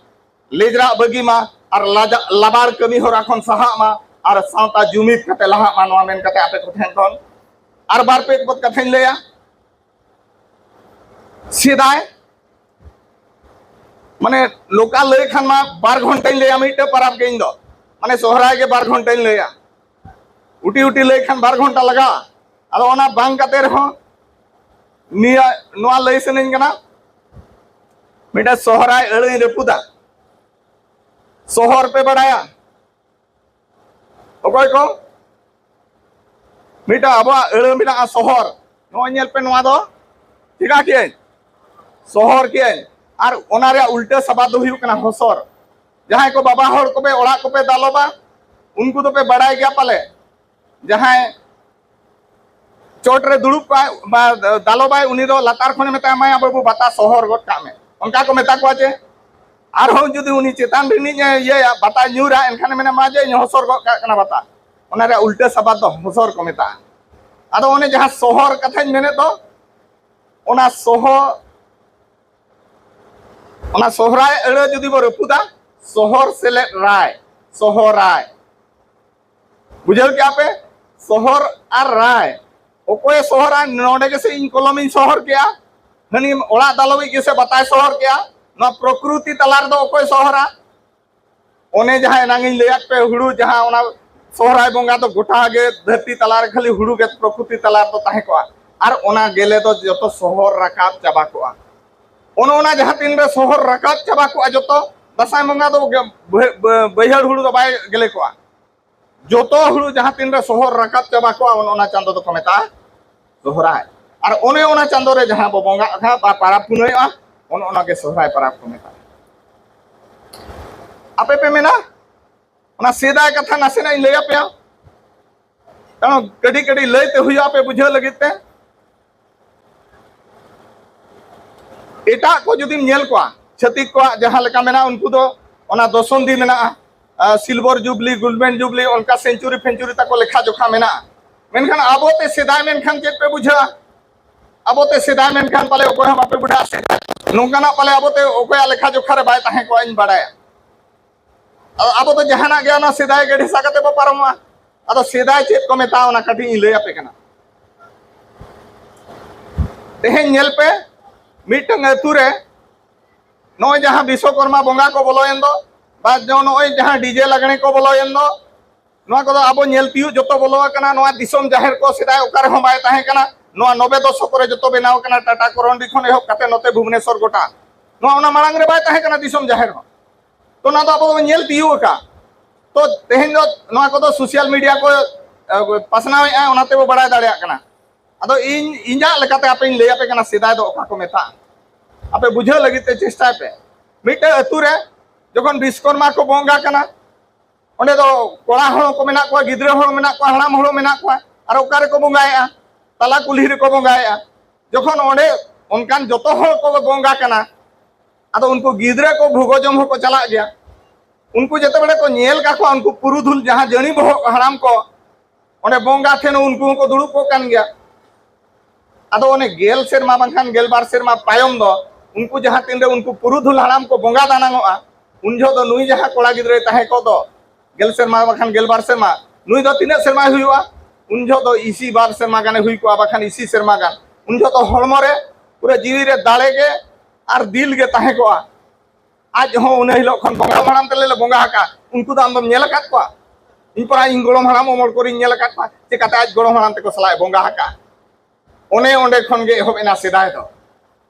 ᱞᱮᱡᱨᱟᱜ ᱵᱟᱹᱜᱤ ᱢᱟ, ᱟᱨ ᱞᱟᱡᱟ-, ᱞᱟᱵᱟᱲ ᱠᱟᱹᱢᱤ ᱦᱚᱨᱟ ᱠᱷᱚᱱ ᱥᱟᱦᱟᱜ ᱢᱟ, ᱟᱨ ᱥᱟᱶᱛᱟ ᱡᱩᱢᱤᱫ ᱠᱟᱛᱮ ᱞᱟᱦᱟᱜ ᱢᱟ, ᱱᱚᱣᱟ ᱢᱮᱱ ᱠᱟᱛᱮ ᱟᱯᱮ ᱠᱚ ᱴᱷᱮᱱ ᱠᱷᱚᱱ ᱟᱨ ᱵᱟᱨ ᱯᱮ ᱵᱚᱛ ᱠᱟᱛᱷᱟᱧ ᱞᱟᱹᱭᱟ᱾ ᱥᱮᱫᱟᱭ ᱢᱟᱱᱮ ᱱᱚᱝᱠᱟ ᱞᱟᱹᱭ ᱠᱷᱟᱱ ᱢᱟ ᱵᱟᱨ ᱜᱷᱚᱱᱴᱟᱧ ᱞᱟᱹᱭᱟ ᱢᱤᱫᱴᱮᱡ ᱯᱟᱨᱟᱵᱽ ᱜᱮ ᱤᱧ ᱫᱚ, ᱢᱟᱱᱮ ᱥᱚᱦᱨᱟᱭ ᱜᱮ ᱵᱟᱨ ᱜᱷᱚᱱᱴᱟᱧ ᱞᱟᱹᱭᱟ, ᱩᱴᱤ ᱩᱴᱤ ᱞᱟᱹᱭ ᱠᱷᱟᱱ ᱵᱟᱨ ᱜᱷᱚᱱᱴᱟ ᱞᱟᱜᱟᱜᱼᱟ᱾ ᱟᱫᱚ ᱚᱱᱟ ᱵᱟᱝ ᱠᱟᱛᱮ ᱨᱮᱦᱚᱸ ᱱᱤᱭᱟᱹ, ᱱᱚᱣᱟ ᱞᱟᱹᱭ ᱥᱟᱱᱟᱧ ᱠᱟᱱᱟ, ᱢᱤᱫᱴᱮᱡ ᱥᱚᱦᱨᱟᱭ ᱟᱹᱲᱟᱹᱧ ᱨᱟᱹᱯᱩᱫᱟ᱾ ᱥᱚᱦᱚᱨ ᱯᱮ ᱵᱟᱲᱟᱭᱟ? ᱚᱠᱚᱭ ᱠᱚ? ᱢᱤᱫᱴᱟᱝ ᱟᱵᱚᱣᱟᱜ ᱟᱹᱲᱟᱹ ᱢᱮᱱᱟᱜᱼᱟ ᱥᱚᱦᱚᱨ᱾ ᱱᱚᱜᱼᱚᱭ ᱧᱮᱞ ᱯᱮ, ᱱᱚᱣᱟ ᱫᱚ ᱪᱮᱠᱟ ᱠᱮᱜᱼᱟᱹᱧ? ᱥᱚᱦᱚᱨ ᱠᱮᱜᱼᱟᱹᱧ᱾ ᱟᱨ ᱚᱱᱟ ᱨᱮᱭᱟᱜ ᱩᱞᱴᱟᱹ ᱥᱟᱵᱟᱫ ᱫᱚ ᱦᱩᱭᱩᱜ ᱠᱟᱱᱟ ᱦᱚᱥᱚᱨ᱾ ᱡᱟᱦᱟᱸᱭ ᱠᱚ ᱵᱟᱵᱟ ᱦᱚᱲ ᱠᱚᱯᱮ ᱚᱲᱟᱜ ᱠᱚᱯᱮ ᱫᱟᱞᱚᱵᱟ, ᱩᱱᱠᱩ ᱫᱚᱯᱮ ᱵᱟᱲᱟᱭ ᱜᱮᱭᱟ ᱯᱟᱞᱮ, ᱡᱟᱦᱟᱸᱭ ᱪᱚᱴ ᱨᱮ ᱫᱩᱲᱩᱵ ᱠᱚᱜᱼᱟᱭ, ᱵᱟ, ᱫᱟᱞᱚᱵᱟᱭ, ᱩᱱᱤ ᱫᱚ ᱞᱟᱛᱟᱨ ᱠᱷᱚᱱᱮ ᱢᱮᱛᱟᱭᱟ, "ᱢᱟᱭᱟ ᱵᱟᱹᱵᱩ, ᱵᱟᱛᱟ ᱥᱚᱦᱚᱨ ᱜᱚᱫ ᱠᱟᱜ ᱢᱮ", ᱚᱱᱠᱟ ᱠᱚ ᱢᱮᱛᱟ ᱠᱚᱣᱟ ᱪᱮ? ᱟᱨᱦᱚᱸ ᱡᱩᱫᱤ ᱩᱱᱤ ᱪᱮᱛᱟᱱ ᱨᱤᱱᱤᱡ ᱮ ᱤᱭᱟᱹᱭᱟ, ᱵᱟᱛᱟ ᱧᱩᱨᱟ, ᱮᱱᱠᱷᱟᱱᱮ ᱢᱮᱱᱟ, "ᱢᱟ ᱡᱮ, ᱤᱧ ᱦᱚᱥᱚᱨ ᱜᱚᱫ ᱠᱟᱜ ᱠᱟᱱᱟ ᱵᱟᱛᱟ", ᱚᱱᱟ ᱨᱮᱭᱟᱜ ᱩᱞᱴᱟᱹ ᱥᱟᱵᱟᱫ ᱫᱚ ᱦᱚᱥᱚᱨ ᱠᱚ ᱢᱮᱛᱟᱜᱼᱟ᱾ ᱟᱫᱚ ᱚᱱᱮ ᱡᱟᱦᱟᱸ ᱥᱚᱦᱚᱨ ᱠᱟᱛᱷᱟᱧ ᱢᱮᱱᱮᱫ ᱫᱚ, ᱚᱱᱟ ᱥᱚᱦᱚ-, ᱚᱱᱟ ᱥᱚᱦᱨᱟᱭ ᱟᱹᱲᱟᱹ ᱡᱩᱫᱤ ᱵᱚ ᱨᱟᱹᱯᱩᱫᱟ, ᱥᱚᱦᱚᱨ ᱥᱮᱞᱮᱫ ᱨᱟᱭ, ᱥᱚᱦᱚᱨᱟᱭ᱾ ᱵᱩᱡᱷᱟᱹᱣ ᱠᱮᱜᱼᱟ ᱯᱮ? ᱥᱚᱦᱚᱨ ᱟᱨ ᱨᱟᱭ᱾ ᱚᱠᱚᱭᱮ ᱥᱚᱦᱚᱨᱟ? ᱱᱚᱰᱮ ᱜᱮᱥᱮ ᱤᱧ ᱠᱚᱞᱚᱢᱤᱧ ᱥᱚᱦᱚᱨ ᱠᱮᱜᱼᱟ, ᱦᱟᱹᱱᱤ ᱚᱲᱟᱜ ᱫᱟᱞᱚᱵᱤᱡ ᱜᱮᱥᱮ ᱵᱟᱛᱟᱭ ᱥᱚᱦᱚᱨ ᱠᱮᱜᱼᱟ᱾ ᱱᱚᱣᱟ ᱯᱨᱚᱠᱨᱩᱛᱤ ᱛᱟᱞᱟ ᱨᱮᱫᱚ ᱚᱠᱚᱭ ᱥᱚᱦᱚᱨᱟ? ᱚᱱᱮ ᱡᱟᱦᱟᱸ ᱮᱱᱟᱝ ᱤᱧ ᱞᱟᱹᱭᱟᱫ ᱯᱮ, ᱦᱩᱲᱩ ᱡᱟᱦᱟᱸ, ᱚᱱᱟ ᱥᱚᱦᱨᱟᱭ ᱵᱚᱸᱜᱟ ᱫᱚ ᱜᱚᱴᱟ ᱜᱮ ᱫᱷᱟᱹᱨᱛᱤ ᱛᱟᱞᱟ ᱨᱮ ᱠᱷᱟᱹᱞᱤ ᱦᱩᱲᱩ ᱜᱮ ᱯᱨᱚᱠᱨᱩᱛᱤ ᱛᱟᱞᱟ ᱨᱮᱫᱚ ᱛᱟᱦᱮᱸ ᱠᱚᱜᱼᱟ᱾ ᱟᱨ ᱚᱱᱟ ᱜᱮᱞᱮ ᱫᱚ ᱡᱚᱛᱚ ᱥᱚᱦᱚᱨ ᱨᱟᱠᱟᱵ ᱪᱟᱵᱟ ᱠᱚᱜᱼᱟ᱾ ᱚᱱᱮ ᱚᱱᱟ ᱡᱟᱦᱟᱸ ᱛᱤᱱ ᱨᱮ ᱥᱚᱦᱚᱨ ᱨᱟᱠᱟᱵ ᱪᱟᱵᱟ ᱠᱚᱜᱼᱟ ᱡᱚᱛᱚ, ᱫᱟᱸᱥᱟᱭ ᱵᱚᱸᱜᱟ ᱫᱚ ᱜᱮ-, ᱵᱟᱹᱭ-, ᱵᱟᱹᱭ-, ᱵᱟᱹᱭᱦᱟᱹᱲ ᱦᱩᱲᱩ ᱫᱚ ᱵᱟᱭ ᱜᱮᱞᱮ ᱠᱚᱜᱼᱟ᱾ ᱡᱚᱛᱚ ᱦᱩᱲᱩ ᱡᱟᱦᱟᱸ ᱛᱤᱱ ᱨᱮ ᱥᱚᱦᱚᱨ ᱨᱟᱠᱟᱵ ᱪᱟᱵᱟ ᱠᱚᱜᱼᱟ, ᱚᱱᱮ ᱚᱱᱟ ᱪᱟᱸᱫᱚ ᱫᱚᱠᱚ ᱢᱮᱛᱟᱜᱼᱟ ᱥᱚᱦᱨᱟᱭ᱾ ᱟᱨ ᱚᱱᱮ ᱚᱱᱟ ᱪᱟᱸᱫᱚ ᱨᱮ ᱡᱟᱦᱟᱸ ᱵᱚ ᱵᱚᱸᱜᱟᱜ ᱠᱟᱱᱟ ᱵᱟ ᱯᱟᱨᱟᱵᱽ ᱯᱩᱱᱟᱹᱭᱚᱜᱼᱟ, ᱚᱱᱮ ᱚᱱᱟ ᱜᱮ ᱥᱚᱦᱨᱟᱭ ᱯᱟᱨᱟᱵᱽ ᱠᱚ ᱢᱮᱛᱟᱜᱼᱟ᱾ ᱟᱯᱮ ᱯᱮ ᱢᱮᱱᱟ? ᱚᱱᱟ ᱥᱮᱫᱟᱭ ᱠᱟᱛᱷᱟ ᱱᱟᱥᱮᱱᱟᱜ ᱤᱧ ᱞᱟᱹᱭ ᱟᱯᱮᱭᱟ, ᱠᱟᱨᱚᱱ ᱠᱟᱹᱴᱤᱡ ᱠᱟᱹᱴᱤᱡ ᱞᱟᱹᱭ ᱛᱮ ᱦᱩᱭᱩᱜᱼᱟ ᱟᱯᱮ ᱵᱩᱡᱷᱟᱹᱣ ᱞᱟᱹᱜᱤᱫ ᱛᱮ᱾ ᱮᱴᱟᱜ ᱠᱚ ᱡᱩᱫᱤᱢ ᱧᱮᱞ ᱠᱚᱣᱟ, ᱪᱷᱟᱹᱛᱤᱠ ᱠᱚᱣᱟᱜ ᱡᱟᱦᱟᱸ ᱞᱮᱠᱟ ᱢᱮᱱᱟᱜᱼᱟ, ᱩᱱᱠᱩ ᱫᱚ ᱚᱱᱟ ᱫᱚᱥᱚᱱᱫᱤ ᱢᱮᱱᱟᱜᱼᱟ, ᱥᱤᱞᱵᱚᱨ ᱡᱩᱵᱽᱞᱤ, ᱜᱳᱞᱰᱮᱱ ᱡᱩᱵᱽᱞᱤ, ᱚᱱᱠᱟ ᱥᱮᱧᱪᱩᱨᱤ ᱯᱷᱮᱧᱪᱩᱨᱤ ᱛᱟᱠᱚ ᱞᱮᱠᱷᱟ ᱡᱚᱠᱷᱟ ᱢᱮᱱᱟᱜᱼᱟ᱾ ᱢᱮᱱᱠᱷᱟᱱ ᱟᱵᱚ ᱛᱮ ᱥᱮᱫᱟᱭ ᱢᱮᱱᱠᱷᱟᱱ ᱪᱮᱫ ᱯᱮ ᱵᱩᱡᱷᱟᱹᱣᱟ? ᱟᱵᱚ ᱛᱮ ᱥᱮᱫᱟᱭ ᱢᱮᱱᱠᱷᱟᱱ ᱯᱟᱞᱮ ᱚᱠᱚᱭ ᱦᱚᱸ ᱵᱟᱯᱮ ᱵᱩᱡᱷᱟᱹᱣᱟ᱾ ᱥᱮᱫᱟᱭ ᱱᱚᱝᱠᱟᱱᱟᱜ ᱯᱟᱞᱮ ᱟᱵᱚ ᱛᱮ ᱚᱠᱚᱭᱟᱜ ᱞᱮᱠᱷᱟ ᱡᱚᱠᱷᱟ ᱨᱮ ᱵᱟᱭ ᱛᱟᱦᱮᱸ ᱠᱚᱜᱼᱟ, ᱤᱧ ᱵᱟᱲᱟᱭᱟ᱾ ᱟᱫᱚ ᱟᱵᱚ ᱫᱚ ᱡᱟᱦᱟᱱᱟᱜ ᱜᱮ ᱚᱱᱟ ᱥᱮᱫᱟᱭ ᱜᱮ ᱰᱷᱮᱥᱟ ᱠᱟᱛᱮ ᱵᱚ ᱯᱟᱨᱚᱢᱚᱜᱼᱟ᱾ ᱟᱫᱚ ᱥᱮᱫᱟᱭ ᱪᱮᱫ ᱠᱚ ᱢᱮᱛᱟᱜᱼᱟ, ᱚᱱᱟ ᱠᱟᱹᱴᱤᱡ ᱤᱧ ᱞᱟᱹᱭ ᱟᱯᱮ ᱠᱟᱱᱟ᱾ ᱛᱮᱦᱮᱧ ᱧᱮᱞ ᱯᱮ, ᱢᱤᱫᱴᱟᱝ ᱟᱹᱛᱩ ᱨᱮ ᱱᱚᱜᱼᱚᱭ ᱡᱟᱦᱟᱸ ᱵᱤᱥᱥᱚᱠᱚᱨᱢᱟ ᱵᱚᱸᱜᱟ ᱠᱚ ᱵᱚᱞᱚᱭᱮᱱ ᱫᱚ, ᱵᱟ ᱱᱚᱜᱼᱚᱭ ᱡᱟᱦᱟᱸ ᱰᱤᱡᱮ ᱞᱟᱜᱽᱬᱮ ᱠᱚ ᱵᱚᱞᱚᱭᱮᱱ ᱫᱚ, ᱱᱚᱣᱟ ᱠᱚᱫᱚ ᱟᱵᱚ ᱧᱮᱞ ᱛᱤᱭᱳᱜ ᱡᱚᱛᱚ ᱵᱚᱞᱚ ᱟᱠᱟᱱᱟ᱾ ᱱᱚᱣᱟ ᱫᱤᱥᱚᱢ ᱡᱟᱦᱮᱨ ᱠᱚ ᱥᱮᱫᱟᱭ ᱚᱠᱟ ᱨᱮᱦᱚᱸ ᱵᱟᱭ ᱛᱟᱦᱮᱸ ᱠᱟᱱᱟ᱾ ᱱᱚᱣᱟ ᱱᱚᱵᱮ ᱫᱚᱥᱚᱠ ᱨᱮ ᱡᱚᱛᱚ ᱵᱮᱱᱟᱣ ᱟᱠᱟᱱᱟ, ᱴᱟᱴᱟ ᱠᱚᱨᱚᱱᱰᱤ ᱠᱷᱚᱱ ᱮᱦᱚᱵ ᱠᱟᱛᱮ ᱱᱚᱛᱮ ᱵᱷᱩᱵᱽᱱᱮᱥᱚᱨ ᱜᱚᱴᱟ᱾ ᱱᱚᱣᱟ ᱚᱱᱟ ᱢᱟᱲᱟᱝ ᱨᱮ ᱵᱟᱭ ᱛᱟᱦᱮᱸ ᱠᱟᱱᱟ ᱫᱤᱥᱚᱢ ᱡᱟᱦᱮᱨ ᱦᱚᱸ᱾ ᱛᱚ ᱱᱚᱣᱟ ᱫᱚ ᱟᱵᱚ ᱫᱚᱵᱚᱱ ᱧᱮᱞ ᱛᱤᱭᱳᱜ ᱟᱠᱟᱫ᱾ ᱛᱚ ᱛᱮᱦᱮᱧ ᱫᱚ ᱱᱚᱣᱟ ᱠᱚᱫᱚ ᱥᱳᱥᱟᱞ ᱢᱤᱰᱤᱭᱟ ᱠᱚ, ᱮ, ᱯᱟᱥᱱᱟᱣᱮᱫᱼᱟ, ᱚᱱᱟ ᱛᱮᱵᱚ ᱵᱟᱲᱟᱭ ᱫᱟᱲᱮᱭᱟᱜ ᱠᱟᱱᱟ᱾ ᱟᱫᱚ ᱤᱧ ᱤᱧᱟᱹᱜ ᱞᱮᱠᱟᱛᱮ ᱟᱯᱮᱧ ᱞᱟᱹᱭ ᱟᱯᱮ ᱠᱟᱱᱟ ᱥᱮᱫᱟᱭ ᱫᱚ ᱚᱠᱟ ᱠᱚ ᱢᱮᱛᱟᱜᱼᱟ᱾ ᱟᱯᱮ ᱵᱩᱡᱷᱟᱹᱣ ᱞᱟᱹᱜᱤᱫ ᱛᱮ ᱪᱮᱥᱴᱟᱭ ᱯᱮ᱾ ᱢᱤᱫᱴᱟᱝ ᱟᱹᱛᱩ ᱨᱮ ᱡᱚᱠᱷᱚᱱ ᱵᱤᱥᱠᱚᱨᱢᱟ ᱠᱚ ᱵᱚᱸᱜᱟ ᱠᱟᱱᱟ, ᱚᱸᱰᱮ ᱫᱚ ᱠᱚᱲᱟ ᱦᱚᱲ ᱠᱚ ᱢᱮᱱᱟᱜ ᱠᱚᱣᱟ, ᱜᱤᱫᱽᱨᱟᱹ ᱦᱚᱲ ᱢᱮᱱᱟᱜ ᱠᱚᱣᱟ, ᱦᱟᱲᱟᱢ ᱦᱚᱲ ᱢᱮᱱᱟᱜ ᱠᱚᱣᱟ, ᱟᱨ ᱚᱠᱟ ᱨᱮᱠᱚ ᱵᱚᱸᱜᱟᱭᱮᱫᱼᱟ? ᱛᱟᱞᱟ ᱠᱩᱞᱦᱤ ᱨᱮᱠᱚ ᱵᱚᱸᱜᱟᱭᱮᱫᱼᱟ᱾ ᱡᱚᱠᱷᱚᱱ ᱚᱸᱰᱮ ᱚᱱᱠᱟᱱ ᱡᱚᱛᱚ ᱦᱚᱲ ᱠᱚ ᱵᱚᱸᱜᱟ ᱠᱟᱱᱟ, ᱟᱫᱚ ᱩᱱᱠᱩ ᱜᱤᱫᱽᱨᱟᱹ ᱠᱚ ᱵᱷᱩᱜᱚ ᱡᱚᱢ ᱦᱚᱸᱠᱚ ᱪᱟᱞᱟᱜ ᱜᱮᱭᱟ᱾ ᱩᱱᱠᱩ ᱡᱮᱛᱮ ᱵᱮᱲᱮ ᱠᱚ ᱧᱮᱞ ᱠᱟᱠᱚᱣᱟ, ᱩᱱᱠᱩ ᱯᱩᱨᱩᱫᱷᱩᱞ ᱡᱟᱦᱟᱸ ᱡᱟᱹᱱᱤ ᱵᱚᱦᱚᱜ ᱦᱟᱲᱟᱢ ᱠᱚ ᱚᱸᱰᱮ ᱵᱚᱸᱜᱟ ᱴᱷᱮᱱ ᱩᱱᱠᱩ ᱦᱚᱸᱠᱚ ᱫᱩᱲᱩᱵ ᱠᱚᱜ ᱠᱟᱱ ᱜᱮᱭᱟ᱾ ᱟᱫᱚ ᱚᱱᱮ ᱜᱮᱞ ᱥᱮᱨᱢᱟ ᱵᱟᱝᱠᱷᱟᱱ ᱜᱮᱞᱵᱟᱨ ᱥᱮᱨᱢᱟ ᱛᱟᱭᱚᱢ ᱫᱚ ᱩᱱᱠᱩ ᱡᱟᱦᱟᱸ ᱛᱤᱱᱨᱮ ᱩᱱᱠᱩ ᱯᱩᱨᱩᱫᱷᱩᱞ ᱦᱟᱲᱟᱢ ᱠᱚ ᱵᱚᱸᱜᱟ ᱫᱟᱱᱟᱝᱚᱜᱼᱟ, ᱩᱱ ᱡᱚᱦᱚᱜ ᱫᱚ ᱱᱩᱭ ᱡᱟᱦᱟᱸ ᱠᱚᱲᱟ ᱜᱤᱫᱽᱨᱟᱹᱭ ᱛᱟᱦᱮᱸ ᱠᱚᱜ ᱫᱚ ᱜᱮᱞ ᱥᱮᱨᱢᱟ ᱵᱟᱝᱠᱷᱟᱱ ᱜᱮᱞᱵᱟᱨ ᱥᱮᱨᱢᱟ, ᱱᱩᱭ ᱫᱚ ᱛᱤᱱᱟᱹᱜ ᱥᱮᱨᱢᱟᱭ ᱦᱩᱭᱩᱜᱼᱟ? ᱩᱱ ᱡᱚᱦᱚᱜ ᱫᱚ ᱤᱥᱤ ᱵᱟᱨ ᱥᱮᱨᱢᱟ ᱜᱟᱱᱮ ᱦᱩᱭ ᱠᱚᱜᱼᱟ, ᱵᱟᱠᱷᱟᱱ ᱤᱥᱤ ᱥᱮᱨᱢᱟ ᱜᱟᱱ᱾ ᱩᱱ ᱡᱚᱦᱚᱜ ᱫᱚ ᱦᱚᱲᱢᱚ ᱨᱮ ᱯᱩᱨᱟᱹ ᱡᱤᱣᱤ ᱨᱮ ᱫᱟᱲᱮ ᱜᱮ ᱟᱨ ᱫᱤᱞ ᱜᱮ ᱛᱟᱦᱮᱸ ᱠᱚᱜᱼᱟ᱾ ᱟᱡ ᱦᱚᱸ ᱩᱱᱟᱹ ᱦᱤᱞᱳᱜ ᱠᱷᱚᱱ ᱵᱚᱸᱜᱟ ᱦᱟᱲᱟᱢ ᱛᱮᱞᱮ ᱞᱮ ᱵᱚᱸᱜᱟ ᱟᱠᱟᱫ, ᱩᱱᱠᱩ ᱫᱚ ᱟᱢ ᱫᱚᱢ ᱧᱮᱞ ᱟᱠᱟᱫ ᱠᱚᱣᱟ? ᱤᱧ ᱯᱟᱨᱟ ᱤᱧ ᱜᱚᱲᱚᱢ ᱦᱟᱲᱟᱢ ᱚᱢᱚᱞ ᱠᱚᱨᱮᱧ ᱧᱮᱞ ᱟᱠᱟᱫ ᱠᱚᱣᱟ ᱪᱮᱠᱟᱛᱮ ᱟᱡ ᱜᱚᱲᱚᱢ ᱦᱟᱲᱟᱢ ᱛᱮᱠᱚ ᱥᱟᱞᱟᱜ ᱮ ᱵᱚᱸᱜᱟ ᱟᱠᱟᱫ᱾ ᱚᱱᱮ ᱚᱸᱰᱮ ᱠᱷᱚᱱ ᱜᱮ ᱮᱦᱚᱵ ᱮᱱᱟ ᱥᱮᱫᱟᱭ ᱫᱚ᱾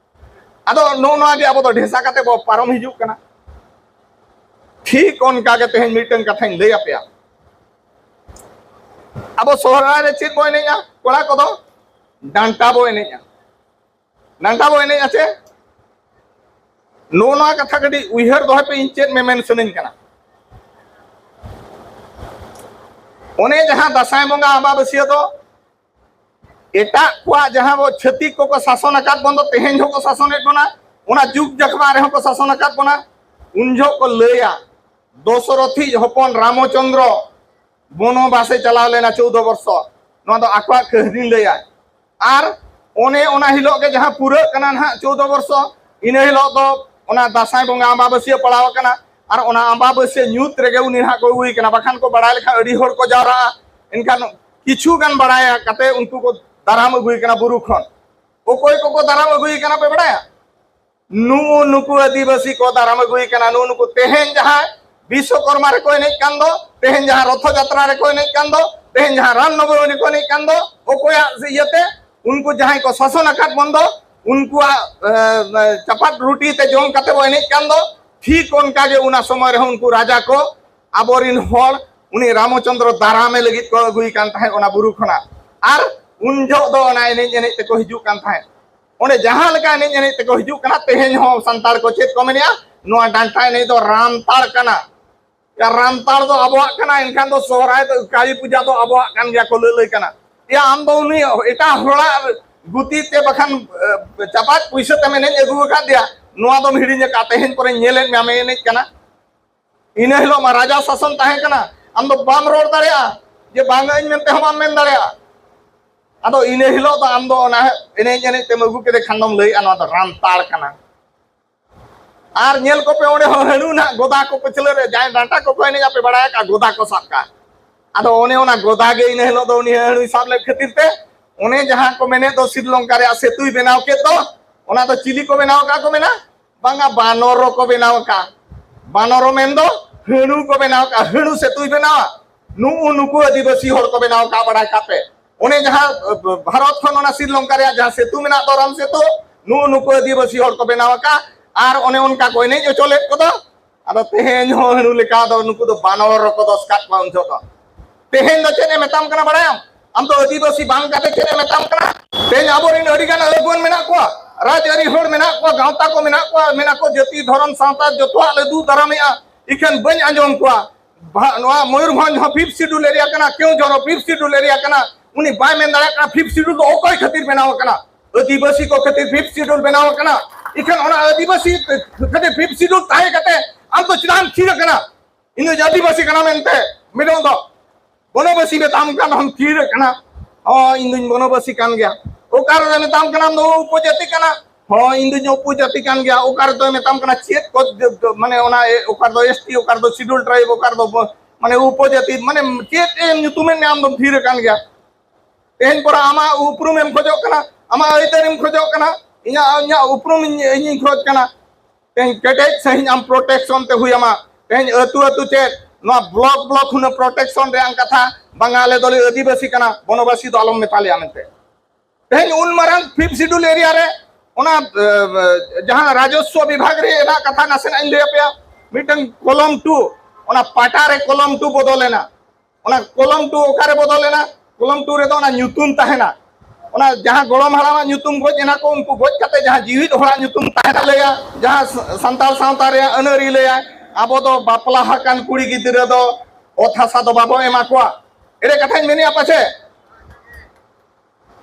ᱟᱫᱚ ᱱᱚᱜᱼᱚ ᱱᱚᱣᱟ ᱜᱮ ᱟᱵᱚ ᱫᱚ ᱰᱷᱮᱥᱟ ᱠᱟᱛᱮ ᱵᱚ ᱯᱟᱨᱚᱢ ᱦᱤᱡᱩᱜ ᱠᱟᱱᱟ᱾ ᱴᱷᱤᱠ ᱚᱱᱠᱟ ᱜᱮ ᱛᱮᱦᱮᱧ ᱢᱤᱫᱴᱟᱝ ᱠᱟᱛᱷᱟᱧ ᱞᱟᱹᱭ ᱟᱯᱮᱭᱟ᱾ ᱟᱵᱚ ᱥᱚᱦᱨᱟᱭ ᱨᱮ ᱪᱮᱫ ᱵᱚ ᱮᱱᱮᱡᱼᱟ? ᱠᱚᱲᱟ ᱠᱚᱫᱚ ᱰᱟᱱᱴᱟ ᱵᱚ ᱮᱱᱮᱡᱼᱟ᱾ ᱰᱟᱱᱴᱟ ᱵᱚ ᱮᱱᱮᱡᱼᱟ ᱪᱮ? ᱱᱚᱜᱼᱚ ᱱᱚᱣᱟ ᱠᱟᱛᱷᱟ ᱠᱟᱹᱴᱤᱡ ᱩᱭᱦᱟᱹᱨ ᱫᱚᱦᱚᱭ ᱯᱮ, ᱤᱧ ᱪᱮᱫ ᱢᱮᱢᱮᱱ ᱥᱟᱱᱟᱧ ᱠᱟᱱᱟ᱾ ᱚᱱᱮ ᱡᱟᱦᱟᱸ ᱫᱟᱸᱥᱟᱭ ᱵᱚᱸᱜᱟ ᱟᱢᱵᱟᱵᱟᱹᱥᱭᱟᱹ ᱫᱚ ᱮᱴᱟᱜ ᱠᱚᱣᱟᱜ, ᱡᱟᱦᱟᱸ ᱵᱚ ᱪᱷᱟᱹᱛᱤᱠ ᱠᱚᱠᱚ ᱥᱟᱥᱚᱱ ᱟᱠᱟᱫ ᱵᱚᱱ ᱫᱚ, ᱛᱮᱦᱮᱧ ᱦᱚᱸᱠᱚ ᱥᱟᱥᱚᱱᱮᱫ ᱵᱚᱱᱟ, ᱚᱱᱟ ᱡᱩᱜᱽ ᱡᱟᱠᱷᱢᱟ ᱨᱮᱦᱚᱸ ᱠᱚ ᱥᱟᱥᱚᱱ ᱟᱠᱟᱫ ᱵᱚᱱᱟ᱾ ᱩᱱ ᱡᱚᱦᱚᱜ ᱠᱚ ᱞᱟᱹᱭᱟ, ᱫᱚᱥᱚᱨᱚᱛᱷᱤᱡ ᱦᱚᱯᱚᱱ ᱨᱟᱢᱚᱪᱚᱱᱫᱨᱚ ᱵᱚᱱᱚᱵᱟᱥᱮ ᱪᱟᱞᱟᱣ ᱞᱮᱱᱟ ᱪᱳᱣᱫᱚ ᱵᱚᱨᱥᱚ᱾ ᱱᱚᱣᱟ ᱫᱚ ᱟᱠᱚᱣᱟᱜ ᱠᱟᱹᱦᱱᱤ ᱞᱟᱹᱭᱟ᱾ ᱟᱨ ᱚᱱᱮ ᱚᱱᱟ ᱦᱤᱞᱳᱜ ᱜᱮ ᱡᱟᱦᱟᱸ ᱯᱩᱨᱟᱹᱜ ᱠᱟᱱᱟ ᱱᱟᱦᱟᱜ ᱪᱳᱣᱫᱚ ᱵᱚᱨᱥᱚ, ᱤᱱᱟᱹ ᱦᱤᱞᱳᱜ ᱫᱚ ᱚᱱᱟ ᱫᱟᱸᱥᱟᱭ ᱵᱚᱸᱜᱟ ᱟᱢᱵᱟᱵᱟᱹᱥᱭᱟᱹ ᱯᱟᱲᱟᱣ ᱟᱠᱟᱱᱟ᱾ ᱟᱨ ᱚᱱᱟ ᱟᱢᱵᱟᱵᱟᱹᱥᱭᱟᱹ ᱧᱩᱛ ᱨᱮᱜᱮ ᱩᱱᱤ ᱱᱟᱦᱟᱜ ᱠᱚ ᱟᱹᱜᱩᱭᱮ ᱠᱟᱱᱟ, ᱵᱟᱠᱷᱟᱱ ᱠᱚ ᱵᱟᱲᱟᱭ ᱞᱮᱠᱷᱟᱱ ᱟᱹᱰᱤ ᱦᱚᱲ ᱠᱚ ᱡᱟᱣᱨᱟᱜᱼᱟ᱾ ᱮᱱᱠᱷᱟᱱ ᱠᱤᱪᱷᱩ ᱜᱟᱱ ᱵᱟᱲᱟᱭ ᱠᱟᱛᱮ ᱩᱱᱠᱩ ᱠᱚ ᱫᱟᱨᱟᱢ ᱟᱹᱜᱩᱭᱮ ᱠᱟᱱᱟ ᱵᱩᱨᱩ ᱠᱷᱚᱱ᱾ ᱚᱠᱚᱭ ᱠᱚᱠᱚ ᱫᱟᱨᱟᱢ ᱟᱹᱜᱩᱭᱮ ᱠᱟᱱᱟ ᱯᱮ ᱵᱟᱲᱟᱭᱟ? ᱱᱩᱜᱼᱩ ᱱᱩᱠᱩ ᱟᱹᱫᱤᱵᱟᱹᱥᱤ ᱠᱚ ᱫᱟᱨᱟᱢ ᱟᱹᱜᱩᱭᱮ ᱠᱟᱱᱟ, ᱱᱩᱜᱼᱩ ᱱᱩᱠᱩ ᱛᱮᱦᱮᱧ ᱡᱟᱦᱟᱸ ᱵᱤᱥᱥᱚᱠᱚᱨᱢᱟ ᱨᱮᱠᱚ ᱮᱱᱮᱡ ᱠᱟᱱ ᱫᱚ, ᱛᱮᱦᱮᱧ ᱡᱟᱦᱟᱸ ᱨᱚᱛᱷᱚ ᱡᱟᱛᱨᱟ ᱨᱮᱠᱚ ᱮᱱᱮᱡ ᱠᱟᱱ ᱫᱚ, ᱛᱮᱦᱮᱧ ᱡᱟᱦᱟᱸ ᱨᱟᱢ ᱱᱚᱵᱚᱢᱤ ᱨᱮᱠᱚ ᱮᱱᱮᱡ ᱠᱟᱱ ᱫᱚ, ᱚᱠᱚᱭᱟᱜ ᱤᱭᱟᱹᱛᱮ? ᱩᱱᱠᱩ ᱡᱟᱦᱟᱸᱭ ᱠᱚ ᱥᱟᱥᱚᱱ ᱟᱠᱟᱫ ᱵᱚᱱ ᱫᱚ, ᱩᱱᱠᱩᱣᱟᱜ ᱮ, ᱪᱟᱯᱟᱫ ᱨᱩᱴᱤ ᱛᱮ ᱡᱚᱢ ᱠᱟᱛᱮ ᱵᱚ ᱮᱱᱮᱡ ᱠᱟᱱ ᱫᱚ, ᱴᱷᱤᱠ ᱚᱱᱠᱟ ᱜᱮ ᱚᱱᱟ ᱥᱚᱢᱚᱭ ᱨᱮᱦᱚᱸ ᱩᱱᱠᱩ ᱨᱟᱡᱟ ᱠᱚ ᱟᱵᱚᱨᱤᱱ ᱦᱚᱲ ᱩᱱᱤ ᱨᱟᱢᱚᱪᱚᱱᱫᱨᱚ ᱫᱟᱨᱟᱢᱮ ᱞᱟᱹᱜᱤᱫ ᱠᱚ ᱟᱹᱜᱩᱭᱮ ᱠᱟᱱ ᱛᱟᱦᱮᱸᱫ ᱚᱱᱟ ᱵᱩᱨᱩ ᱠᱷᱚᱱᱟᱜ᱾ ᱟᱨ ᱩᱱ ᱡᱚᱦᱚᱜ ᱫᱚ ᱚᱱᱟ ᱮᱱᱮᱡ ᱮᱱᱮᱡ ᱛᱮᱠᱚ ᱦᱤᱡᱩᱜ ᱠᱟᱱ ᱛᱟᱦᱮᱸᱫ᱾ ᱚᱸᱰᱮ ᱡᱟᱦᱟᱸ ᱞᱮᱠᱟ ᱮᱱᱮᱡ ᱮᱱᱮᱡ ᱛᱮᱠᱚ ᱦᱤᱡᱩᱜ ᱠᱟᱱᱟ, ᱛᱮᱦᱮᱧ ᱦᱚᱸ ᱥᱟᱱᱛᱟᱲ ᱠᱚ ᱪᱮᱫ ᱠᱚ ᱢᱮᱱᱮᱜᱼᱟ, ᱱᱚᱣᱟ ᱰᱟᱱᱴᱟ ᱮᱱᱮᱡ ᱫᱚ ᱨᱟᱢᱛᱟᱲ ᱠᱟᱱᱟ᱾ ᱭᱟ, ᱨᱟᱢᱛᱟᱲ ᱫᱚ ᱟᱵᱚᱣᱟᱜ ᱠᱟᱱᱟ, ᱮᱱᱠᱷᱟᱱ ᱫᱚ ᱥᱚᱦᱨᱟᱭ ᱫᱚ, ᱠᱟᱹᱞᱤ ᱯᱩᱡᱟ ᱫᱚ ᱟᱵᱚᱣᱟᱜ ᱠᱟᱱ ᱜᱮᱭᱟ ᱠᱚ ᱞᱟᱹᱞᱟᱹᱭ ᱠᱟᱱᱟ᱾ ᱭᱟ, ᱟᱢ ᱫᱚ ᱩᱱᱤ ᱮᱴᱟᱜ ᱦᱚᱲᱟᱜ ᱜᱩᱛᱤ ᱛᱮ ᱵᱟᱠᱷᱟᱱ ᱮ, ᱪᱟᱯᱟᱫ ᱯᱩᱭᱥᱟᱹ ᱛᱮᱢ ᱮᱱᱮᱡ ᱟᱹᱜᱩ ᱟᱠᱟᱫ ᱫᱮᱭᱟ, ᱱᱚᱣᱟ ᱫᱚᱢ ᱦᱤᱲᱤᱧ ᱟᱠᱟᱫ, ᱛᱮᱦᱮᱧ ᱯᱚᱨᱮᱧ ᱧᱮᱞᱮᱫ ᱢᱮᱭᱟ ᱟᱢᱮ ᱮᱱᱮᱡ ᱠᱟᱱᱟ᱾ ᱤᱱᱟᱹ ᱦᱤᱞᱳᱜ ᱢᱟ ᱨᱟᱡᱟ ᱥᱟᱥᱚᱱ ᱛᱟᱦᱮᱸ ᱠᱟᱱᱟ, ᱟᱢ ᱫᱚ ᱵᱟᱢ ᱨᱚᱲ ᱫᱟᱲᱮᱭᱟᱜᱼᱟ, ᱡᱮ ᱵᱟᱝ ᱟᱹᱧ ᱢᱮᱱᱛᱮ ᱦᱚᱸ ᱵᱟᱢ ᱢᱮᱱ ᱫᱟᱲᱮᱭᱟᱜᱼᱟ᱾ ᱟᱫᱚ ᱤᱱᱟᱹ ᱦᱤᱞᱳᱜ ᱫᱚ ᱟᱢ ᱫᱚ ᱚᱱᱟ ᱮᱱᱮᱡ ᱮᱱᱮᱡ ᱛᱮᱢ ᱟᱹᱜᱩ ᱠᱮᱫᱮ ᱠᱷᱟᱱ ᱫᱚᱢ ᱞᱟᱹᱭᱮᱜᱼᱟ ᱱᱚᱣᱟ ᱫᱚ ᱨᱟᱢᱛᱟᱲ ᱠᱟᱱᱟ᱾ ᱟᱨ ᱧᱮᱞ ᱠᱚᱯᱮ ᱚᱸᱰᱮ ᱦᱚᱸ ᱦᱟᱹᱬᱩ ᱱᱟᱦᱟᱜ ᱜᱚᱫᱟ ᱠᱚ ᱯᱟᱹᱪᱷᱞᱟᱹ ᱨᱮ, ᱡᱟᱦᱟᱸᱭ ᱰᱟᱱᱴᱟ ᱠᱚᱠᱚ ᱮᱱᱮᱡ ᱟᱯᱮ ᱵᱟᱲᱟᱭ ᱟᱠᱟᱫ ᱜᱚᱫᱟ ᱠᱚ ᱥᱟᱵ ᱠᱟᱜ᱾ ᱟᱫᱚ ᱚᱱᱮ ᱚᱱᱟ ᱜᱚᱫᱟ ᱜᱮ ᱤᱱᱟᱹ ᱦᱤᱞᱳᱜ ᱫᱚ ᱩᱱᱤ ᱦᱟᱹᱬᱩᱭ ᱥᱟᱵ ᱞᱮᱫ ᱠᱷᱟᱹᱛᱤᱨ ᱛᱮ ᱚᱱᱮ ᱡᱟᱦᱟᱸ ᱠᱚ ᱢᱮᱱᱮᱫ ᱫᱚ ᱥᱨᱤᱞᱚᱝᱠᱟ ᱨᱮᱭᱟᱜ ᱥᱮᱛᱩᱭ ᱵᱮᱱᱟᱣ ᱠᱮᱫ ᱫᱚ, ᱚᱱᱟ ᱫᱚ ᱪᱤᱞᱤ ᱠᱚ ᱵᱮᱱᱟᱣ ᱟᱠᱟᱫ ᱠᱚ ᱢᱮᱱᱟ? ᱵᱟᱝᱟ, ᱵᱟᱱᱚᱨ ᱠᱚ ᱵᱮᱱᱟᱣ ᱟᱠᱟᱫ᱾ ᱵᱟᱱᱚᱨ ᱢᱮᱱᱫᱚ ᱦᱟᱹᱬᱩ ᱠᱚ ᱵᱮᱱᱟᱣ ᱟᱠᱟᱫ, ᱦᱟᱹᱬᱩ ᱥᱮᱛᱩᱭ ᱵᱮᱱᱟᱣᱟ᱾ ᱱᱩᱜᱼᱩ ᱱᱩᱠᱩ ᱟᱹᱫᱤᱵᱟᱹᱥᱤ ᱦᱚᱲ ᱠᱚ ᱵᱮᱱᱟᱣ ᱟᱠᱟᱫ, ᱵᱟᱲᱟᱭ ᱠᱟᱜ ᱯᱮ᱾ ᱚᱱᱮ ᱡᱟᱦᱟᱸ ᱵᱷᱟᱨᱚᱛ ᱠᱷᱚᱱ ᱚᱱᱟ ᱥᱨᱤᱞᱚᱝᱠᱟ ᱨᱮᱭᱟᱜ ᱡᱟᱦᱟᱸ ᱥᱮᱛᱩ ᱢᱮᱱᱟᱜ ᱫᱚ, ᱨᱟᱢ ᱥᱮᱛᱩ, ᱱᱩᱜᱼᱩ ᱱᱩᱠᱩ ᱟᱹᱫᱤᱵᱟᱹᱥᱤ ᱦᱚᱲ ᱠᱚ ᱵᱮᱱᱟᱣ ᱟᱠᱟᱫ᱾ ᱟᱨ ᱚᱱᱮ ᱚᱱᱠᱟ ᱠᱚ ᱮᱱᱮᱡ ᱦᱚᱪᱚ ᱞᱮᱫ ᱠᱚᱫᱚ᱾ ᱟᱫᱚ ᱛᱮᱦᱮᱧ ᱦᱚᱸ ᱦᱟᱹᱬᱩ ᱞᱮᱠᱟ ᱫᱚ ᱱᱩᱠᱩ ᱫᱚ ᱵᱟᱱᱚᱨ ᱨᱚᱠᱚ ᱫᱚᱥ ᱠᱟᱫ ᱠᱚᱣᱟ ᱩᱱ ᱡᱚᱦᱚᱜ ᱫᱚ᱾ ᱛᱮᱦᱮᱧ ᱫᱚ ᱪᱮᱫ ᱮ ᱢᱮᱛᱟᱢ ᱠᱟᱱᱟ ᱵᱟᱲᱟᱭᱟᱢ? ᱟᱢ ᱫᱚ ᱟᱹᱫᱤᱵᱟᱹᱥᱤ ᱵᱟᱝ ᱠᱟᱛᱮ ᱪᱮᱫ ᱮ ᱢᱮᱛᱟᱢ ᱠᱟᱱᱟ? ᱛᱮᱦᱮᱧ ᱟᱵᱚᱨᱮᱱ ᱟᱹᱰᱤ ᱜᱟᱱ ᱟᱹᱜᱩᱣᱟᱹᱱ ᱢᱮᱱᱟᱜ ᱠᱚᱣᱟ, ᱨᱟᱡᱽᱟᱹᱨᱤ ᱦᱚᱲ ᱢᱮᱱᱟᱜ ᱠᱚᱣᱟ, ᱜᱟᱶᱛᱟ ᱠᱚ ᱢᱮᱱᱟᱜ ᱠᱚᱣᱟ, ᱢᱮᱱᱟᱜ ᱠᱚ ᱡᱟᱹᱛᱤ ᱫᱷᱚᱨᱚᱢ ᱥᱟᱶᱛᱟ ᱡᱚᱛᱚᱣᱟᱜ ᱞᱮ ᱫᱩᱜ ᱫᱟᱨᱟᱢᱮᱜᱼᱟ, ᱤᱠᱷᱟᱹᱱ ᱵᱟᱹᱧ ᱟᱸᱡᱚᱢ ᱠᱚᱣᱟ᱾ ᱱᱚᱣᱟ ᱢᱚᱭᱩᱨᱵᱷᱚᱸᱡᱽ ᱦᱚᱸ ᱯᱷᱤᱯᱛᱷ ᱥᱤᱰᱩᱞ ᱮᱨᱤᱭᱟ ᱠᱟᱱᱟ, ᱠᱮᱣᱚᱱᱡᱷᱚᱨ ᱦᱚᱸ ᱯᱷᱤᱯᱛᱷ ᱥᱤᱰᱩᱞ ᱮᱨᱤᱭᱟ ᱠᱟᱱᱟ᱾ ᱩᱱᱤ ᱵᱟᱭ ᱢᱮᱱ ᱫᱟᱲᱮᱭᱟᱜ ᱠᱟᱱᱟ ᱯᱷᱤᱯᱛᱷ ᱥᱤᱰᱩᱞ ᱫᱚ ᱚᱠᱚᱭ ᱠᱷᱟᱹᱛᱤᱨ ᱵᱮᱱᱟᱣ ᱟᱠᱟᱱᱟ, ᱟᱹᱫᱤᱵᱟᱹᱥᱤ ᱠᱚ ᱠᱷᱟᱹᱛᱤᱨ ᱯᱷᱤᱯᱛᱷ ᱥᱤᱰᱩᱞ ᱵᱮᱱᱟᱣ ᱟᱠᱟᱱᱟ᱾ ᱤᱠᱷᱟᱹᱱ ᱚᱱᱟ ᱟᱹᱫᱤᱵᱟᱹᱥᱤ ᱠᱷᱟᱹᱛᱤᱨ ᱯᱷᱤᱯᱛᱷ ᱥᱤᱰᱩᱞ ᱛᱟᱦᱮᱸ ᱠᱟᱛᱮ ᱟᱢ ᱫᱚ ᱪᱮᱫᱟᱜ ᱮᱢ ᱛᱷᱤᱨ ᱟᱠᱟᱱᱟ? ᱤᱧ ᱫᱚ ᱟᱹᱫᱤᱵᱟᱹᱥᱤ ᱠᱟᱱᱟ ᱢᱮᱱᱛᱮ᱾ ᱢᱤᱫᱴᱟᱝ ᱫᱚ ᱵᱚᱱᱚᱵᱟᱹᱥᱤ ᱢᱮᱛᱟᱢ ᱠᱟᱱ ᱦᱚᱸᱢ ᱛᱷᱤᱨ ᱟᱠᱟᱱᱟ᱾ ᱦᱚᱸ, ᱤᱧ ᱫᱩᱧ ᱵᱚᱱᱚᱵᱟᱹᱥᱤ ᱠᱟᱱ ᱜᱮᱭᱟ᱾ ᱚᱠᱟ ᱨᱮᱫᱚ ᱢᱮᱛᱟᱢ ᱠᱟᱱᱟ ᱟᱢ ᱫᱚ ᱩᱯᱚᱡᱟᱹᱛᱤ ᱠᱟᱱᱟ? ᱦᱚᱸ, ᱤᱧ ᱫᱩᱧ ᱩᱯᱚᱡᱟᱹᱛᱤ ᱠᱟᱱ ᱜᱮᱭᱟ᱾ ᱚᱠᱟ ᱨᱮᱫᱚ ᱢᱮᱛᱟᱢ ᱠᱟᱱᱟ ᱪᱮᱫ ᱠᱚ, ᱢᱟᱱᱮ ᱚᱱᱟ ᱮ, ᱚᱠᱟ ᱨᱮᱫᱚ ᱮᱥ ᱴᱤ, ᱚᱠᱟ ᱨᱮᱫᱚ ᱥᱤᱰᱩᱞ ᱴᱨᱟᱭᱤᱵᱽ, ᱚᱠᱟ ᱨᱮᱫᱚ ᱵᱚ-, ᱢᱟᱱᱮ ᱩᱯᱚᱡᱟᱹᱛᱤ, ᱢᱟᱱᱮ ᱪᱮᱫ ᱮᱢ ᱧᱩᱛᱩᱢᱮᱫ ᱢᱮᱭᱟ ᱟᱢ ᱫᱚᱢ ᱛᱷᱤᱨ ᱟᱠᱟᱱ ᱜᱮᱭᱟ᱾ ᱛᱮᱦᱮᱧ ᱯᱚᱨᱟ ᱟᱢᱟᱜ ᱩᱯᱨᱩᱢ ᱮᱢ ᱠᱷᱚᱡᱚᱜ ᱠᱟᱱᱟ, ᱟᱢᱟᱜ ᱟᱹᱭᱫᱟᱹᱨᱤᱢ ᱠᱷᱚᱡᱚᱜ ᱠᱟᱱᱟ, ᱤᱧᱟᱹᱜ, ᱤᱧᱟᱹᱜ ᱩᱯᱨᱩᱢ ᱤᱧ, ᱤᱧᱤᱧ ᱠᱷᱚᱡᱽ ᱠᱟᱱᱟ᱾ ᱛᱮᱦᱮᱧ ᱠᱮᱴᱮᱡ ᱥᱟᱺᱦᱤᱡ ᱟᱢ ᱯᱨᱚᱴᱮᱠᱥᱚᱱ ᱛᱮ ᱦᱩᱭ ᱟᱢᱟ᱾ ᱛᱮᱦᱮᱧ ᱟᱹᱛᱩ ᱟᱹᱛᱩ ᱪᱮᱫ ᱱᱚᱣᱟ ᱵᱞᱚᱠ ᱵᱞᱚᱠ ᱦᱩᱱᱟᱹᱝ ᱯᱨᱚᱴᱮᱠᱥᱚᱱ ᱨᱮᱭᱟᱜ ᱠᱟᱛᱷᱟ, ᱵᱟᱝᱟ ᱟᱞᱮ ᱫᱚᱞᱮ ᱟᱹᱫᱤᱵᱟᱹᱥᱤ ᱠᱟᱱᱟ, ᱵᱚᱱᱚᱵᱟᱥᱤ ᱫᱚ ᱟᱞᱚᱢ ᱢᱮᱛᱟ ᱞᱮᱭᱟ ᱢᱮᱱᱛᱮ᱾ ᱛᱮᱦᱮᱧ ᱩᱱ ᱢᱟᱨᱟᱝ ᱯᱷᱤᱯᱛᱷ ᱥᱤᱰᱩᱞ ᱮᱨᱤᱭᱟ ᱨᱮ ᱚᱱᱟ, ᱮ, ᱮ, ᱡᱟᱦᱟᱸ ᱨᱟᱡᱚᱥᱣᱚ ᱵᱤᱵᱷᱟᱜᱽ ᱨᱮ ᱨᱮᱱᱟᱜ ᱠᱟᱛᱷᱟ ᱱᱟᱥᱮᱱᱟᱜ ᱤᱧ ᱞᱟᱹᱭ ᱟᱯᱮᱭᱟ᱾ ᱢᱤᱫᱴᱟᱝ ᱠᱚᱞᱚᱢ ᱴᱩ, ᱚᱱᱟ ᱯᱟᱴᱟ ᱨᱮ ᱠᱚᱞᱚᱢ ᱴᱩ ᱵᱚᱫᱚᱞ ᱮᱱᱟ᱾ ᱚᱱᱟ ᱠᱚᱞᱚᱢ ᱴᱩ ᱚᱠᱟᱨᱮ ᱵᱚᱫᱚᱞ ᱮᱱᱟ? ᱠᱚᱞᱚᱢ ᱴᱩ ᱨᱮᱫᱚ ᱚᱱᱟ ᱧᱩᱛᱩᱢ ᱛᱟᱦᱮᱱᱟ᱾ ᱚᱱᱟ ᱡᱟᱦᱟᱸ ᱜᱚᱲᱚᱢ ᱦᱟᱲᱟᱢᱟᱜ ᱧᱩᱛᱩᱢ ᱜᱚᱡ ᱮᱱᱟ ᱠᱚ, ᱩᱱᱠᱩ ᱜᱚᱡ ᱠᱟᱛᱮ ᱡᱟᱦᱟᱸ ᱡᱤᱣᱤᱫ ᱦᱚᱲᱟᱜ ᱧᱩᱛᱩᱢ ᱛᱟᱦᱮᱱᱟ ᱞᱟᱹᱭᱟ, ᱡᱟᱦᱟᱸ ᱥᱟ-, ᱥᱟᱱᱛᱟᱲ ᱥᱟᱶᱛᱟ ᱨᱮᱭᱟᱜ ᱟᱹᱱ ᱟᱹᱨᱤ ᱞᱟᱹᱭᱟ, ᱟᱵᱚ ᱫᱚ ᱵᱟᱯᱞᱟ ᱟᱠᱟᱱ ᱠᱩᱲᱤ ᱜᱤᱫᱽᱨᱟᱹ ᱫᱚ ᱚᱛ ᱦᱟᱥᱟ ᱫᱚ ᱵᱟᱵᱚ ᱮᱢᱟ ᱠᱚᱣᱟ᱾ ᱮᱲᱮ ᱠᱟᱛᱷᱟᱧ ᱢᱮᱱᱮᱜᱼᱟ ᱯᱟᱪᱷᱮ?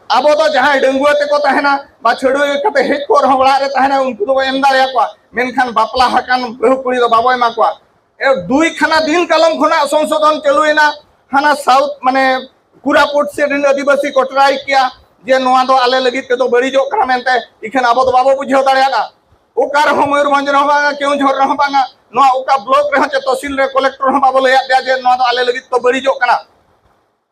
ᱟᱵᱚ ᱫᱚ ᱡᱟᱦᱟᱸᱭ ᱰᱟᱺᱜᱩᱣᱟᱹ ᱛᱮᱠᱚ ᱛᱟᱦᱮᱱᱟ ᱵᱟ ᱪᱷᱟᱹᱰᱩᱭᱟᱹ ᱠᱟᱛᱮ ᱦᱮᱡ ᱠᱚᱜ ᱨᱮᱦᱚᱸ ᱚᱲᱟᱜ ᱨᱮ ᱛᱟᱦᱮᱱᱟ, ᱩᱱᱠᱩ ᱫᱚᱵᱚ ᱮᱢ ᱫᱟᱲᱮᱭᱟᱠᱚᱣᱟ, ᱢᱮᱱᱠᱷᱟᱱ ᱵᱟᱯᱞᱟ ᱟᱠᱟᱱ ᱵᱟᱹᱦᱩ ᱠᱩᱲᱤ ᱫᱚ ᱵᱟᱵᱚ ᱮᱢᱟ ᱠᱚᱣᱟ᱾ ᱮ, ᱫᱩᱭ ᱠᱷᱟᱱᱟ ᱫᱤᱱ ᱠᱟᱞᱚᱢ ᱠᱷᱚᱱᱟᱜ ᱥᱚᱝᱥᱳᱫᱷᱚᱱ ᱪᱟᱹᱞᱩᱭᱮᱱᱟ, ᱦᱟᱱᱟ ᱥᱟᱣᱩᱛᱷ ᱢᱟᱱᱮ ᱠᱳᱨᱟᱯᱩᱴ ᱥᱮᱫ ᱨᱮᱱ ᱟᱹᱫᱤᱵᱟᱹᱥᱤ ᱠᱚ ᱴᱨᱟᱭ ᱠᱮᱭᱟ ᱡᱮ ᱱᱚᱣᱟ ᱫᱚ ᱟᱞᱮ ᱞᱟᱹᱜᱤᱫ ᱛᱮᱫᱚ ᱵᱟᱹᱲᱤᱡᱚᱜ ᱠᱟᱱᱟ ᱢᱮᱱᱛᱮ, ᱤᱠᱷᱟᱹᱱ ᱟᱵᱚ ᱫᱚ ᱵᱟᱵᱚ ᱵᱩᱡᱷᱟᱹᱣ ᱫᱟᱲᱮᱭᱟᱫᱟ᱾ ᱚᱠᱟ ᱨᱮᱦᱚᱸ ᱢᱚᱭᱩᱨᱵᱷᱚᱸᱡᱽ ᱨᱮᱦᱚᱸ ᱵᱟᱝᱟ, ᱠᱮᱣᱚᱱᱡᱷᱚᱨ ᱨᱮᱦᱚᱸ ᱵᱟᱝᱟ, ᱱᱚᱣᱟ ᱚᱠᱟ ᱵᱞᱚᱠ ᱨᱮᱦᱚᱸ ᱪᱮ ᱛᱚᱦᱥᱤᱞ ᱨᱮ ᱠᱚᱞᱮᱠᱴᱚᱨ ᱦᱚᱸ ᱵᱟᱵᱚ ᱞᱟᱹᱭᱟᱫ ᱫᱮᱭᱟ ᱡᱮ ᱱᱚᱣᱟ ᱫᱚ ᱟᱞᱮ ᱞᱟᱹᱜᱤᱫ ᱫᱚ ᱵᱟᱹᱲᱤᱡᱚᱜ ᱠᱟᱱᱟ᱾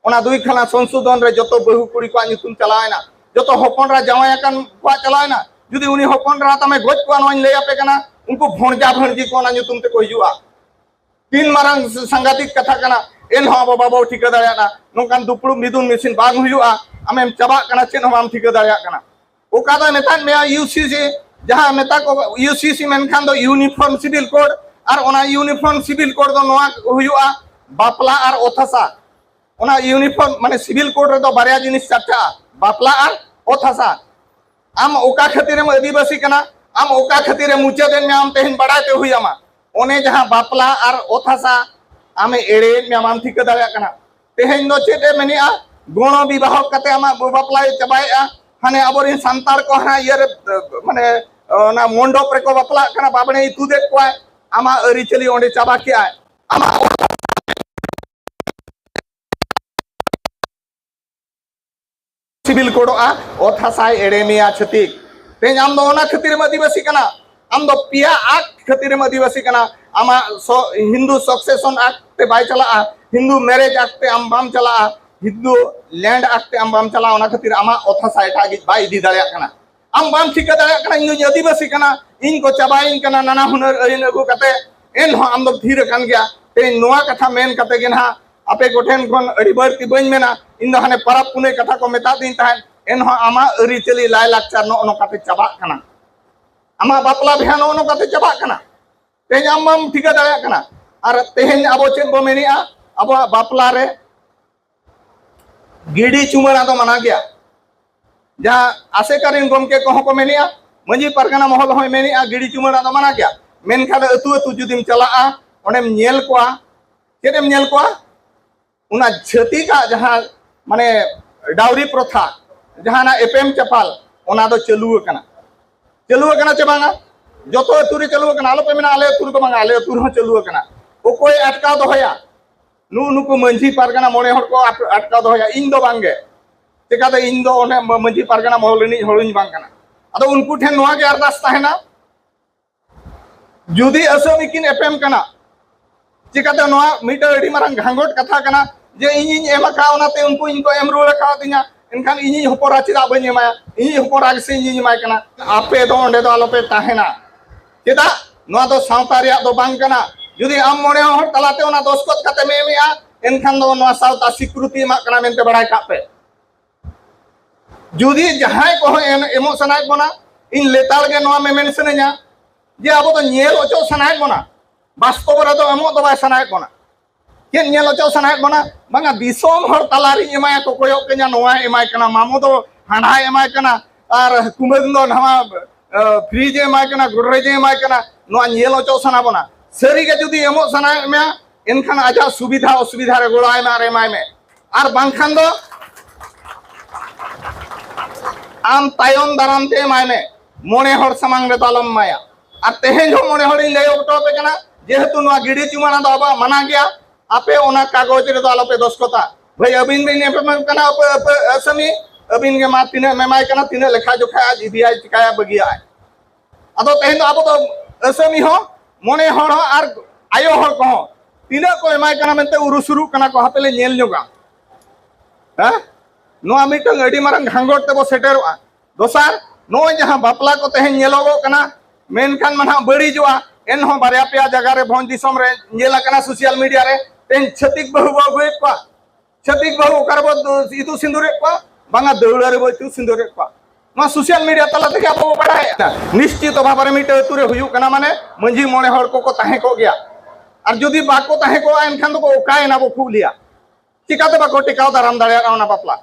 ᱚᱱᱟ ᱫᱩᱭ ᱠᱷᱟᱱᱟ ᱥᱚᱝᱥᱳᱫᱷᱚᱱ ᱨᱮ ᱡᱚᱛᱚ ᱵᱟᱹᱦᱩ ᱠᱩᱲᱤ ᱠᱚᱣᱟᱜ ᱧᱩᱛᱩᱢ ᱪᱟᱞᱟᱣᱮᱱᱟ, ᱡᱚᱛᱚ ᱦᱚᱯᱚᱱ ᱮᱨᱟ ᱡᱟᱶᱟᱭ ᱟᱠᱟᱱ ᱠᱚᱣᱟᱜ ᱪᱟᱞᱟᱣᱮᱱᱟ᱾ ᱡᱩᱫᱤ ᱩᱱᱤ ᱦᱚᱯᱚᱱ ᱮᱨᱟ ᱛᱟᱢᱮ ᱜᱚᱡ ᱠᱚᱣᱟ, ᱱᱚᱣᱟᱧ ᱞᱟᱹᱭ ᱟᱯᱮ ᱠᱟᱱᱟ, ᱩᱱᱠᱩ ᱵᱷᱚᱸᱡᱟ ᱵᱷᱟᱹᱬᱡᱤ ᱠᱚ ᱚᱱᱟ ᱧᱩᱛᱩᱢ ᱛᱮᱠᱚ ᱦᱤᱡᱩᱜᱼᱟ᱾ ᱛᱤᱱ ᱢᱟᱨᱟᱝ ᱥᱟᱝᱜᱟᱛᱤᱠ ᱠᱟᱛᱷᱟ ᱠᱟᱱᱟ, ᱮᱱᱦᱚᱸ ᱟᱵᱚ ᱵᱟᱵᱚ ᱴᱷᱤᱠᱟᱹ ᱫᱟᱲᱮᱭᱟᱜᱼᱟ᱾ ᱱᱚᱝᱠᱟᱱ ᱫᱩᱯᱲᱩᱵ ᱢᱤᱫᱩᱱ ᱢᱤᱥᱤᱱ ᱵᱟᱝ ᱦᱩᱭᱩᱜᱼᱟ, ᱟᱢᱮᱢ ᱪᱟᱵᱟᱜ ᱠᱟᱱᱟ, ᱪᱮᱫ ᱦᱚᱸ ᱵᱟᱢ ᱴᱷᱤᱠᱟᱹ ᱫᱟᱲᱮᱭᱟᱜ ᱠᱟᱱᱟ᱾ ᱚᱠᱟ ᱫᱚᱭ ᱢᱮᱛᱟᱫ ᱢᱮᱭᱟ ᱤᱭᱩ ᱥᱤ ᱥᱤ, ᱡᱟᱦᱟᱸ ᱢᱮᱛᱟ ᱠᱚ ᱤᱭᱩ ᱥᱤ ᱥᱤ ᱢᱮᱱᱠᱷᱟᱱ ᱫᱚ ᱤᱭᱩᱱᱤᱯᱷᱚᱨᱢ ᱥᱤᱵᱤᱞ ᱠᱳᱰ, ᱟᱨ ᱚᱱᱟ ᱤᱭᱩᱱᱤᱯᱷᱚᱨᱢ ᱥᱤᱵᱤᱞ ᱠᱳᱰ ᱫᱚ ᱱᱚᱣᱟ ᱦᱩᱭᱩᱜᱼᱟ, ᱵᱟᱯᱞᱟ ᱟᱨ ᱚᱛ ᱦᱟᱥᱟ᱾ ᱚᱱᱟ ᱤᱭᱩᱱᱤᱯᱷᱚᱨᱢ ᱢᱟᱱᱮ ᱥᱤᱵᱤᱞ ᱠᱳᱰ ᱨᱮᱫᱚ ᱵᱟᱨᱭᱟ ᱡᱤᱱᱤᱥ ᱪᱟᱨᱪᱟᱜᱼᱟ, ᱵᱟᱯᱞᱟ ᱟᱨ ᱚᱛ ᱦᱟᱥᱟ᱾ ᱟᱢ ᱚᱠᱟ ᱠᱷᱟᱹᱛᱤᱨᱮᱢ ᱟᱹᱫᱤᱵᱟᱹᱥᱤ ᱠᱟᱱᱟ, ᱟᱢ ᱚᱠᱟ ᱠᱷᱟᱹᱛᱤᱨᱮᱢ ᱢᱩᱪᱟᱹᱫ ᱮᱱ ᱢᱮᱭᱟ, ᱟᱢ ᱛᱮᱦᱮᱧ ᱵᱟᱲᱟᱭ ᱛᱮ ᱦᱩᱭ ᱟᱢᱟ᱾ ᱚᱱᱮ ᱡᱟᱦᱟᱸ ᱵᱟᱯᱞᱟ ᱟᱨ ᱚᱛ ᱦᱟᱥᱟ, ᱟᱢᱮ ᱮᱲᱮᱭᱮᱫ ᱢᱮᱭᱟ, ᱵᱟᱢ ᱴᱷᱤᱠᱟᱹ ᱫᱟᱲᱮᱭᱟᱜ ᱠᱟᱱᱟ᱾ ᱛᱮᱦᱮᱧ ᱫᱚ ᱪᱮᱫ ᱮ ᱢᱮᱱᱮᱜᱼᱟ? ᱜᱚᱬᱚ ᱵᱤᱵᱟᱦᱚ ᱠᱟᱛᱮ ᱟᱢᱟᱜ ᱵᱟᱯᱞᱟᱭ ᱪᱟᱵᱟᱭᱮᱜᱼᱟ᱾ ᱦᱟᱱᱮ ᱟᱵᱚᱨᱮᱱ ᱥᱟᱱᱛᱟᱲ ᱠᱚ ᱦᱟᱱᱟ ᱤᱭᱟᱹᱨᱮ, ᱢᱟᱱᱮ, ᱚᱱᱟ ᱢᱚᱱᱰᱚᱯ ᱨᱮᱠᱚ ᱵᱟᱯᱞᱟᱜ ᱠᱟᱱᱟ, ᱵᱟᱵᱽᱱᱮᱭ ᱛᱩᱫᱮᱫ ᱠᱚᱣᱟᱭ᱾ ᱟᱢᱟᱜ ᱟᱹᱨᱤᱪᱟᱹᱞᱤ ᱚᱸᱰᱮ ᱪᱟᱵᱟ ᱠᱮᱜᱼᱟᱭ᱾ ᱟᱢᱟᱜ ᱥᱤᱵᱤᱞ ᱠᱚᱰᱚᱜᱼᱟ, ᱚᱛ ᱦᱟᱥᱟᱭ ᱮᱲᱮ ᱢᱮᱭᱟ ᱪᱷᱟᱹᱛᱤᱠ᱾ ᱛᱮᱦᱮᱧ ᱟᱢ ᱫᱚ ᱚᱱᱟ ᱠᱷᱟᱹᱛᱤᱨ ᱮᱢ ᱟᱹᱫᱤᱵᱟᱹᱥᱤ ᱠᱟᱱᱟ᱾ ᱟᱢ ᱫᱚ ᱯᱮᱭᱟ ᱟᱠᱴ ᱠᱷᱟᱹᱛᱤᱨ ᱮᱢ ᱟᱹᱫᱤᱵᱟᱹᱥᱤ ᱠᱟᱱᱟ᱾ ᱟᱢᱟᱜ ᱥᱚ-, ᱦᱤᱱᱫᱩ ᱥᱚᱠᱥᱮᱥᱚᱱ ᱟᱠᱴ ᱛᱮ ᱵᱟᱭ ᱪᱟᱞᱟᱜᱼᱟ, ᱦᱤᱱᱫᱩ ᱢᱮᱨᱮᱡᱽ ᱟᱠᱴ ᱛᱮ ᱟᱢ ᱵᱟᱢ ᱪᱟᱞᱟᱜᱼᱟ, ᱦᱤᱱᱫᱩ ᱞᱮᱱᱰ ᱟᱠᱴ ᱛᱮ ᱟᱢ ᱵᱟᱢ ᱪᱟᱞᱟᱜᱼᱟ, ᱚᱱᱟ ᱠᱷᱟᱹᱛᱤᱨ ᱟᱢᱟᱜ ᱚᱛ ᱦᱟᱥᱟ ᱮᱴᱟᱜᱤᱡ ᱵᱟᱭ ᱤᱫᱤ ᱫᱟᱲᱮᱭᱟᱜ ᱠᱟᱱᱟ᱾ ᱟᱢ ᱵᱟᱢ ᱴᱷᱤᱠᱟᱹ ᱫᱟᱲᱮᱭᱟᱜ ᱠᱟᱱᱟ, ᱤᱧ ᱫᱚᱧ ᱟᱹᱫᱤᱵᱟᱹᱥᱤ ᱠᱟᱱᱟ, ᱤᱧ ᱠᱚ ᱪᱟᱵᱟᱭᱤᱧ ᱠᱟᱱᱟ ᱱᱟᱱᱟ ᱦᱩᱱᱟᱹᱨ ᱟᱹᱭᱤᱱ ᱟᱹᱜᱩ ᱠᱟᱛᱮ, ᱮᱱᱦᱚᱸ ᱟᱢ ᱫᱚᱢ ᱛᱷᱤᱨ ᱟᱠᱟᱱ ᱜᱮᱭᱟ᱾ ᱛᱮᱦᱮᱧ ᱱᱚᱣᱟ ᱠᱟᱛᱷᱟ ᱢᱮᱱ ᱠᱟᱛᱮ ᱜᱮ ᱱᱟᱦᱟᱜ ᱟᱯᱮ ᱠᱚᱴᱷᱮᱱ ᱠᱷᱚᱱ ᱟᱹᱰᱤ ᱵᱟᱹᱲᱛᱤ ᱵᱟᱹᱧ ᱢᱮᱱᱟ᱾ ᱤᱧ ᱫᱚ ᱦᱟᱱᱮ ᱯᱟᱨᱟᱵᱽ ᱯᱩᱱᱟᱹᱭ ᱠᱟᱛᱷᱟ ᱠᱚ ᱢᱮᱛᱟᱫᱤᱧ ᱛᱟᱦᱮᱸᱫ, ᱮᱱᱦᱚᱸ ᱟᱢᱟᱜ ᱟᱹᱨᱤᱪᱟᱹᱞᱤ ᱞᱟᱭᱼᱞᱟᱠᱪᱟᱨ ᱱᱚᱜᱼᱚ ᱱᱚᱝᱠᱟᱛᱮ ᱪᱟᱵᱟᱜ ᱠᱟᱱᱟ, ᱟᱢᱟᱜ ᱵᱟᱯᱞᱟ ᱵᱤᱦᱟ ᱱᱚᱜᱼᱚ ᱱᱚᱝᱠᱟᱛᱮ ᱪᱟᱵᱟᱜ ᱠᱟᱱᱟ᱾ ᱛᱮᱦᱮᱧ ᱟᱢ ᱵᱟᱢ ᱴᱷᱤᱠᱟᱹ ᱫᱟᱲᱮᱭᱟᱜ ᱠᱟᱱᱟ᱾ ᱟᱨ ᱛᱮᱦᱮᱧ ᱟᱵᱚ ᱪᱮᱫ ᱵᱚ ᱢᱮᱱᱮᱜᱼᱟ? ᱟᱵᱚᱣᱟᱜ ᱵᱟᱯᱞᱟ ᱨᱮ ᱜᱤᱰᱤ ᱪᱩᱢᱟᱹᱲᱟ ᱫᱚ ᱢᱟᱱᱟ ᱜᱮᱭᱟ᱾ ᱡᱟᱦᱟᱸ ᱟᱥᱮᱠᱟ ᱨᱮᱱ ᱜᱚᱢᱠᱮ ᱠᱚᱦᱚᱸ ᱠᱚ ᱢᱮᱱᱮᱜᱼᱟ, ᱢᱟᱹᱡᱷᱤ ᱯᱟᱨᱜᱟᱱᱟ ᱢᱚᱦᱚᱞ ᱦᱚᱸᱭ ᱢᱮᱱᱮᱜᱼᱟ, ᱜᱤᱰᱤ ᱪᱩᱢᱟᱹᱲᱟ ᱫᱚ ᱢᱟᱱᱟ ᱜᱮᱭᱟ᱾ ᱢᱮᱱᱠᱷᱟᱱ ᱟᱹᱛᱩ ᱟᱹᱛᱩ ᱡᱩᱫᱤᱢ ᱪᱟᱞᱟᱜᱼᱟ, ᱚᱸᱰᱮᱢ ᱧᱮᱞ ᱠᱚᱣᱟ, ᱪᱮᱫ ᱮᱢ ᱧᱮᱞ ᱠᱚᱣᱟ? ᱚᱱᱟ ᱪᱷᱟᱹᱛᱤᱠᱟᱜ ᱡᱟᱦᱟᱸ, ᱢᱟᱱᱮ, ᱰᱟᱣᱨᱤ ᱯᱨᱚᱛᱷᱟ, ᱡᱟᱦᱟᱱᱟᱜ ᱮᱯᱮᱢ ᱪᱟᱯᱟᱞ, ᱚᱱᱟ ᱫᱚ ᱪᱟᱹᱞᱩ ᱟᱠᱟᱱᱟ᱾ ᱪᱟᱹᱞᱩ ᱟᱠᱟᱱᱟ ᱪᱮ ᱵᱟᱝᱟ? ᱡᱚᱛᱚ ᱟᱹᱛᱩ ᱨᱮ ᱪᱟᱹᱞᱩ ᱟᱠᱟᱱᱟ᱾ ᱟᱞᱚᱯᱮ ᱢᱮᱱᱟ ᱟᱞᱮ ᱟᱹᱛᱩ ᱨᱮᱫᱚ ᱵᱟᱝᱟ, ᱟᱞᱮ ᱟᱹᱛᱩ ᱨᱮᱦᱚᱸ ᱪᱟᱹᱞᱩ ᱟᱠᱟᱱᱟ᱾ ᱚᱠᱚᱭ ᱟᱴᱠᱟᱣ ᱫᱚᱦᱚᱭᱟ? ᱱᱩᱜᱼᱩ ᱱᱩᱠᱩ ᱢᱟᱹᱡᱷᱤ ᱯᱟᱨᱜᱟᱱᱟ ᱢᱚᱬᱮ ᱦᱚᱲ ᱠᱚ ᱟᱴ-, ᱟᱴᱠᱟᱣ ᱫᱚᱦᱚᱭᱟ, ᱤᱧ ᱫᱚ ᱵᱟᱝᱜᱮ᱾ ᱪᱮᱠᱟᱛᱮ? ᱤᱧ ᱫᱚ ᱚᱸᱰᱮ ᱢᱟᱹᱡᱷᱤ ᱯᱟᱨᱜᱟᱱᱟ ᱢᱚᱦᱚᱞ ᱨᱤᱱᱤᱡ ᱦᱚᱲᱤᱧ ᱵᱟᱝ ᱠᱟᱱᱟ᱾ ᱟᱫᱚ ᱩᱱᱠᱩ ᱴᱷᱮᱱ ᱱᱚᱣᱟ ᱜᱮ ᱟᱨᱫᱟᱥ ᱛᱟᱦᱮᱱᱟ, ᱡᱩᱫᱤ ᱟᱹᱥᱟᱹᱢᱤ ᱠᱤᱱ ᱮᱯᱮᱢ ᱠᱟᱱᱟ, ᱪᱤᱠᱟᱹᱛᱮ ᱱᱚᱣᱟ ᱢᱤᱫᱴᱟᱝ ᱟᱹᱰᱤ ᱢᱟᱨᱟᱝ ᱜᱷᱟᱸᱜᱚᱴ ᱠᱟᱛᱷᱟ ᱠᱟᱱᱟ ᱡᱮ ᱤᱧᱤᱧ ᱮᱢ ᱟᱠᱟᱫ ᱚᱱᱟᱛᱮ ᱩᱱᱠᱩ ᱤᱧ ᱠᱚ ᱮᱢ ᱨᱩᱣᱟᱹᱲ ᱟᱠᱟᱣᱟᱫᱤᱧᱟ, ᱮᱱᱠᱷᱟᱱ ᱤᱧᱤᱧ ᱦᱚᱯᱚᱱᱨᱟ ᱪᱮᱫᱟᱜ ᱵᱟᱹᱧ ᱮᱢᱟᱭᱟ? ᱤᱧᱤᱧ ᱦᱚᱯᱚᱱᱨᱟ ᱜᱮᱥᱮ ᱤᱧᱤᱧ ᱮᱢᱟᱭ ᱠᱟᱱᱟ᱾ ᱟᱯᱮ ᱫᱚ ᱚᱸᱰᱮ ᱫᱚ ᱟᱞᱚᱯᱮ ᱛᱟᱦᱮᱱᱟ᱾ ᱪᱮᱫᱟᱜ? ᱱᱚᱣᱟ ᱫᱚ ᱥᱟᱶᱛᱟ ᱨᱮᱭᱟᱜ ᱫᱚ ᱵᱟᱝ ᱠᱟᱱᱟ᱾ ᱡᱩᱫᱤ ᱟᱢ ᱢᱚᱬᱮ ᱦᱚᱲ ᱛᱟᱞᱟᱛᱮ ᱚᱱᱟ ᱫᱚᱥᱠᱚᱛ ᱠᱟᱛᱮᱢ ᱮᱢᱮᱜᱼᱟ, ᱮᱱᱠᱷᱟᱱ ᱫᱚ ᱱᱚᱣᱟ ᱥᱟᱶᱛᱟ ᱥᱤᱠᱨᱩᱛᱤ ᱮᱢᱟᱜ ᱠᱟᱱᱟ ᱢᱮᱱᱛᱮ ᱵᱟᱲᱟᱭ ᱠᱟᱜ ᱯᱮ᱾ ᱡᱩᱫᱤ ᱡᱟᱦᱟᱸᱭ ᱠᱚᱦᱚᱸ ᱮᱢ-, ᱮᱢᱚᱜ ᱥᱟᱱᱟᱭᱮᱫ ᱵᱚᱱᱟ, ᱤᱧ ᱞᱮᱛᱟᱲ ᱜᱮ ᱱᱚᱣᱟ ᱢᱮᱢᱮᱱ ᱥᱟᱱᱟᱧᱟ ᱡᱮ ᱟᱵᱚ ᱫᱚ ᱧᱮᱞ ᱚᱪᱚᱜ ᱥᱟᱱᱟᱭᱮᱫ ᱵᱚᱱᱟ, ᱵᱟᱥᱛᱚᱵ ᱨᱮᱫᱚ ᱮᱢᱚᱜ ᱫᱚ ᱵᱟᱭ ᱥᱟᱱᱟᱭᱮᱫ ᱵᱚᱱᱟ᱾ ᱪᱮᱫ ᱧᱮᱞ ᱚᱪᱚᱜ ᱥᱟᱱᱟᱭᱮᱫ ᱵᱚᱱᱟ? ᱵᱟᱝᱟ, ᱫᱤᱥᱚᱢ ᱦᱚᱲ ᱛᱟᱞᱟᱨᱤᱧ ᱮᱢᱟᱭᱟ ᱠᱚ ᱠᱚᱭᱚᱜ ᱠᱟᱹᱧᱟ, ᱱᱚᱣᱟᱭ ᱮᱢᱟᱭ ᱠᱟᱱᱟ, ᱢᱟᱢᱚ ᱫᱚ ᱦᱟᱸᱰᱟᱭ ᱮᱢᱟᱭ ᱠᱟᱱᱟ, ᱟᱨ ᱠᱩᱢᱟᱹᱝ ᱫᱚ ᱱᱟᱣᱟ, ᱮ, ᱯᱷᱨᱤᱡᱽ ᱮ ᱮᱢᱟᱭ ᱠᱟᱱᱟ, ᱜᱚᱰᱨᱮᱡᱽ ᱮ ᱮᱢᱟᱭ ᱠᱟᱱᱟ᱾ ᱱᱚᱣᱟ ᱧᱮᱞ ᱚᱪᱚᱜ ᱥᱟᱱᱟ ᱵᱚᱱᱟ᱾ ᱥᱟᱹᱨᱤᱜᱮ ᱡᱩᱫᱤ ᱮᱢᱚᱜ ᱥᱟᱱᱟᱭᱮᱫ ᱢᱮᱭᱟ, ᱮᱱᱠᱷᱟᱱ ᱟᱡᱟᱜ ᱥᱩᱵᱤᱫᱷᱟ ᱚᱥᱩᱵᱤᱫᱷᱟ ᱨᱮ ᱜᱚᱲᱚ ᱟᱭ ᱢᱮ ᱟᱨ ᱮᱢᱟᱭ ᱢᱮ᱾ ᱟᱨ ᱵᱟᱝᱠᱷᱟᱱ ᱫᱚ ᱟᱢ ᱛᱟᱭᱚᱢ ᱫᱟᱨᱟᱢ ᱛᱮ ᱮᱢᱟᱭ ᱢᱮ, ᱢᱚᱬᱮ ᱦᱚᱲ ᱥᱟᱢᱟᱝ ᱨᱮᱫᱚ ᱟᱞᱚᱢ ᱮᱢᱟᱭᱟ᱾ ᱟᱨ ᱛᱮᱦᱮᱧ ᱦᱚᱸ ᱢᱚᱬᱮ ᱦᱚᱲᱤᱧ ᱞᱟᱹᱭ ᱦᱚᱴᱚ ᱟᱯᱮ ᱠᱟᱱᱟ, ᱡᱮᱦᱮᱛᱩ ᱱᱚᱣᱟ ᱜᱤᱰᱤ ᱪᱩᱢᱟᱹᱲᱟ ᱫᱚ ᱟᱵᱚᱣᱟᱜ ᱢᱟᱱᱟ ᱜᱮᱭᱟ, ᱟᱯᱮ ᱚᱱᱟ ᱠᱟᱜᱚᱡᱽ ᱨᱮᱫᱚ ᱟᱞᱚᱯᱮ ᱫᱚᱥᱠᱚᱛᱟ᱾ ᱵᱷᱟᱹᱭ, ᱟᱹᱵᱤᱱ ᱵᱤᱱ ᱮᱯᱮᱢ ᱠᱟᱱᱟ ᱟᱯᱮ, ᱟᱯᱮ ᱟᱹᱥᱟᱹᱢᱤ, ᱟᱹᱵᱤᱱ ᱜᱮ ᱢᱟ ᱛᱤᱱᱟᱹᱜ ᱮᱢ ᱮᱢᱟᱭ ᱠᱟᱱᱟ, ᱛᱤᱱᱟᱹᱜ ᱞᱮᱠᱷᱟ ᱡᱚᱠᱷᱟ ᱟᱡ ᱤᱫᱤᱭᱟᱭ, ᱪᱤᱠᱟᱭᱟ, ᱵᱟᱹᱜᱤᱭᱟᱜᱼᱟᱭ᱾ ᱟᱫᱚ ᱛᱮᱦᱮᱧ ᱫᱚ ᱟᱵᱚ ᱫᱚ ᱟᱹᱥᱟᱹᱢᱤ ᱦᱚᱸ, ᱢᱚᱬᱮ ᱦᱚᱲ ᱦᱚᱸ ᱟᱨ ᱟᱭᱳ ᱦᱚᱲ ᱠᱚᱦᱚᱸ ᱛᱤᱱᱟᱹᱜ ᱠᱚ ᱮᱢᱟᱭ ᱠᱟᱱᱟ ᱢᱮᱱᱛᱮ ᱩᱨᱩᱥᱩᱨᱩᱜ ᱠᱟᱱᱟ ᱠᱚ, ᱦᱟᱯᱮ ᱞᱮ ᱧᱮᱞ ᱧᱚᱜᱟ᱾ ᱦᱮᱸ, ᱱᱚᱣᱟ ᱢᱤᱫᱴᱟᱝ ᱟᱹᱰᱤ ᱢᱟᱨᱟᱝ ᱜᱷᱟᱸᱜᱚᱴ ᱛᱮᱵᱚ ᱥᱮᱴᱮᱨᱚᱜᱼᱟ᱾ ᱫᱚᱥᱟᱨ, ᱱᱚᱜᱼᱚᱭ ᱡᱟᱦᱟᱸ ᱵᱟᱯᱞᱟ ᱠᱚ ᱛᱮᱦᱮᱧ ᱧᱮᱞᱚᱜᱚᱜ ᱠᱟᱱᱟ, ᱢᱮᱱᱠᱷᱟᱱ ᱢᱟ ᱱᱟᱦᱟᱜ ᱵᱟᱹᱲᱤᱡᱚᱜᱼᱟ᱾ ᱮᱱᱦᱚᱸ ᱵᱟᱨᱭᱟ ᱯᱮᱭᱟ ᱡᱟᱭᱜᱟ ᱨᱮ ᱵᱷᱚᱸᱡᱽ ᱫᱤᱥᱚᱢ ᱨᱮ ᱧᱮᱞ ᱟᱠᱟᱱᱟ ᱥᱳᱥᱟᱞ ᱢᱤᱰᱤᱭᱟ ᱨᱮ, ᱛᱮᱦᱮᱧ ᱪᱷᱟᱹᱛᱤᱠ ᱵᱟᱹᱦᱩ ᱵᱚ ᱟᱹᱜᱩᱭᱮᱫ ᱠᱚᱣᱟ, ᱪᱷᱟᱹᱛᱤᱠ ᱵᱟᱹᱦᱩ ᱚᱠᱟ ᱨᱮᱵᱚ ᱤᱛᱩᱫ ᱥᱤᱸᱫᱩᱨᱮᱫ ᱠᱚᱣᱟ, ᱵᱟᱝᱟ ᱫᱟᱹᱣᱲᱟᱹ ᱨᱮᱵᱚ ᱤᱛᱩᱫ ᱥᱤᱸᱫᱩᱨᱮᱫ ᱠᱚᱣᱟ᱾ ᱱᱚᱣᱟ ᱥᱳᱥᱟᱞ ᱢᱤᱰᱤᱭᱟ ᱛᱟᱞᱟ ᱛᱮᱜᱮ ᱟᱵᱚ ᱵᱚ ᱵᱟᱲᱟᱭᱮᱫᱼᱟ᱾ ᱱᱤᱥᱪᱤᱛ ᱚᱵᱷᱟᱵ ᱨᱮ ᱢᱤᱫᱴᱮᱱ ᱟᱹᱛᱩ ᱨᱮ ᱦᱩᱭᱩᱜ ᱠᱟᱱᱟ ᱢᱟᱱᱮ ᱢᱟᱹᱡᱷᱤ ᱢᱚᱬᱮ ᱦᱚᱲ ᱠᱚᱠᱚ ᱛᱟᱦᱮᱸ ᱠᱚᱜ ᱜᱮᱭᱟ᱾ ᱟᱨ ᱡᱩᱫᱤ ᱵᱟᱠᱚ ᱛᱟᱦᱮᱸ ᱠᱚᱜᱼᱟ ᱮᱱᱠᱷᱟᱱ ᱫᱚᱠᱚ ᱚᱠᱟᱭᱮᱱᱟ ᱵᱚ ᱠᱷᱩᱵ ᱞᱮᱭᱟ? ᱪᱤᱠᱟᱛᱮ ᱵᱟᱠᱚ ᱴᱮᱠᱟᱣ ᱫᱟᱨᱟᱢ ᱫᱟᱲᱮᱭᱟᱜᱼᱟ ᱚᱱᱟ ᱵᱟᱯᱞᱟ?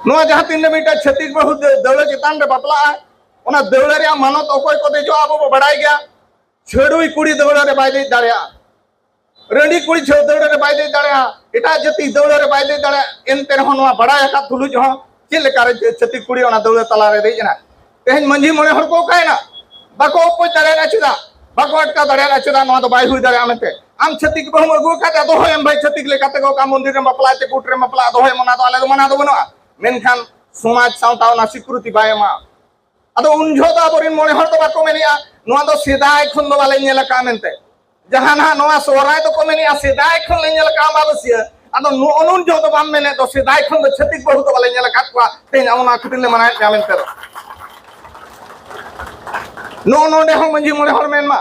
ᱱᱚᱣᱟ ᱡᱟᱦᱟᱸ ᱛᱤᱱ ᱨᱮ ᱢᱤᱫᱴᱟᱝ ᱪᱷᱟᱹᱛᱤᱠ ᱵᱟᱹᱦᱩ ᱫᱟᱹ-, ᱫᱟᱹᱣᱲᱟᱹ ᱪᱮᱛᱟᱱ ᱨᱮ ᱵᱟᱯᱞᱟᱜᱼᱟ, ᱚᱱᱟ ᱫᱟᱹᱣᱲᱟᱹ ᱨᱮᱭᱟᱜ ᱢᱟᱱᱚᱛ ᱚᱠᱚᱭ ᱠᱚ ᱫᱮᱡᱚᱜᱼᱟ ᱟᱵᱚ ᱵᱚ ᱵᱟᱲᱟᱭ ᱜᱮᱭᱟ᱾ ᱪᱷᱟᱹᱰᱩᱭ ᱠᱩᱲᱤ ᱫᱟᱹᱣᱲᱟᱹ ᱨᱮ ᱵᱟᱭ ᱫᱮᱡ ᱫᱟᱲᱮᱭᱟᱜᱼᱟ, ᱨᱟᱺᱰᱤ ᱠᱩᱲᱤ ᱪᱷᱟᱹ-, ᱫᱟᱹᱣᱲᱟᱹ ᱨᱮ ᱵᱟᱭ ᱫᱮᱡ ᱫᱟᱲᱮᱭᱟᱜᱼᱟ, ᱮᱴᱟᱜ ᱡᱟᱹᱛᱤ ᱫᱟᱹᱣᱲᱟᱹ ᱨᱮ ᱵᱟᱭ ᱫᱮᱡ ᱫᱟᱲᱮᱭᱟᱜᱼᱟ᱾ ᱮᱱᱛᱮ ᱨᱮᱦᱚᱸ ᱱᱚᱣᱟ ᱵᱟᱲᱟᱭ ᱟᱠᱟᱫ ᱛᱩᱞᱩᱡ ᱦᱚᱸ ᱪᱮᱫ ᱞᱮᱠᱟᱨᱮ ᱪᱷᱟᱹ-, ᱪᱷᱟᱹᱛᱤᱠ ᱠᱩᱲᱤ ᱚᱱᱟ ᱫᱟᱹᱣᱲᱟᱹ ᱛᱟᱞᱟᱨᱮ ᱫᱮᱡ ᱮᱱᱟ? ᱛᱮᱦᱮᱧ ᱢᱟᱹᱡᱷᱤ ᱢᱚᱬᱮ ᱦᱚᱲ ᱠᱚ ᱚᱠᱟᱭᱮᱱᱟ? ᱵᱟᱠᱚ ᱚᱯᱚᱡ ᱫᱟᱲᱮᱭᱟᱜᱼᱟ ᱪᱮᱫᱟᱜ? ᱵᱟᱠᱚ ᱟᱴᱠᱟᱣ ᱫᱟᱲᱮᱭᱟᱜᱼᱟ ᱪᱮᱫᱟᱜ? ᱱᱚᱣᱟ ᱫᱚ ᱵᱟᱭ ᱦᱩᱭ ᱫᱟᱲᱮᱭᱟᱜᱼᱟ ᱢᱮᱱᱛᱮ᱾ ᱟᱢ ᱪᱷᱟᱹᱛᱤᱠ ᱵᱟᱹᱦᱩᱢ ᱟᱹᱜᱩ ᱟᱠᱟᱫᱮᱭᱟ, ᱫᱚᱦᱚᱭᱮᱢ ᱵᱷᱟᱹᱭ, ᱪᱷᱟᱹᱛᱤᱠ ᱞᱮᱠᱟᱛᱮ ᱜᱮ ᱚᱠᱟ ᱢᱚᱱᱫᱤᱨ ᱨᱮᱢ ᱵᱟᱯᱞᱟᱜᱼᱟ ᱪᱮ ᱠᱳᱨᱴ ᱨᱮᱢ ᱵᱟᱯᱞᱟᱜᱼᱟ, ᱫᱚᱦᱚᱭᱮᱢ, ᱚᱱᱟ ᱫᱚ ᱟᱞᱮ ᱫᱚ ᱢᱟᱱᱟ ᱫᱚ ᱵᱟᱹᱱᱩᱜᱼᱟ᱾ ᱢᱮᱱᱠᱷᱟᱱ ᱥᱚᱢᱟᱡᱽ ᱥᱟᱶᱛᱟ ᱚᱱᱟ ᱥᱤᱠᱨᱩᱛᱤ ᱵᱟᱭ ᱮᱢᱟ᱾ ᱟᱫᱚ ᱩᱱ ᱡᱚᱦᱚᱜ ᱫᱚ ᱟᱵᱚᱨᱮᱱ ᱢᱚᱬᱮ ᱦᱚᱲ ᱫᱚ ᱵᱟᱠᱚ ᱢᱮᱱᱮᱜᱼᱟ, ᱱᱚᱣᱟ ᱫᱚ ᱥᱮᱫᱟᱭ ᱠᱷᱚᱱ ᱫᱚ ᱵᱟᱞᱮ ᱧᱮᱞ ᱟᱠᱟᱫᱼᱟ ᱢᱮᱱᱛᱮ᱾ ᱡᱟᱦᱟᱸ ᱱᱟᱦᱟᱜ ᱱᱚᱣᱟ ᱥᱚᱦᱨᱟᱭ ᱫᱚᱠᱚ ᱢᱮᱱᱮᱜᱼᱟ, ᱥᱮᱫᱟᱭ ᱠᱷᱚᱱ ᱞᱮ ᱧᱮᱞ ᱟᱠᱟᱫᱼᱟ ᱟᱢᱵᱟᱵᱟᱹᱥᱭᱟᱹ, ᱟᱫᱚ ᱱᱚᱜᱼᱚ ᱱᱩᱱ ᱡᱚᱦᱚᱜ ᱫᱚ ᱵᱟᱢ ᱢᱮᱱᱮᱫ ᱫᱚ, ᱥᱮᱫᱟᱭ ᱠᱷᱚᱱ ᱫᱚ ᱪᱷᱟᱹᱛᱤᱠ ᱵᱟᱹᱦᱩ ᱫᱚ ᱵᱟᱞᱮ ᱧᱮᱞ ᱟᱠᱟᱫ ᱠᱚᱣᱟ, ᱛᱮᱦᱮᱧ ᱟᱢ ᱚᱱᱟ ᱠᱷᱟᱹᱛᱤᱨ ᱞᱮ ᱢᱟᱱᱟᱣᱮᱫ ᱢᱮᱭᱟ ᱢᱮᱱᱛᱮ ᱫᱚ᱾ ᱱᱚᱜᱼᱚ ᱱᱚᱰᱮ ᱦᱚᱸ ᱢᱟᱹᱡᱷᱤ ᱢᱚᱬᱮ ᱦᱚᱲ ᱢᱮᱱ ᱢᱟ,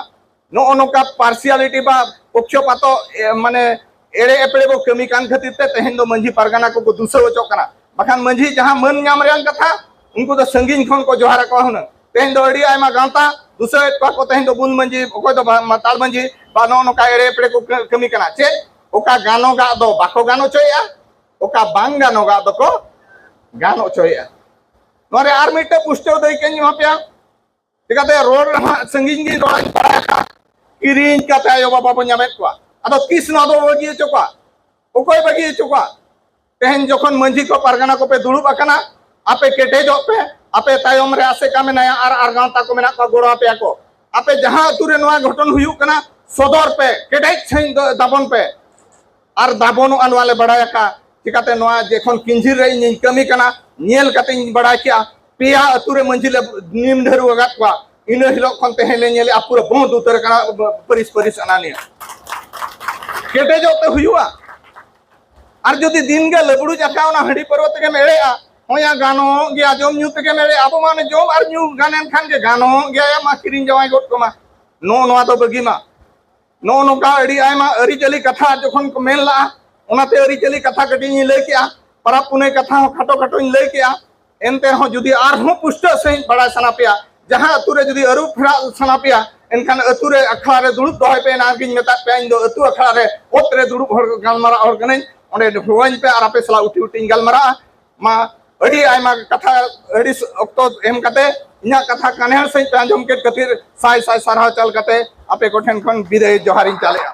ᱱᱚᱜᱼᱚ ᱱᱚᱝᱠᱟ ᱯᱟᱨᱥᱤᱭᱟᱞᱤᱴᱤ ᱵᱟ ᱯᱚᱠᱠᱷᱚᱯᱟᱛᱚ, ᱮ, ᱢᱟᱱᱮ ᱮᱲᱮ ᱮᱯᱲᱮ ᱵᱚ ᱠᱟᱹᱢᱤ ᱠᱟᱱ ᱠᱷᱟᱹᱛᱤᱨ ᱛᱮ ᱛᱮᱦᱮᱧ ᱫᱚ ᱢᱟᱹᱡᱷᱤ ᱯᱟᱨᱜᱟᱱᱟ ᱠᱚᱠᱚ ᱫᱩᱥᱟᱹᱣ ᱦᱚᱪᱚᱜ ᱠᱟᱱᱟ᱾ ᱵᱟᱠᱷᱟᱱ ᱢᱟᱹᱡᱷᱤ ᱡᱟᱦᱟᱸ ᱢᱟᱹᱱ ᱧᱟᱢ ᱨᱮᱭᱟᱜ ᱠᱟᱛᱷᱟ, ᱩᱱᱠᱩ ᱫᱚ ᱥᱟᱺᱜᱤᱧ ᱠᱷᱚᱱ ᱠᱚ ᱡᱚᱦᱟᱨ ᱟᱠᱚᱣᱟ ᱦᱩᱱᱟᱹᱝ᱾ ᱛᱮᱦᱮᱧ ᱫᱚ ᱟᱹᱰᱤ ᱟᱭᱢᱟ ᱜᱟᱶᱛᱟ ᱫᱩᱥᱟᱹᱣᱮᱫ ᱠᱚᱣᱟ ᱠᱚ, ᱛᱮᱦᱮᱧ ᱫᱚ ᱵᱩᱱ ᱢᱟᱹᱡᱷᱤ, ᱚᱠᱚᱭ ᱫᱚ ᱵᱟ-, ᱢᱟᱛᱟᱞ ᱢᱟᱹᱡᱷᱤ, ᱵᱟ ᱱᱚᱜᱼᱚ ᱱᱚᱝᱠᱟ ᱮᱲᱮ ᱮᱯᱲᱮ ᱠᱚ ᱠᱟᱹ-, ᱠᱟᱹᱢᱤ ᱠᱟᱱᱟ᱾ ᱪᱮᱫ? ᱚᱠᱟ ᱜᱟᱱᱚᱜᱟᱜ ᱫᱚ ᱵᱟᱠᱚ ᱜᱟᱱ ᱦᱚᱪᱚᱭᱮᱫᱼᱟ, ᱚᱠᱟ ᱵᱟᱝ ᱜᱟᱱᱚᱜᱟᱜ ᱫᱚᱠᱚ ᱜᱟᱱ ᱦᱚᱪᱚᱭᱮᱫᱼᱟ᱾ ᱱᱚᱣᱟ ᱨᱮ ᱟᱨ ᱢᱤᱫᱴᱮᱱ ᱯᱩᱥᱴᱟᱹᱣ ᱫᱟᱹᱭᱠᱟᱹᱧ ᱮᱢᱟ ᱯᱮᱭᱟ᱾ ᱪᱤᱠᱟᱹᱛᱮ ᱨᱚᱲ ᱨᱮᱦᱚᱸ ᱥᱟᱺᱜᱤᱧ ᱜᱤᱧ ᱨᱚᱲᱟᱧ ᱵᱟᱲᱟᱭᱟ, ᱠᱤᱨᱤᱧ ᱠᱟᱛᱮ ᱟᱭᱳ ᱵᱟᱵᱟ ᱵᱚᱱ ᱧᱟᱢᱮᱫ ᱠᱚᱣᱟ᱾ ᱟᱫᱚ ᱛᱤᱥ ᱱᱚᱣᱟ ᱫᱚ ᱵᱟᱹᱜᱤ ᱦᱚᱪᱚ ᱠᱚᱣᱟ? ᱚᱠᱚᱭ ᱵᱟᱹᱜᱤ ᱦᱚᱪᱚ ᱠᱚᱣᱟ? ᱛᱮᱦᱮᱧ ᱡᱚᱠᱷᱚᱱ ᱢᱟᱹᱡᱷᱤ ᱠᱚ ᱯᱟᱨᱜᱟᱱᱟ ᱠᱚᱯᱮ ᱫᱩᱲᱩᱵ ᱟᱠᱟᱱᱟ, ᱟᱯᱮ ᱠᱮᱴᱮᱡᱚᱜ ᱯᱮ, ᱟᱯᱮ ᱛᱟᱭᱚᱢ ᱨᱮ ᱟᱥᱮᱠᱟ ᱢᱮᱱᱟᱭᱟ ᱟᱨ ᱟᱨ ᱜᱟᱶᱛᱟ ᱠᱚ ᱢᱮᱱᱟᱜ ᱠᱚᱣᱟ, ᱜᱚᱲᱚ ᱟᱯᱮᱭᱟ ᱠᱚ᱾ ᱟᱯᱮ ᱡᱟᱦᱟᱸ ᱟᱹᱛᱩ ᱨᱮ ᱱᱚᱣᱟ ᱜᱷᱚᱴᱚᱱ ᱦᱩᱭᱩᱜ ᱠᱟᱱᱟ, ᱥᱚᱫᱚᱨ ᱯᱮ, ᱠᱮᱴᱮᱡ ᱥᱟᱺᱦᱤᱡ ᱫᱚ ᱫᱟᱵᱚᱱ ᱯᱮ᱾ ᱟᱨ ᱫᱟᱵᱚᱱᱚᱜᱼᱟ, ᱱᱚᱣᱟ ᱞᱮ ᱵᱟᱲᱟᱭ ᱟᱠᱟᱫᱼᱟ᱾ ᱪᱤᱠᱟᱹᱛᱮ ᱱᱚᱣᱟ ᱡᱮᱠᱷᱚᱱ ᱠᱤᱧᱡᱷᱤᱨ ᱨᱮ ᱤᱧᱤᱧ ᱠᱟᱹᱢᱤ ᱠᱟᱱᱟ, ᱧᱮᱞ ᱠᱟᱛᱮ ᱤᱧ ᱵᱟᱲᱟᱭ ᱠᱮᱜᱼᱟ, ᱯᱮᱭᱟ ᱟᱹᱛᱩ ᱨᱮ ᱢᱟᱹᱡᱷᱤ ᱞᱮ ᱱᱤᱢ ᱰᱷᱟᱹᱨᱩ ᱟᱠᱟᱫ ᱠᱚᱣᱟ᱾ ᱤᱱᱟᱹ ᱦᱤᱞᱳᱜ ᱠᱷᱚᱱ ᱛᱮᱦᱮᱧ ᱞᱮ ᱧᱮᱞᱮᱜᱼᱟ, ᱯᱩᱨᱟᱹ ᱵᱚᱸᱫ ᱩᱛᱟᱹᱨ ᱟᱠᱟᱱᱟ ᱯᱟᱹᱨᱤᱥ ᱯᱟᱹᱨᱤᱥ ᱟᱱᱟ ᱱᱤᱭᱟᱹ᱾ ᱠᱮᱴᱮᱡᱚᱜ ᱛᱮ ᱦᱩᱭᱩᱜᱼᱟ᱾ ᱟᱨ ᱡᱩᱫᱤ ᱫᱤᱱ ᱜᱮ ᱞᱟᱹᱵᱲᱩᱡ ᱟᱠᱟ ᱚᱱᱟ ᱦᱟᱺᱰᱤ ᱯᱟᱹᱨᱣᱟᱹ ᱛᱮᱜᱮᱢ ᱮᱲᱮᱜᱼᱟ, ᱦᱚᱸᱭᱟ ᱜᱟᱱᱚᱜ ᱜᱮᱭᱟ, ᱡᱚᱢ ᱧᱩ ᱛᱮᱜᱮᱢ ᱮᱲᱮᱜᱼᱟ, ᱟᱵᱚ ᱢᱟ ᱚᱱᱮ ᱡᱚᱢ ᱟᱨ ᱧᱩ ᱜᱟᱱ ᱮᱱ ᱠᱷᱟᱱ ᱜᱮ ᱜᱟᱱᱚᱜ ᱜᱮᱭᱟ, ᱭᱟ ᱢᱟ ᱠᱤᱨᱤᱧ ᱡᱟᱶᱟᱭ ᱜᱚᱫ ᱠᱚᱢᱟ᱾ ᱱᱚᱜᱼᱚ ᱱᱚᱣᱟ ᱫᱚ ᱵᱟᱹᱜᱤ ᱢᱟ᱾ ᱱᱚᱜᱼᱚ ᱱᱚᱝᱠᱟ ᱟᱹᱰᱤ ᱟᱭᱢᱟ ᱟᱹᱨᱤᱪᱟᱹᱞᱤ ᱠᱟᱛᱷᱟ ᱡᱚᱠᱷᱚᱱ ᱠᱚ ᱢᱮᱱ ᱞᱟᱜᱼᱟ, ᱚᱱᱟᱛᱮ ᱟᱹᱨᱤᱪᱟᱹᱞᱤ ᱠᱟᱛᱷᱟ ᱠᱟᱹᱴᱤᱡ ᱤᱧ ᱞᱟᱹᱭ ᱠᱮᱜᱼᱟ, ᱯᱟᱨᱟᱵᱽ ᱯᱩᱱᱟᱹᱭ ᱠᱟᱛᱷᱟ ᱦᱚᱸ ᱠᱷᱟᱴᱚ ᱠᱷᱟᱴᱚᱧ ᱞᱟᱹᱭ ᱠᱮᱜᱼᱟ᱾ ᱮᱱᱛᱮ ᱨᱮᱦᱚᱸ ᱡᱩᱫᱤ ᱟᱨᱦᱚᱸ ᱯᱩᱥᱴᱟᱹᱣ ᱥᱟᱺᱦᱤᱡ ᱵᱟᱲᱟᱭ ᱥᱟᱱᱟ ᱯᱮᱭᱟ, ᱡᱟᱦᱟᱸ ᱟᱹᱛᱩ ᱨᱮ ᱡᱩᱫᱤ ᱟᱹᱨᱩ ᱯᱷᱮᱨᱟᱣ ᱥᱟᱱᱟ ᱯᱮᱭᱟ, ᱮᱱᱠᱷᱟᱱ ᱟᱹᱛᱩ ᱨᱮ ᱟᱠᱷᱲᱟ ᱨᱮ ᱫᱩᱲᱩᱵ ᱫᱚᱦᱚᱭ ᱯᱮ᱾ ᱮᱱᱟᱝ ᱜᱤᱧ ᱢᱮᱛᱟᱫ ᱯᱮᱭᱟ, ᱤᱧ ᱫᱚ ᱟᱹᱛᱩ ᱟᱠᱷᱲᱟ ᱨᱮ ᱚᱛ ᱨᱮ ᱫᱩᱲᱩᱵ ᱦᱚᱲ, ᱜᱟᱞᱢᱟᱨᱟᱣ ᱦᱚᱲ ᱠᱟᱹᱱᱟᱹᱧ᱾ ᱚᱸᱰᱮ ᱦᱚᱦᱚᱧ ᱯᱮ ᱟᱨ ᱟᱯᱮ ᱥᱟᱞᱟᱜ ᱩᱴᱤ ᱩᱴᱤᱧ ᱜᱟᱞᱢᱟᱨᱟᱜᱼᱟ᱾ ᱢᱟ, ᱟᱹᱰᱤ ᱟᱭᱢᱟ ᱠᱟᱛᱷᱟ, ᱟᱹᱰᱤ ᱚᱠᱛᱚ ᱮᱢ ᱠᱟᱛᱮ ᱤᱧᱟᱹᱜ ᱠᱟᱛᱷᱟ ᱠᱟᱱᱮᱲ ᱥᱟᱺᱦᱤᱡ ᱯᱮ ᱟᱸᱡᱚᱢ ᱠᱮᱫ ᱠᱷᱟᱹᱛᱤᱨ ᱥᱟᱭ ᱥᱟᱭ ᱥᱟᱨᱦᱟᱣ ᱪᱟᱞ ᱠᱟᱛᱮ ᱟᱯᱮ ᱠᱚᱴᱷᱮᱱ ᱠᱷᱚᱱ ᱵᱤᱫᱟᱹᱭ ᱡᱚᱦᱟᱨᱤᱧ ᱪᱟᱞᱮᱜᱼᱟ᱾